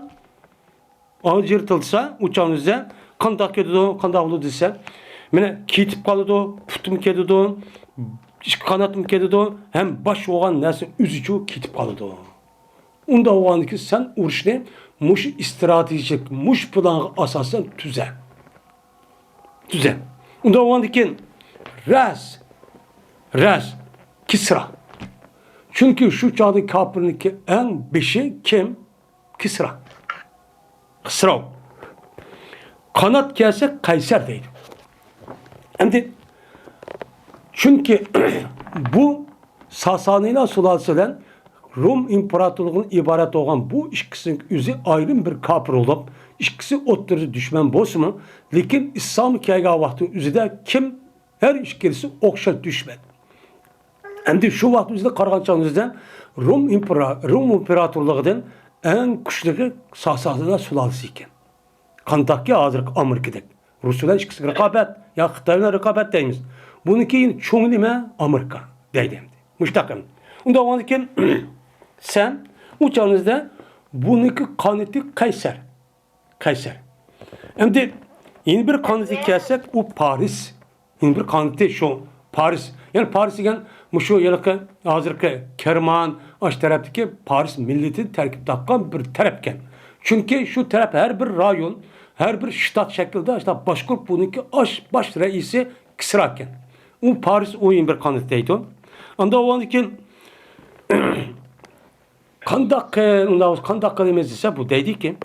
ئاجرىتىلسا، ئۇچاڭىزدا قانداق كېتىدۇ، قانداق بولىدۇ دېسە، مانا كېتىپ قالىدۇ، پۇتمۇ كېتىدۇ، ئىككى قاناتمۇ كېتىدۇ، ھەم باش بولغان نەرسە ئۆزىچۇ كېتىپ قالىدۇ. ئۇنداق بولغاندىكىن سەن ئۇرۇشنى مۇشۇ ئىستراتېگىيەلىك، مۇشۇ پىلانغا ئاساسەن تۈزە. تۈزە. ئۇنداق بولغاندىكىن رەس، رەس، كىسرا. چۈنكى شۇ چاغدا كاپىرنىڭكى ئەڭ بېشى كىم؟ كىسرا. خىسراۋ. قانات كەلسە قەيسەر دەيدۇ. ئەمدى چۈنكى بۇ ساسانىيلار سۇلالىسى بىلەن روم ئىمپېراتورلۇقىدىن ئىبارەت بولغان بۇ ئىككىسىنىڭ ئۆزى ئايرىم بىر كاپىر بولۇپ، ئىككىسى ئوتتۇرىدا دۈشمەن بولسىمۇ، لېكىن ئىسلام كەلگەن ۋاقتى ئۆزىدە كىم؟ ھەر ئىككىلىسى ئوخشاش دۈشمەن. ئەمدى شۇ ۋاقىت ئۆزىدە قارىغان چاغدا روم ئىمپېرا-، روم ئىمپېراتورلۇقىدىن ئەڭ كۈچلۈكى ساسانىيلار سۇلالىسى ئىكەن. قانداقكى ھازىرقى ئامېرىكىدەك. رۇس بىلەن ئىككىسى رىقابەت، يا خىتاي بىلەن رىقابەت دەيمىز. بۇنىڭكى چوڭى نېمە؟ ئامېرىكا دەيدۇ ئەمدى. مۇشتاق ئەمدى. ئۇنداق بولغاندىكىن سەن ئۇ چاغىڭىزدا بۇنىڭكى قانىتى قەيسەر. قەيسەر. ئەمدى يەنە بىر قانىتىگە كەلسەك، ئۇ پارس. يەنە بىر قانىتى شۇ پارس. يەنى پارس دېگەن مۇشۇ ھېلىقى ھازىرقى كىرمان، ئاشۇ تەرەپتىكى پارس مىللىتى تەركىب تاپقان بىر تەرەپكەن. چۈنكى شۇ تەرەپ ھەر بىر رايون، ھەر بىر شتات شەكلىدە شۇنداق باشقۇرۇپ، بۇنىڭكى ئاش باش رەئىسى كىسراكەن. ئۇ پارس ئويۇن بىر قانات دەيدۇ. ئاندا ئۇنىڭدىن كېيىن قانداق قىل، ئۇنداق بولسا قانداق قىلىمىز دېسە، بۇ دەيدىكى،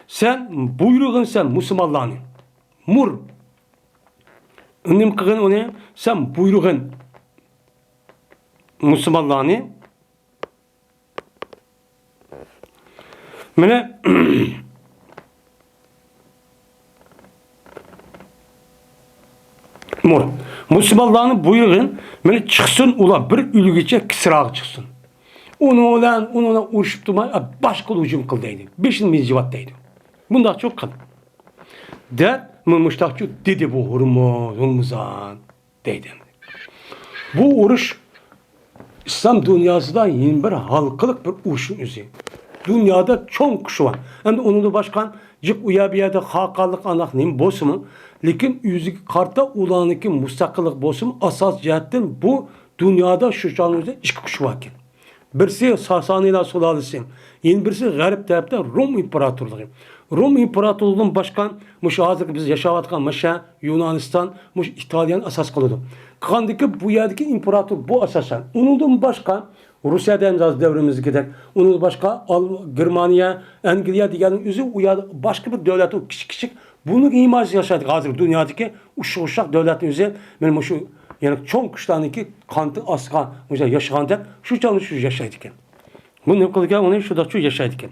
سەن بۇيرۇغىن سەن مۇسۇلمانلارنى. مۇر. نېمە قىلغىن ئۇنى؟ سەن بۇيرۇغىن مۇسۇلمانلارنى. مانا، مۇ-، مۇسۇلمانلارنى بۇيرۇغىن، مانا چىقسۇن، ئۇلار بىر ئۆلگۈچە كىسراغا چىقسۇن. ئۇنىڭ بىلەن، ئۇنىڭ بىلەن ئۇرۇشۇپ تۇرماي، باشقا ھۇجۇم قىل دەيدۇ. بېشىنى مىجىۋات دەيدۇ. بۇنداقچۇ قىل. دەپ، مۇ-، مۇشتاقچۇ دېدى بۇ ھۇرمۇز، ھۇرمۇزان. دەيدۇ. بۇ ئۇرۇش ئىسلام دۇنياسىدا يەنە بىر ھالقىلىق بىر ئۇرۇشنىڭ ئۆزى. دۇنيادا چوڭ كۈچى بار. ئەمدى ئۇنىڭدىن باشقا جىق ئۇ يەر بۇ يەردە خاقانلىق ئانداق نېمە بولسىمۇ، لېكىن ئۆزىگە قارىتا ئۇلارنىڭكى مۇستەقىللىق بولسىمۇ، ئاساسىي جەھەتتىن بۇ دۇنيادا شۇ چاغنىڭ ئۆزىدە ئىككى كۈچ باركەن. بىرسى ساسانىيلار سۇلالىسى، يەنە بىرسى غەرب تەرەپتە روم ئىمپېراتورلۇقى. روم ئىمپېراتورلۇقىدىن باشقا، مۇشۇ ھازىرقى بىز ياشاۋاتقان مۇشۇ يۇنانىستان، مۇشۇ ئىتالىيەنى ئاساس قىلىدۇ. قىلغاندىكى بۇ يەردىكى ئىمپېراتور بۇ ئاساسەن. ئۇنىڭدىن باشقا، روسىيە دەيمىز ھازىر دەۋرىمىزدىكىدەك. ئۇنىڭدىن باشقا، ئال-، گېرمانىيە، ئەنگلىيە دېگەننىڭ ئۆزى ئۇ يەردە باشقا بىر دۆلەت، ئۇ كىچىك كىچىك. بۇنىڭ ھىمايىسى ياشايدۇ. ھازىر دۇنيادىكى ئوخشاش دۆلەتنىڭ ئۆزى، مانا مۇشۇ، يەنى چوڭ كۈچلەرنىڭكى قانىتى ئاستىغا مۇشۇ ياشىغاندەك، شۇ چاغدا شۇ ياشايدىكەن. بۇ نېمە قىلىدىكەن؟ ئۇنى شۇنداقچۇ ياشايدىكەن.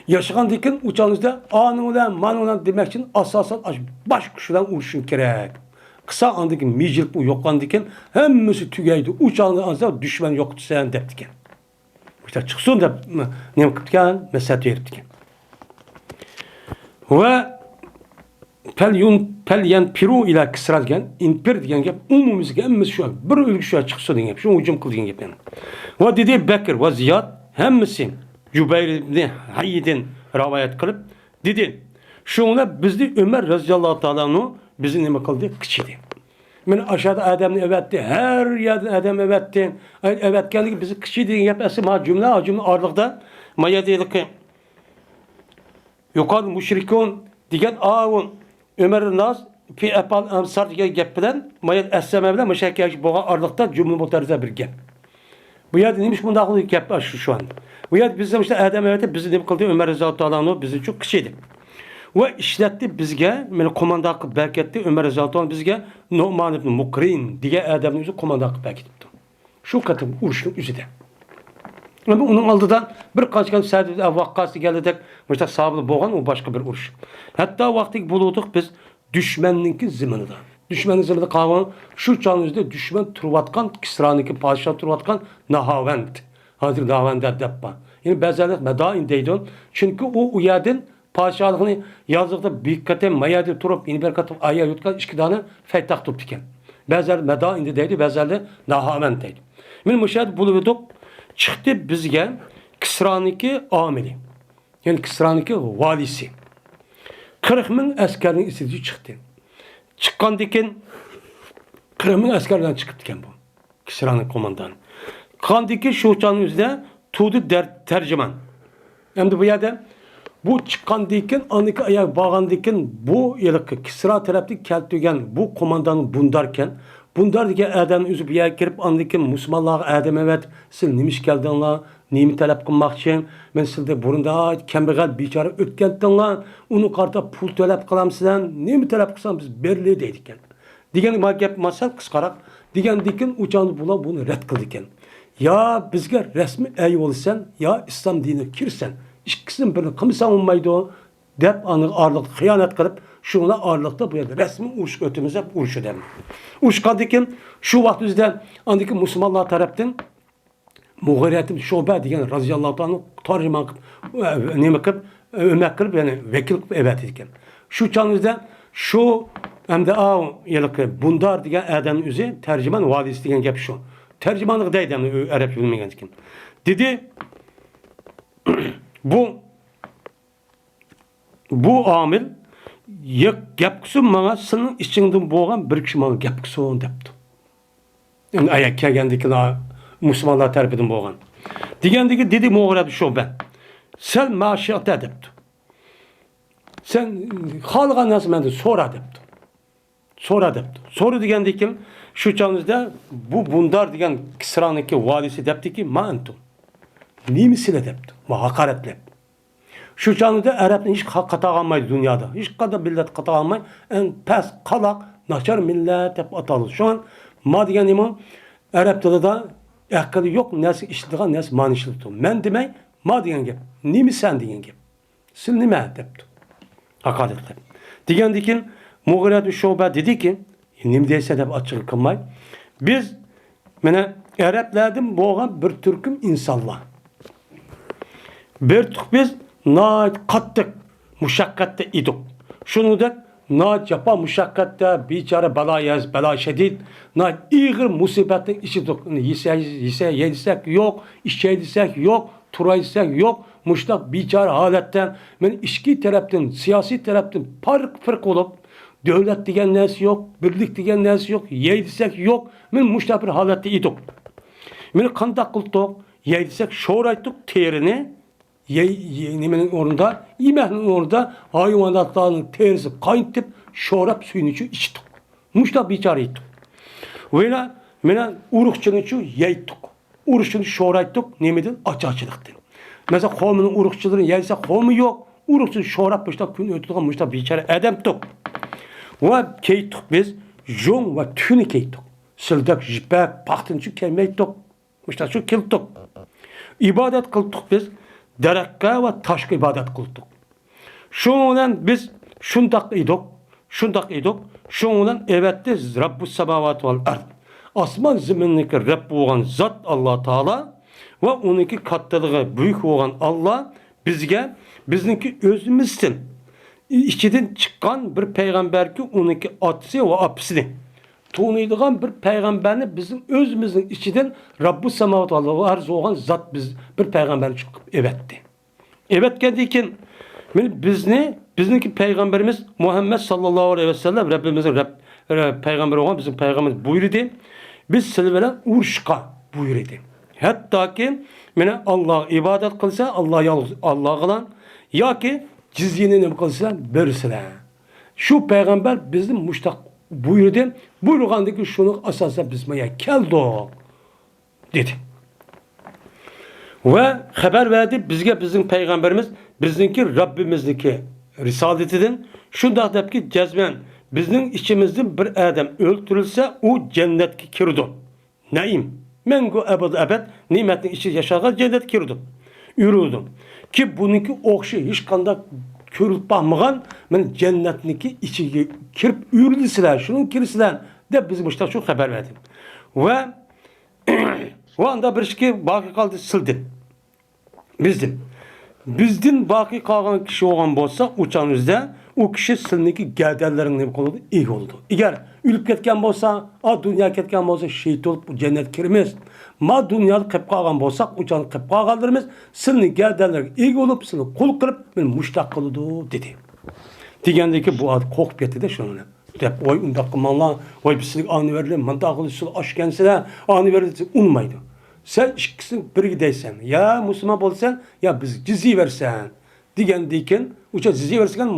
ياشىغاندىن كېيىن ئۇ چاغنىڭدا ئانىڭ بىلەن، مانىڭ بىلەن دېمەكچى ئاساسەن ئاشۇ باش كۈچ بىلەن ئۇرۇشۇڭ كېرەك. قىلسا ئاندىن كېيىن مىجىلىپ ئۇ يوققاندىن كېيىن ھەممىسى تۈگەيدۇ. ئۇ چاغدا ئانسا دۈشمەن يوقىتىسەن دەپتىكەن. مۇشۇنداق چىقسۇن دەپ نېمە قىپتىكەن؟ مەسلىھەت بېرىپتىكەن. ۋە پەل يۇن، پەل يەنپىرۇ ئىلە كىسرا دېگەن، ئىنپىر دېگەن گەپ، ئومۇمىي ھەممىسى شۇ، بىر ئۆلگە شۇ چىقسۇن دېگەن گەپ، شۇ ھۇجۇم قىل دېگەن گەپ يەنى. ۋە دېدى بەكر ۋە زىياد، ھەممىسى جۇبەير ئىبنى ھەييىدىن رىۋايەت قىلىپ، دېدى، شۇڭلار بىزنى ئۆمەر رەزىياللاھۇ تائالا ئەنھۇ بىزنى نېمە قىلدى؟ قىچىدى. مانا ئاشۇ يەردە ئادەمنى ئەۋەتتى، ھەر يەردىن ئادەم ئەۋەتتى. ئەۋەتكەندىكى بىزنى قىچىدى دېگەن گەپ ئەسلى ما جۈملە، جۈملە ئارىلىقتا ما يەردە يۇقارى مۇشرىكۇن دېگەن ئاۋۇ ئۆمەر ناز پى ئەپال ئەنسار دېگەن گەپ بىلەن مايەت ئەسلەمە بىلەن مۇشەككە بولغان ئارىلىقتا جۈملە مۇتەرزە بىر گەپ. بۇ يەردە نېمە ئىش بۇنداق گەپ شۇ، شۇ ئان. بۇ يەردە بىز مۇشۇ ئادەم ئەۋەتىپ بىزنى نېمە قىلدى؟ ئۆمەر رەزىياللاھۇ تائالا ئەنھۇ بىزنى چۇ قىچىدى. ۋە ئىشلەتتى بىزگە، مېنى قوماندانلىق بەركەتتى ئۆمەر رەزىياللاھۇ تائالا بىزگە نۇئمان ئىبن مۇقرىن دېگەن ئادەمنى ئۆزى قوماندانلىق بەركىتىپتۇ. شۇ قېتىم ئۇرۇشنىڭ ئۆزىدە. ئەمدى ئۇنىڭ ئالدىدا بىر قانچە سەئد ئىبن ۋەققاس دېگەنلىدەك مۇشۇنداق ساھابىلەر بولغان، ئۇ باشقا بىر ئۇرۇش. ھەتتا ۋاقتىدىكى بولۇۋاتىق بىز دۈشمەننىڭكى زېمىنىدا. دۈشمەننىڭ زېمىنىدا قالغان، شۇ چاغنىڭ ئۆزىدە دۈشمەن تۇرۇۋاتقان، كىسرانىڭكى پادىشاھ تۇرۇۋاتقان ناھاۋەند. ھازىر ناھاۋەند دەپ بار. يەنى بەزىلەر مەدائىن دەيدۇ. چۈنكى ئۇ، ئۇ يەردىن پادىشاھلىقنى يازلىقتا بىر قېتىم ما يەردە تۇرۇپ، يەنە بىر قېتىم ئايا يۇتقان ئىككى دانە پەيتاق تۇرۇپتىكەن. بەزىلەر مەدائىندى دەيدۇ، بەزىلەر ناھاۋەند دەيدۇ. مانا مۇشۇ يەردە بولۇۋىدۇق، چىقتى بىزگە كىسرانىڭكى ئامىلى، يەنى كىسرانىڭكى ۋالىسى. قىرىق مىڭ ئەسكەرنىڭ ئىچىدىن چىقتى. چىققاندىن كېيىن قىرىق مىڭ ئەسكەر بىلەن چىقىپتىكەن بۇ. كىسرانىڭ قوماندانى. قاندىكى شۇ چاغنىڭ ئۆزىدە تۇردى دەر-، تەرجىمان. ئەمدى بۇ يەردە بۇ چىققاندىن كېيىن، ئاندىكى ئاياغ بارغاندىن كېيىن، بۇ ھېلىقى كىسرا تەرەپتىن كەلتۈرگەن بۇ قوماندان بۇنداركەن. بۇندار دېگەن ئادەم ئۆزى بۇ يەرگە كىرىپ، ئاندىن كېيىن مۇسۇلمانلارغا ئادەم ئەۋەت، سىز نېمە ئىش كەلدىڭلار، نېمە تەلەپ قىلماقچى؟ مەن سىلدە بۇرۇندا كەمبەغەل بىچارە ئۆتكەنتىڭلار، ئۇنى قارىتا پۇل تەلەپ قىلامسىلەر، نېمە تەلەپ قىلساڭ بىز بېرىلى دەيدىكەن. دېگەن ما گەپ ما سەل قىسقىراق. دېگەندىكىن ئۇ چاغدا بۇلار بۇنى رەت قىلىدىكەن. يا بىزگە رەسمىي ئەي بولىسەن، يا ئىسلام دىنىگە كىرىسەن. ئىككىسىدىن بىرىنى قىلمىساڭ بولمايدۇ، دەپ ئاندىن ئارىلىقتا خىيانەت قىلىپ، شۇنىڭ ئارىلىقتا بۇ يەردە رەسمىي ئۇرۇش ئۆتىمىز دەپ ئۇرۇشىدۇ. ئۇرۇشقاندىكىن شۇ ۋاقىت ئۆزىدە ئاندىكى مۇسۇلمانلار تەرەپتىن مۇغىرەتىن شۇبە دېگەن رازىياللاھۇ تائالا تەرجىمان قىلىپ، نېمە قىلىپ، ئۆمەك قىلىپ، يەنى ۋەكىل قىلىپ ئەۋەتىدىكەن. شۇ چاغنىڭ ئۆزىدە شۇ ئەمدى ئاۋ ھېلىقى بۇندار دېگەن ئادەم ئۆزى تەرجىمان ۋالىسى دېگەن گەپ شۇ. تەرجىمانلىق دەيدۇ ئەمدى ئەرەب تىلى بىلمىگەندىكىن. دېدى، بۇ بۇ ئامىل، ياق، گەپ قىلسۇن ماڭا، سېنىڭ ئىچىڭدىن بولغان بىر كىشى ماڭا گەپ قىلسۇن دەپتۇ. ئەمدى ئاياق كەلگەندىكىلا مۇسۇلمانلار تەرىپىدىن بولغان. دېگەندىكى دېدى مۇغىرە شۇبە، سەل ماشىئەتە دەپتۇ. سەن خالىغان نەرسە مەندىن سورا دەپتۇ. سورا دەپتۇ. سورا دېگەندىكىن شۇ چاغىمىزدا بۇ بۇندار دېگەن كىسرانىڭكى ۋالىسى دەپتىكى، ما ئەنتۇم، نېمە سىلە دەپتۇ، ما ھاقارەتلەپ. شۇ چاغدا ئەرەبنى ھېچ قا-، قاتاغا ئالمايدۇ دۇنيادا. ھېچقانداق مىللەت قاتاغا ئالماي، ئەڭ پەس، قالاق، ناچار مىللەت دەپ ئاتالىدۇ. شۇڭا ما دېگەن نېمە؟ ئەرەب تىلىدا ئەقلى يوق نەرسە ئىشلىتىدىغان نەرسە مانى ئىشلىتىدۇ. مەن دېمەي، ما دېگەن گەپ. نېمە سەن دېگەن گەپ. سىل نېمە؟ دەپتۇ. ھاقارەتلەپ. دېگەندىكىن مۇغىرەتۇ شۇبە دېدىكى، نېمە دەيسەن دەپ ئاچچىقى قىلماي. بىز، مانا، ئەرەبلەردىن بولغان بىر تۈركۈم ئىنسانلار. بىر تۈركۈم بىز ناھايىتى قاتتىق مۇشەققەتتە ئىدۇق. شۇنىڭدەك ناھايىتى جاپا مۇشەققەتتە، بىچارە بالا يەز، بالا شەدىد، ناھايىتى ئېغىر مۇسىبەتنىڭ ئىچىدە ئىدۇق. يېسە، يېسە، يەي دېسەك يوق، ئىچەي دېسەك يوق، تۇراي دېسەك يوق، مۇشۇنداق بىچارە ھالەتتە، مانا ئىچكى تەرەپتىن، سىياسىي تەرەپتىن پارقا-پۇرقا بولۇپ، دۆلەت دېگەن نەرسە يوق، بىرلىك دېگەن نەرسە يوق، يەي دېسەك يوق، مانا مۇشۇنداق بىر ھالەتتە ئىدۇق. مېنى قانداق قىلدۇق؟ يەي دېسەك، شورايتتۇق تېرىنى. يەي، يەي، نېمىنىڭ ئورنىدا، يېمەكنىڭ ئورنىدا ھايۋاناتلارنىڭ تېرىسىنى قاينىتىپ، شوراپ سۈيىنىچۇ ئىچتۇق. مۇشۇنداق بىچارە ئىدۇق. ۋەيلا، مانا ئۇرۇقچىنىچۇ يەيتتۇق. ئۇرۇقچىنى شورايتتۇق، نېمىدىن؟ ئاچارچىلىقتىن. مەسىلەن، خورمىنىڭ ئۇرۇقچىلىرىنى يەيسەك، خورما يوق. ئۇرۇقچىنى شوراپ، مۇشۇنداق كۈن ئۆتىدىغان مۇشۇنداق بىچارە ئادەمتۇق. ۋە كىيتتۇق بىز، يۇڭ ۋە تۈنى كىيتتۇق. سىلدەك يىپەك، پاختىنىچۇ كىيمەيتتۇق. مۇشۇنداق شۇ كىيتتۇق. ئىبادەت قىلدۇق بىز، دەرەخكە ۋە تاشقا ئىبادەت قىلدۇق. شۇنىڭ بىلەن بىز شۇنداق ئىدۇق، شۇنداق ئىدۇق. شۇنىڭ بىلەن ئەۋەتتى رەببۇس ساماۋاتى ۋەل ئەرد. ئاسمان زېمىننىڭكى رەب بولغان زات ئاللا تائالا ۋە ئۇنىڭكى كاتتىلىقى بۈيۈك بولغان ئاللا بىزگە بىزنىڭكى ئۆزىمىزدىن ئىچىدىن چىققان بىر پەيغەمبەركى ئۇنىڭكى ئاتىسى ۋە ئاپىسىنى تونۇيدىغان بىر پەيغەمبەرنى بىزنىڭ ئۆزىمىزنىڭ ئىچىدىن رەببۇس ساماۋاتى ۋەل ئەرز بولغان زات بىز بىر پەيغەمبەرنى چىقىپ ئەۋەتتى. ئەۋەتكەندىن كېيىن، مانا بىزنى، بىزنىڭكى پەيغەمبىرىمىز مۇھەممەد ساللاللاھۇ ئەلەيھى ۋەسەللەم رەببىمىزنىڭ رەب-، رە-، پەيغەمبىرى بولغان بىزنىڭ پەيغەمبىرىمىز بۇيرۇدى، بىز سىلەر بىلەن ئۇرۇشقا بۇيرۇدى. ھەتتاكى، مانا، ئاللاغا ئىبادەت قىلسا، ئاللا يالغۇز، ئاللاغىلا، ياكى جىزيىنى نېمە قىلسىلەر، بېرىسىلەر. شۇ پەيغەمبەر بىزنى مۇشتاق بۇيرۇدى، بۇيرۇغاندىن كېيىن شۇنىڭغا ئاساسەن بىز مايا كەلدۇق. دېدى. ۋە خەۋەر بەردى بىزگە بىزنىڭ پەيغەمبىرىمىز بىزنىڭكى رەببىمىزنىڭكى رىسالىتىدىن شۇنداق دەپكى، جەزمەن بىزنىڭ ئىچىمىزدىن بىر ئادەم ئۆلتۈرۈلسە، ئۇ جەننەتكە كىرىدۇ. نەئىم، مەڭگۈ ئەبەدۇ ئەبەد نېمەتنىڭ ئىچىدە ياشارغا جەننەتكە كىرىدۇ. ئۆلىدۇ. كى بۇنىڭكى ئوخشىشى ھېچقانداق كۆرۈلۈپ باقمىغان، مانا جەننەتنىڭكى ئىچىگە كىرىپ ئۆلىسىلەر، شۇنىڭ كىرىسىلەر دەپ بىزگە مۇشتاق شۇ خەۋەر بەردى. ۋە ۋە ئاندا بىر ئىككى باقى قالدى سىلدىن. بىزدىن. بىزدىن باقى قالغان كىشى بولغان بولسا، ئۇ چاغنىڭ ئۆزىدە ئۇ كىشى سىلنىڭكى گەدەنلىرىڭ نېمە قىلىدۇ؟ ئىگە بولىدۇ. ئەگەر ئۆلۈپ كەتكەن بولسا، ئا، دۇنيا كەتكەن بولسا، شېھىت بولۇپ جەننەتكە كىرىمىز. ما دۇنيادا قېلىپ قالغان بولساق، ئۇ چاغدا قېلىپ قالغانلىرىمىز سىلنىڭ گەدەنلىرىگە ئىگە بولۇپ، سىلنى قۇل قىلىپ، مېنى مۇشتاق قىلىدۇ، دېدى. دېگەندىن كېيىن بۇ ئادەم قورقۇپ كەتتى-دە شۇنى. دەپ، ۋاي ئۇنداق قىلماڭلار، ۋاي بىز سىلىگە ئانى بەردى، مۇنداق قىلدى، سىلەر ئاچ ئىكەنسىلەر، ئانى بەردى دېسە ئۇنىمايدۇ. سەن ئىككىسىنى بىرگە دەيسەن، يا مۇسۇلمان بولىسەن، يا بىزگە جىزيە بېرىسەن دېگەندىن كېيىن، ئۇچا جىزيە بەرسىكەن،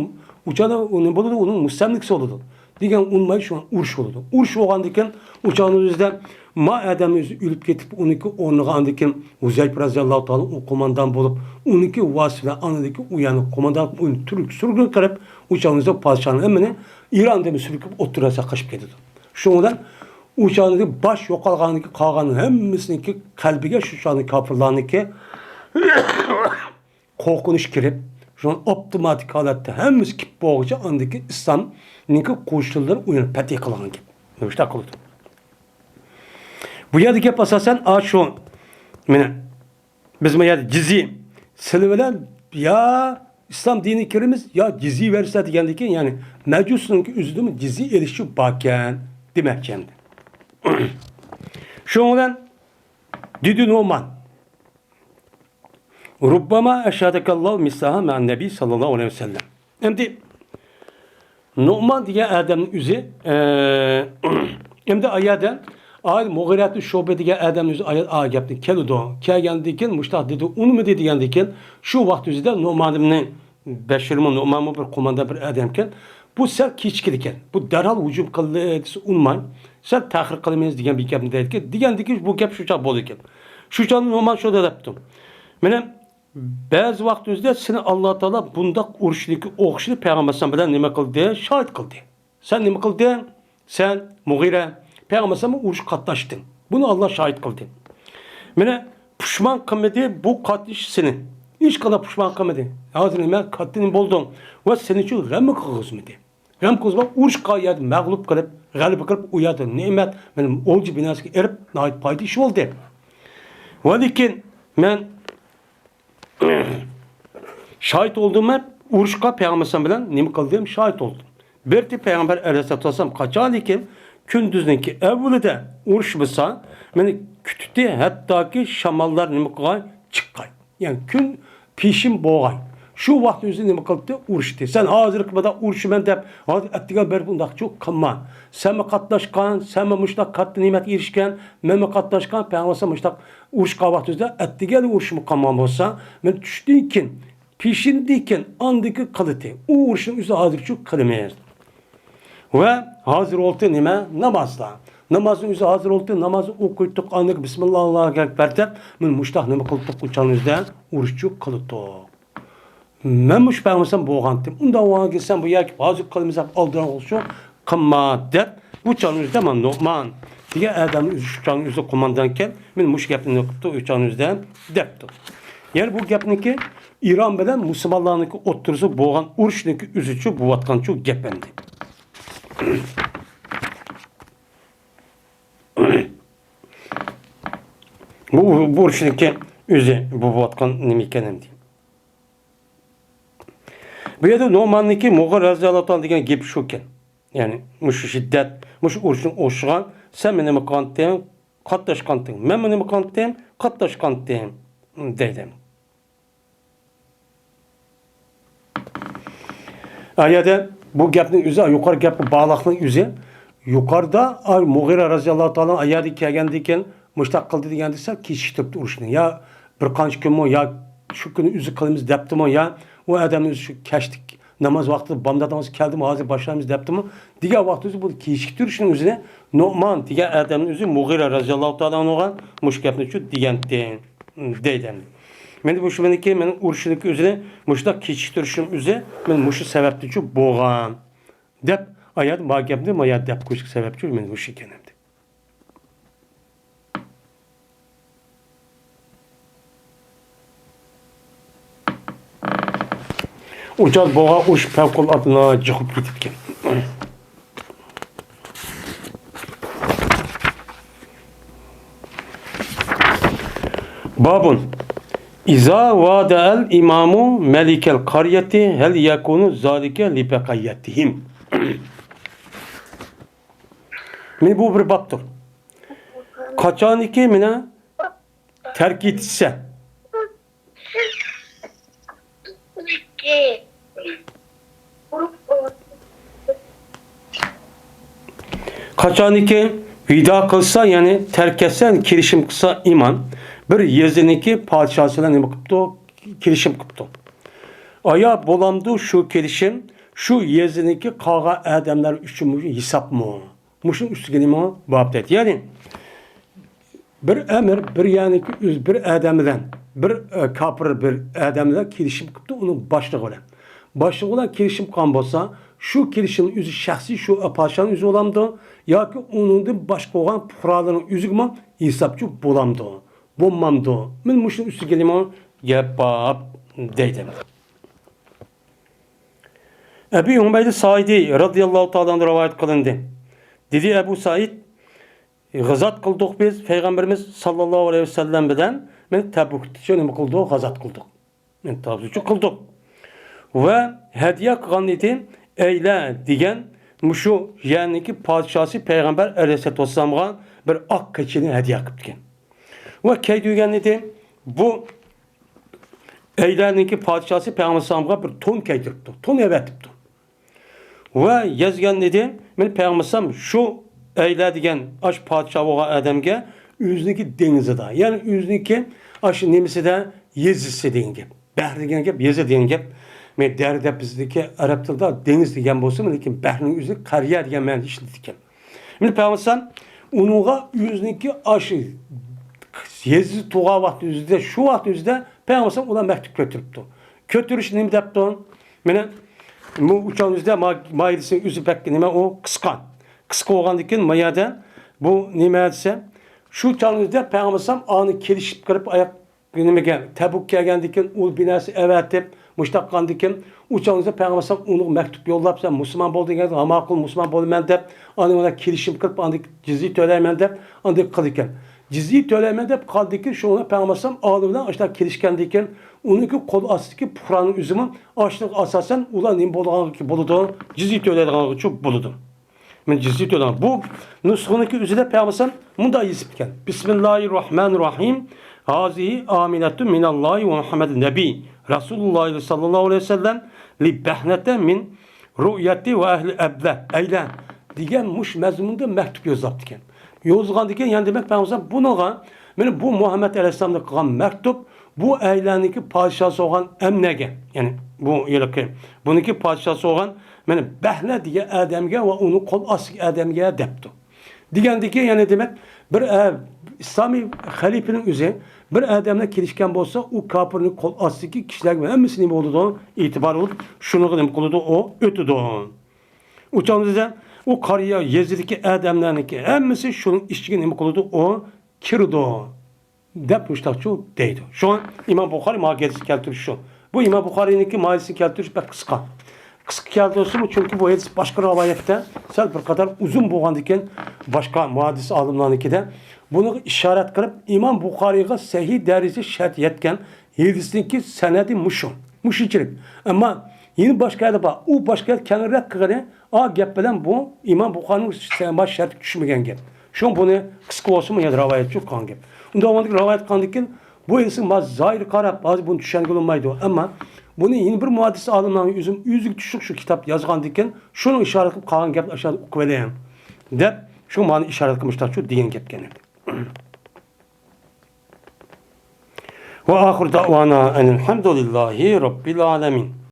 ئۇچا نېمە بولىدۇ، ئۇنىڭ مۇستەملىكىسى بولىدۇ دېگەن ئۇنىمايدۇ، شۇڭا ئۇرۇش بولىدۇ. ئۇرۇش بولغاندىن كېيىن ئۇچانىڭ ئۆزىدە ما ئادەمنىڭ ئۆزى ئۆلۈپ كېتىپ، ئۇنىڭكى ئورنىغا ئاندىن كېيىن ھۇزەيپ رەزىياللاھۇ تائالا ئۇ قوماندان بولۇپ، ئۇنىڭكى ۋاسىتە بىلەن ئاندىن كېيىن ئۇ يەرنى قوماندان قىلىپ، ئۇنى تۈرك سۈرگۈن قىلىپ، ئۇچانىڭ ئۆزى پادىشاھنىڭ ھەممىنى ئىراندىن سۈركۈپ ئوتتۇرىسىغا قېچىپ كېتىدۇ. شۇنىڭ بىلەن ئۇچانىڭ باش يوقالغاندىن كېيىن قالغان ھەممىسىنىڭكى قەلبىگە شۇ چاغنىڭ كاپىرلارنىڭكى قورقۇنچ كىرىپ، شۇڭا ئاپتوماتىك ھالەتتە ھەممىسى كىپ بولغۇچە ئاندىكى ئىسلامنىڭكى قوشۇنلىرى ئۇ يەرنى پەتھى قىلغان گەپ. مۇشۇنداق قىلىدۇ. بۇ يەردە گەپ ئاساسەن ئاشۇ، مانا، بىز بۇ يەردە جىزيە سىلى بىلەن يا ئىسلام دىنىگە كىرىمىز، يا جىزيە بېرىسىلەر دېگەندىن كېيىن، يەنى مەجۇسنىڭكى ئۆزىدىمۇ جىزيە ئېلىشچۇ باركەن دېمەكچى ئەمدى. شۇنىڭ بىلەن دېدى نومان. رۇبباما ئەشھەدەكەللاھۇ مىسلەھا مەئەن نەبىي ساللاللاھۇ ئەلەيھى ۋەسەللەم. ئەمدى نومان دېگەن ئادەمنىڭ ئۆزى، ئە، ئەمدى ئايەدە ئاي مۇغىرەتۇ شۇبە دېگەن ئادەمنىڭ ئۆزى ئايەت ئا گەپنى كېلىدۇ. كەلگەندىن كېيىن مۇشتاق دېدى، ئۇنىمىدى دېگەندىن كېيىن شۇ ۋاقىت ئۆزىدە نومان ئىبنى بەشىرمۇ نومانمۇ بىر قوماندان بىر ئادەمكەن. بۇ سەل كېچىكىدىكەن. بۇ دەرھال ھۇجۇم قىلدى دېسە ئۇنىماي، سەل تەخىر قىلىمىز دېگەن بىر گەپنى دەيدىكەن. دېگەندىكىن بۇ گەپ شۇ چاغ بولىدىكەن. شۇ چاغدا نومان شۇنداق دەپتۇ. مانا بەزى ۋاقىت ئۆزىدە سېنى ئاللا تائالا بۇنداق ئۇرۇشنىڭكى ئوخشىشىنى پەيغەمبەر ئەلەيھىسسالام بىلەن نېمە قىلدى؟ شاھىت قىلدى. سەن نېمە قىلدىڭ؟ سەن، مۇغىرە، پەيغەمبەر ئەلەيھىسسالام ئۇرۇشقا قاتناشتىڭ. بۇنى ئاللا شاھىت قىلدى. مانا پۇشمان قىلمىدى بۇ قاتنىشىش سېنى. ھېچقانداق پۇشمان قىلمىدى. ھازىر نېمە كاتتا نېمە بولدۇڭ ۋە سېنى شۇ غەممۇ قىلغۇزمىدى. غەم قىلغۇزماي ئۇرۇشقا يەردە مەغلۇپ قىلىپ، غەلىبە قىلىپ، ئۇ يەردە نېمەت، مانا ئولجا بىناسىغا ئېرىپ ناھايىتى پايدا ئىش بولدى. ۋە لېكىن مەن شاھىت بولدۇم، مەن ئۇرۇشقا پەيغەمبەر ئەلەيھىسسالام بىلەن نېمە قىلدىم، شاھىت بولدۇم. بىرتى پەيغەمبەر ئەلەيھىسسالاتۇ ۋەسسالام قاچانكى كۈندۈزنىڭكى ئەۋۋىلىدە ئۇرۇشمىسا، مېنى كۈتتى، ھەتتاكى شاماللار نېمە قىلغاي، چىققاي. يەنى كۈن پېشىم بولغاي. شۇ ۋاقىتنىڭ ئۆزىدە نېمە قىلدى؟ ئۇرۇشتى. سەن ھازىرقى مانا ئۇرۇشىمەن دەپ، ھازىر ئەتىگەن بېرىپ ئۇنداقچۇ قىلما. سەنمۇ قاتناشقان، سەنمۇ مۇشۇنداق كاتتا نېمەتكە ئېرىشكەن، مەنمۇ قاتناشقان، پەڭ بولسا مۇشۇنداق ئۇرۇشقان ۋاقتىمىزدا ئەتىگەن ئۇرۇشمۇ قالمىغان بولسا، مەن چۈشتىن كېيىن، پېشىندىن كېيىن، ئاندىن كېيىن قىلىتى. ئۇ ئۇرۇشنىڭ ئۆزى ھازىرچۇ قىلىمىز. ۋە ھازىر بولدى نېمە؟ نامازلار. نامازنىڭ ئۆزى ھازىر بولدى، نامازنى ئوقۇيتتۇق، ئاندىن بىسمىللا، ئاللاھۇ ئەكبەر دەپ، مەن مۇشۇنداق نېمە قىلدۇق، ئۇ چاغنىڭ ئۆزىدە ئۇرۇشچۇ قىلدۇق. مەن مۇشۇ پەرمىسام بولغانتىم. ئۇنداق بولغان كېسەم بۇ ياكى ھازىر قىلىمىز دەپ ئالدىراڭغۇ شۇ قىلما دەپ، بۇ چاغنىڭ ئۆزىدە مانا نومان دېگەن ئادەمنى ئۆزى شۇ چاغنىڭ ئۆزىدە قوماندان ئىكەن، مەن مۇشۇ گەپنى قىپتۇ، ئۇ چاغنىڭ ئۆزىدە دەپتۇ. يەنى بۇ گەپنىكى ئىران بىلەن مۇسۇلمانلارنىڭكى ئوتتۇرىسىدا بولغان ئۇرۇشنىڭكى ئۆزىچۇ بوۋاتقانچۇ گەپ ئەمدى. بۇ، بۇ ئۇرۇشنىڭكى ئۆزى بوۋاتقان نېمە ئىكەن ئەمدى. بۇ يەردە نوماننىڭكى مۇغىر رەزىياللاھۇ تائالا دېگەن گېپى شۇكەن. يەنى مۇشۇ شىددەت، مۇشۇ ئۇرۇشنى ئوخشىغان، سەن مېنى نېمە قىلغانتىڭ، قاتناشقانتىڭ، مەنمۇ نېمە قىلغانتىم، قاتناشقانتىم، دەيدۇ. ئا يەردە بۇ گەپنىڭ ئۆزى، يۇقىرى گەپكە باغلىقنىڭ ئۆزى، يۇقىرىدا ئاي مۇغىرە رەزىياللاھۇ تائالا ئا يەردە كەلگەندىن كېيىن مۇشۇنداق قىلدى دېگەندە سەل كېچىكتۈرۈپتۇ ئۇرۇشنى. يا بىر قانچە كۈنمۇ، يا شۇ كۈنى ئۆزى قىلىمىز دەپتىمۇ، يا ئۇ ئادەمنى ئۆزى شۇ كەچلىك ناماز ۋاقتىدا بامدات نامازى كەلدىمۇ، ھازىر باشلايمىز دەپتىمۇ دېگەن ۋاقتىدا ئۆزى بۇ كېچىكتۈرۈشنىڭ ئۆزىنى نومان دېگەن ئادەمنىڭ ئۆزى مۇغىرە رەزىياللاھۇ تائالا ئەنھۇغا مۇشۇ گەپنى شۇ دېگەنتى. دەيدۇ. مەن بۇ شۇ مېنىڭكى، مېنىڭ ئۇرۇشنىڭكى ئۆزىنى مۇشۇنداق كېچىكتۈرۈشۈم ئۆزى، مەن مۇشۇ سەۋەبتىنچۇ بولغان، دەپ ئايەت ما گەپنى ما يەردە دەپ قويۇشقا سەۋەبچۇ مەن مۇشۇ ئىكەن ئەمدى. ئۇ چاغ بولغان ئۇرۇش پەۋقۇلئاددە جىقىپ كېتىپتىكەن. بابۇن. ئىزا ۋادەئەل ئىمامۇ مەلىكەل قارىيەتى ھەل يەكۇنۇ زالىكە لىبەقىيەتىھىم. مانا بۇ بىر بابتۇر. قاچانكى مانا تەرك ئېتىشسە. قاچانكى ۋىدا قىلسا، يەنى تەرك ئەتسە، كېلىشىم قىلسا ئىمان، بىر يېزىنىڭكى پادىشاھى بىلەن نېمە قىپتۇ؟ كېلىشىم قىپتۇ. ئايا بولامدۇ شۇ كېلىشىم؟ شۇ يېزىنىڭكى قالغان ئادەملەر ئۈچۈن ھېسابمۇ؟ مۇشۇنىڭ ئۈستىگە نېمە؟ باب دەيدۇ. يەنى بىر ئەمىر بىر يەرنىڭكى ئۆز بىر ئادەم بىلەن، بىر، ئە، كاپىر بىر ئادەم بىلەن كېلىشىم قىپتۇ ئۇنىڭ باشلىقى بىلەن. باشلىقى بىلەن كېلىشىم قىلغان بولسا، شۇ كېلىشىمنىڭ ئۆزى شەخسىي شۇ پادىشانىڭ ئۆزى بولامدۇ ياكى ئۇنىڭدىن باشقا بولغان پۇقرالارنىڭ ئۆزىگىمۇ ھېسابچى بولامدۇ؟ بولمامدۇ؟ مەن مۇشۇنىڭ ئۈستىگە نېمە؟ گەپ بار دەيدۇ. ئەبى ھۇمەيدە سائىدى رەزىياللاھۇ تائالا ئەنھۇ رىۋايەت قىلىندى. دېدى ئەبۇ سائىد، غازات قىلدۇق بىز پەيغەمبىرىمىز ساللاللاھۇ ئەلەيھى ۋەسەللەم بىلەن، مەن تەبۇكچە نېمە قىلدۇق؟ غازات قىلدۇق. مەن تەبۇكچە قىلدۇق. ۋە ھەدىيە قىلغان ئىدى، ئەيلە دېگەن مۇشۇ يەرنىڭكى پادىشاھى پەيغەمبەر ئەلەيھىسسالاتۇ ۋەسسالامغا بىر ئاق قېچىنى ھەدىيە قىپتىكەن. ۋە كىيدۈرگەن ئىدى، بۇ ئەيلەنىڭكى پادىشاھى پەيغەمبەر ئەلەيھىسسالامغا بىر تون كىيدۈرۈپتۇ، تون ئەۋەتىپتۇ. ۋە يازغان ئىدى، مەن پەيغەمبەر ئەلەيھىسسالام شۇ ئەيلە دېگەن ئاشۇ پادىشاھ بولغان ئادەمگە ئۆزىنىڭكى دېڭىزىدا، يەنى ئۆزىنىڭكى ئاشۇ نېمىسىدە يېزىسى دېگەن گەپ. بەھرى دېگەن گەپ، يېزا دېگەن گەپ. مەن دەرە دەپ بىزدىكى ئەرەب تىلىدا دېڭىز دېگەن بولسا، لېكىن بەھرىنىڭ ئۆزى قەريە دېگەن مەنىدە ئىشلىتىدىكەن. مەن پەيغەمبەر ئەلەيھىسسالام ئۇنىڭغا ئۆزىنىڭكى ئاشۇ يېزىسى تۇغان ۋاقتى ئۆزىدە، شۇ ۋاقىت ئۆزىدە پەيغەمبەر ئەلەيھىسسالام ئۇلار مەكتۇپ كۆتۈرۈپتۇ. كۆتۈرۈش نېمە دەپتۇ؟ مانا، بۇ ئۇچان ئۆزىدە ما-، ماھىيىتى ئۆزى بەك نېمە ئۇ قىسقا. قىسقا بولغاندىكىن ما يەردە بۇ نېمە دېسە، شۇ چاغنىڭ ئۆزىدە پەيغەمبەر ئەلەيھىسسالام ئانى كېلىشىپ قىلىپ ئاياق نېمىگە، تەبۇككە كەلگەندىن كېيىن ئۇل بىناسى ئەۋەتىپ، مۇشتاق قىلغاندىن كېيىن ئۇ چاغنىڭ ئۆزىدە پەيغەمبەر ئەلەيھىسسالام ئۇنىڭغا مەكتۇپ يوللاپ، سەن مۇسۇلمان بول دېگەندە، ھە ماقۇل مۇسۇلمان بولىمەن دەپ، ئاندىن ئۇلار كېلىشىم قىلىپ، ئاندىن جىزيە تۆلەيمەن دەپ، ئاندىن قىلىدىكەن. جىزيە تۆلەيمەن دەپ قالدىكى شۇڭا پەيغەمبەر ئەلەيھىسسالام ئالىم بىلەن ئاشۇنداق كېلىشكەندىن كېيىن، ئۇنىڭكى قول ئاستىدىكى پۇقرانىڭ ئۆزىمۇ ئاشۇنىڭغا ئاساسەن ئۇلار نېمە بولىدىغانغا بولىدۇ، جىزيە تۆلەيدىغانغىچۇ بولىدۇ. مەن جىزيە تۆلەيدىغان. بۇ نۇسخىنىڭكى ئۆزىدە پەيغەمبەر ئەلەيھىسسالام مۇنداق يېزىپتىكەن. بىسمىللاھىررەھمانىررەھىم. ھازىھى ئامىنەتۇ مىناللاھى ۋە مۇھەممەدۇن نەبىي. رەسۇلۇللاھ سەللەللاھۇ ئەلەيھى ۋەسەللەم لى بەھنەتە مىن رۇئيتى ۋە ئەھلى ئەبلە، ئەيلە دېگەن مۇشۇ مەزمۇندا مەكتۇپ يوللاپتىكەن. يوللىغاندىكىن، يەنە دېمەك، پەيغەمبەر بۇنىڭغا، مانا بۇ مۇھەممەد ئەلەيھىسسالامغا قىلغان مەكتۇپ، بۇ ئەيلەنىڭكى پادىشاھسى بولغان ئەمنەگە، يەنى بۇ ھېلىقى، بۇنىڭكى پادىشاھسى بولغان، مانا بەھنە دېگەن ئادەمگە ۋە ئۇنىڭ قول ئاستىدىكى ئادەمگە دەپتۇ. دېگەندىكى، يەنى دېمەك، بىر، ئە، ئىسلامىي خەلىپىنىڭ ئۆزى بىر ئادەملەر كېلىشكەن بولسا، ئۇ كاپىرنىڭ قول ئاستىدىكى كىشىلەرگە ھەممىسى نېمە بولىدۇ؟ ئېتىبار بولۇپ، شۇنىڭغا نېمە قىلىدۇ؟ ئۇ ئۆتىدۇ. ئۇ چاغدا ئۇ قارا يېزىدىكى ئادەملەرنىڭكى ھەممىسى شۇنىڭ ئىچىگە نېمە قىلىدۇ؟ ئۇ كىرىدۇ، دەپ مۇشتاقچۇ دەيدۇ. شۇڭا ئىمام بۇخارىي مانا ھەدىسنى كەلتۈرۈش شۇ. بۇ ئىمام بۇخارىينىڭكى مانا ھەدىسنى كەلتۈرۈش بەك قىسقا. قىسقا كەلتۈرسىمۇ، چۈنكى بۇ ھەدىس باشقا رىۋايەتتە سەل بىر قەدەر ئۇزۇن بولغاندىكىن، باشقا مۇھەددىس ئالىملارنىڭكىدە بۇنىڭغا ئىشارەت قىلىپ، ئىمام بۇخارىيغا سەھىھ دەرىجىدە شەرت يەتكەن ھەدىسنىڭكى سەنەدى مۇشۇ. مۇشۇنچىلىك. ئەمما يەنە باشقا يەردە بار. ئۇ باشقا يەردە كەڭرەك قىلغىنى، ئا گەپ بىلەن بۇ ئىمام بۇخارىنىڭ سە-، شەرتىگە چۈشمىگەن گەپ. شۇڭا بۇنى قىسقا بولسىمۇ يەنە رىۋايەتچى قىلغان گەپ. ئۇنداق بولغاندىكىن رىۋايەت قىلغاندىكىن، بۇ ھەدىسنىڭ مانا زاھىرىغا قاراپ، ھازىر بۇنى چۈشەنگىلى بولمايدۇ. ئەمما بۇنى يەنە بىر مۇھەددىس ئالىملارنىڭ ئۆزى، ئۆزىگە تۇشلۇق شۇ كىتاب يازغاندىكىن، شۇنىڭ ئىشارەت قىلىپ قالغان گەپنى ئاشۇ يەردە ئوقۇۋېلىڭ، دەپ، شۇ مانا ئىشارەت قىلمىشتاقچۇ دېگەن گەپكەن ئىدى. ۋە ئاخىر دەۋانا ئەنىل ھەمدۇلىللاھى رەببىل ئالەمىن.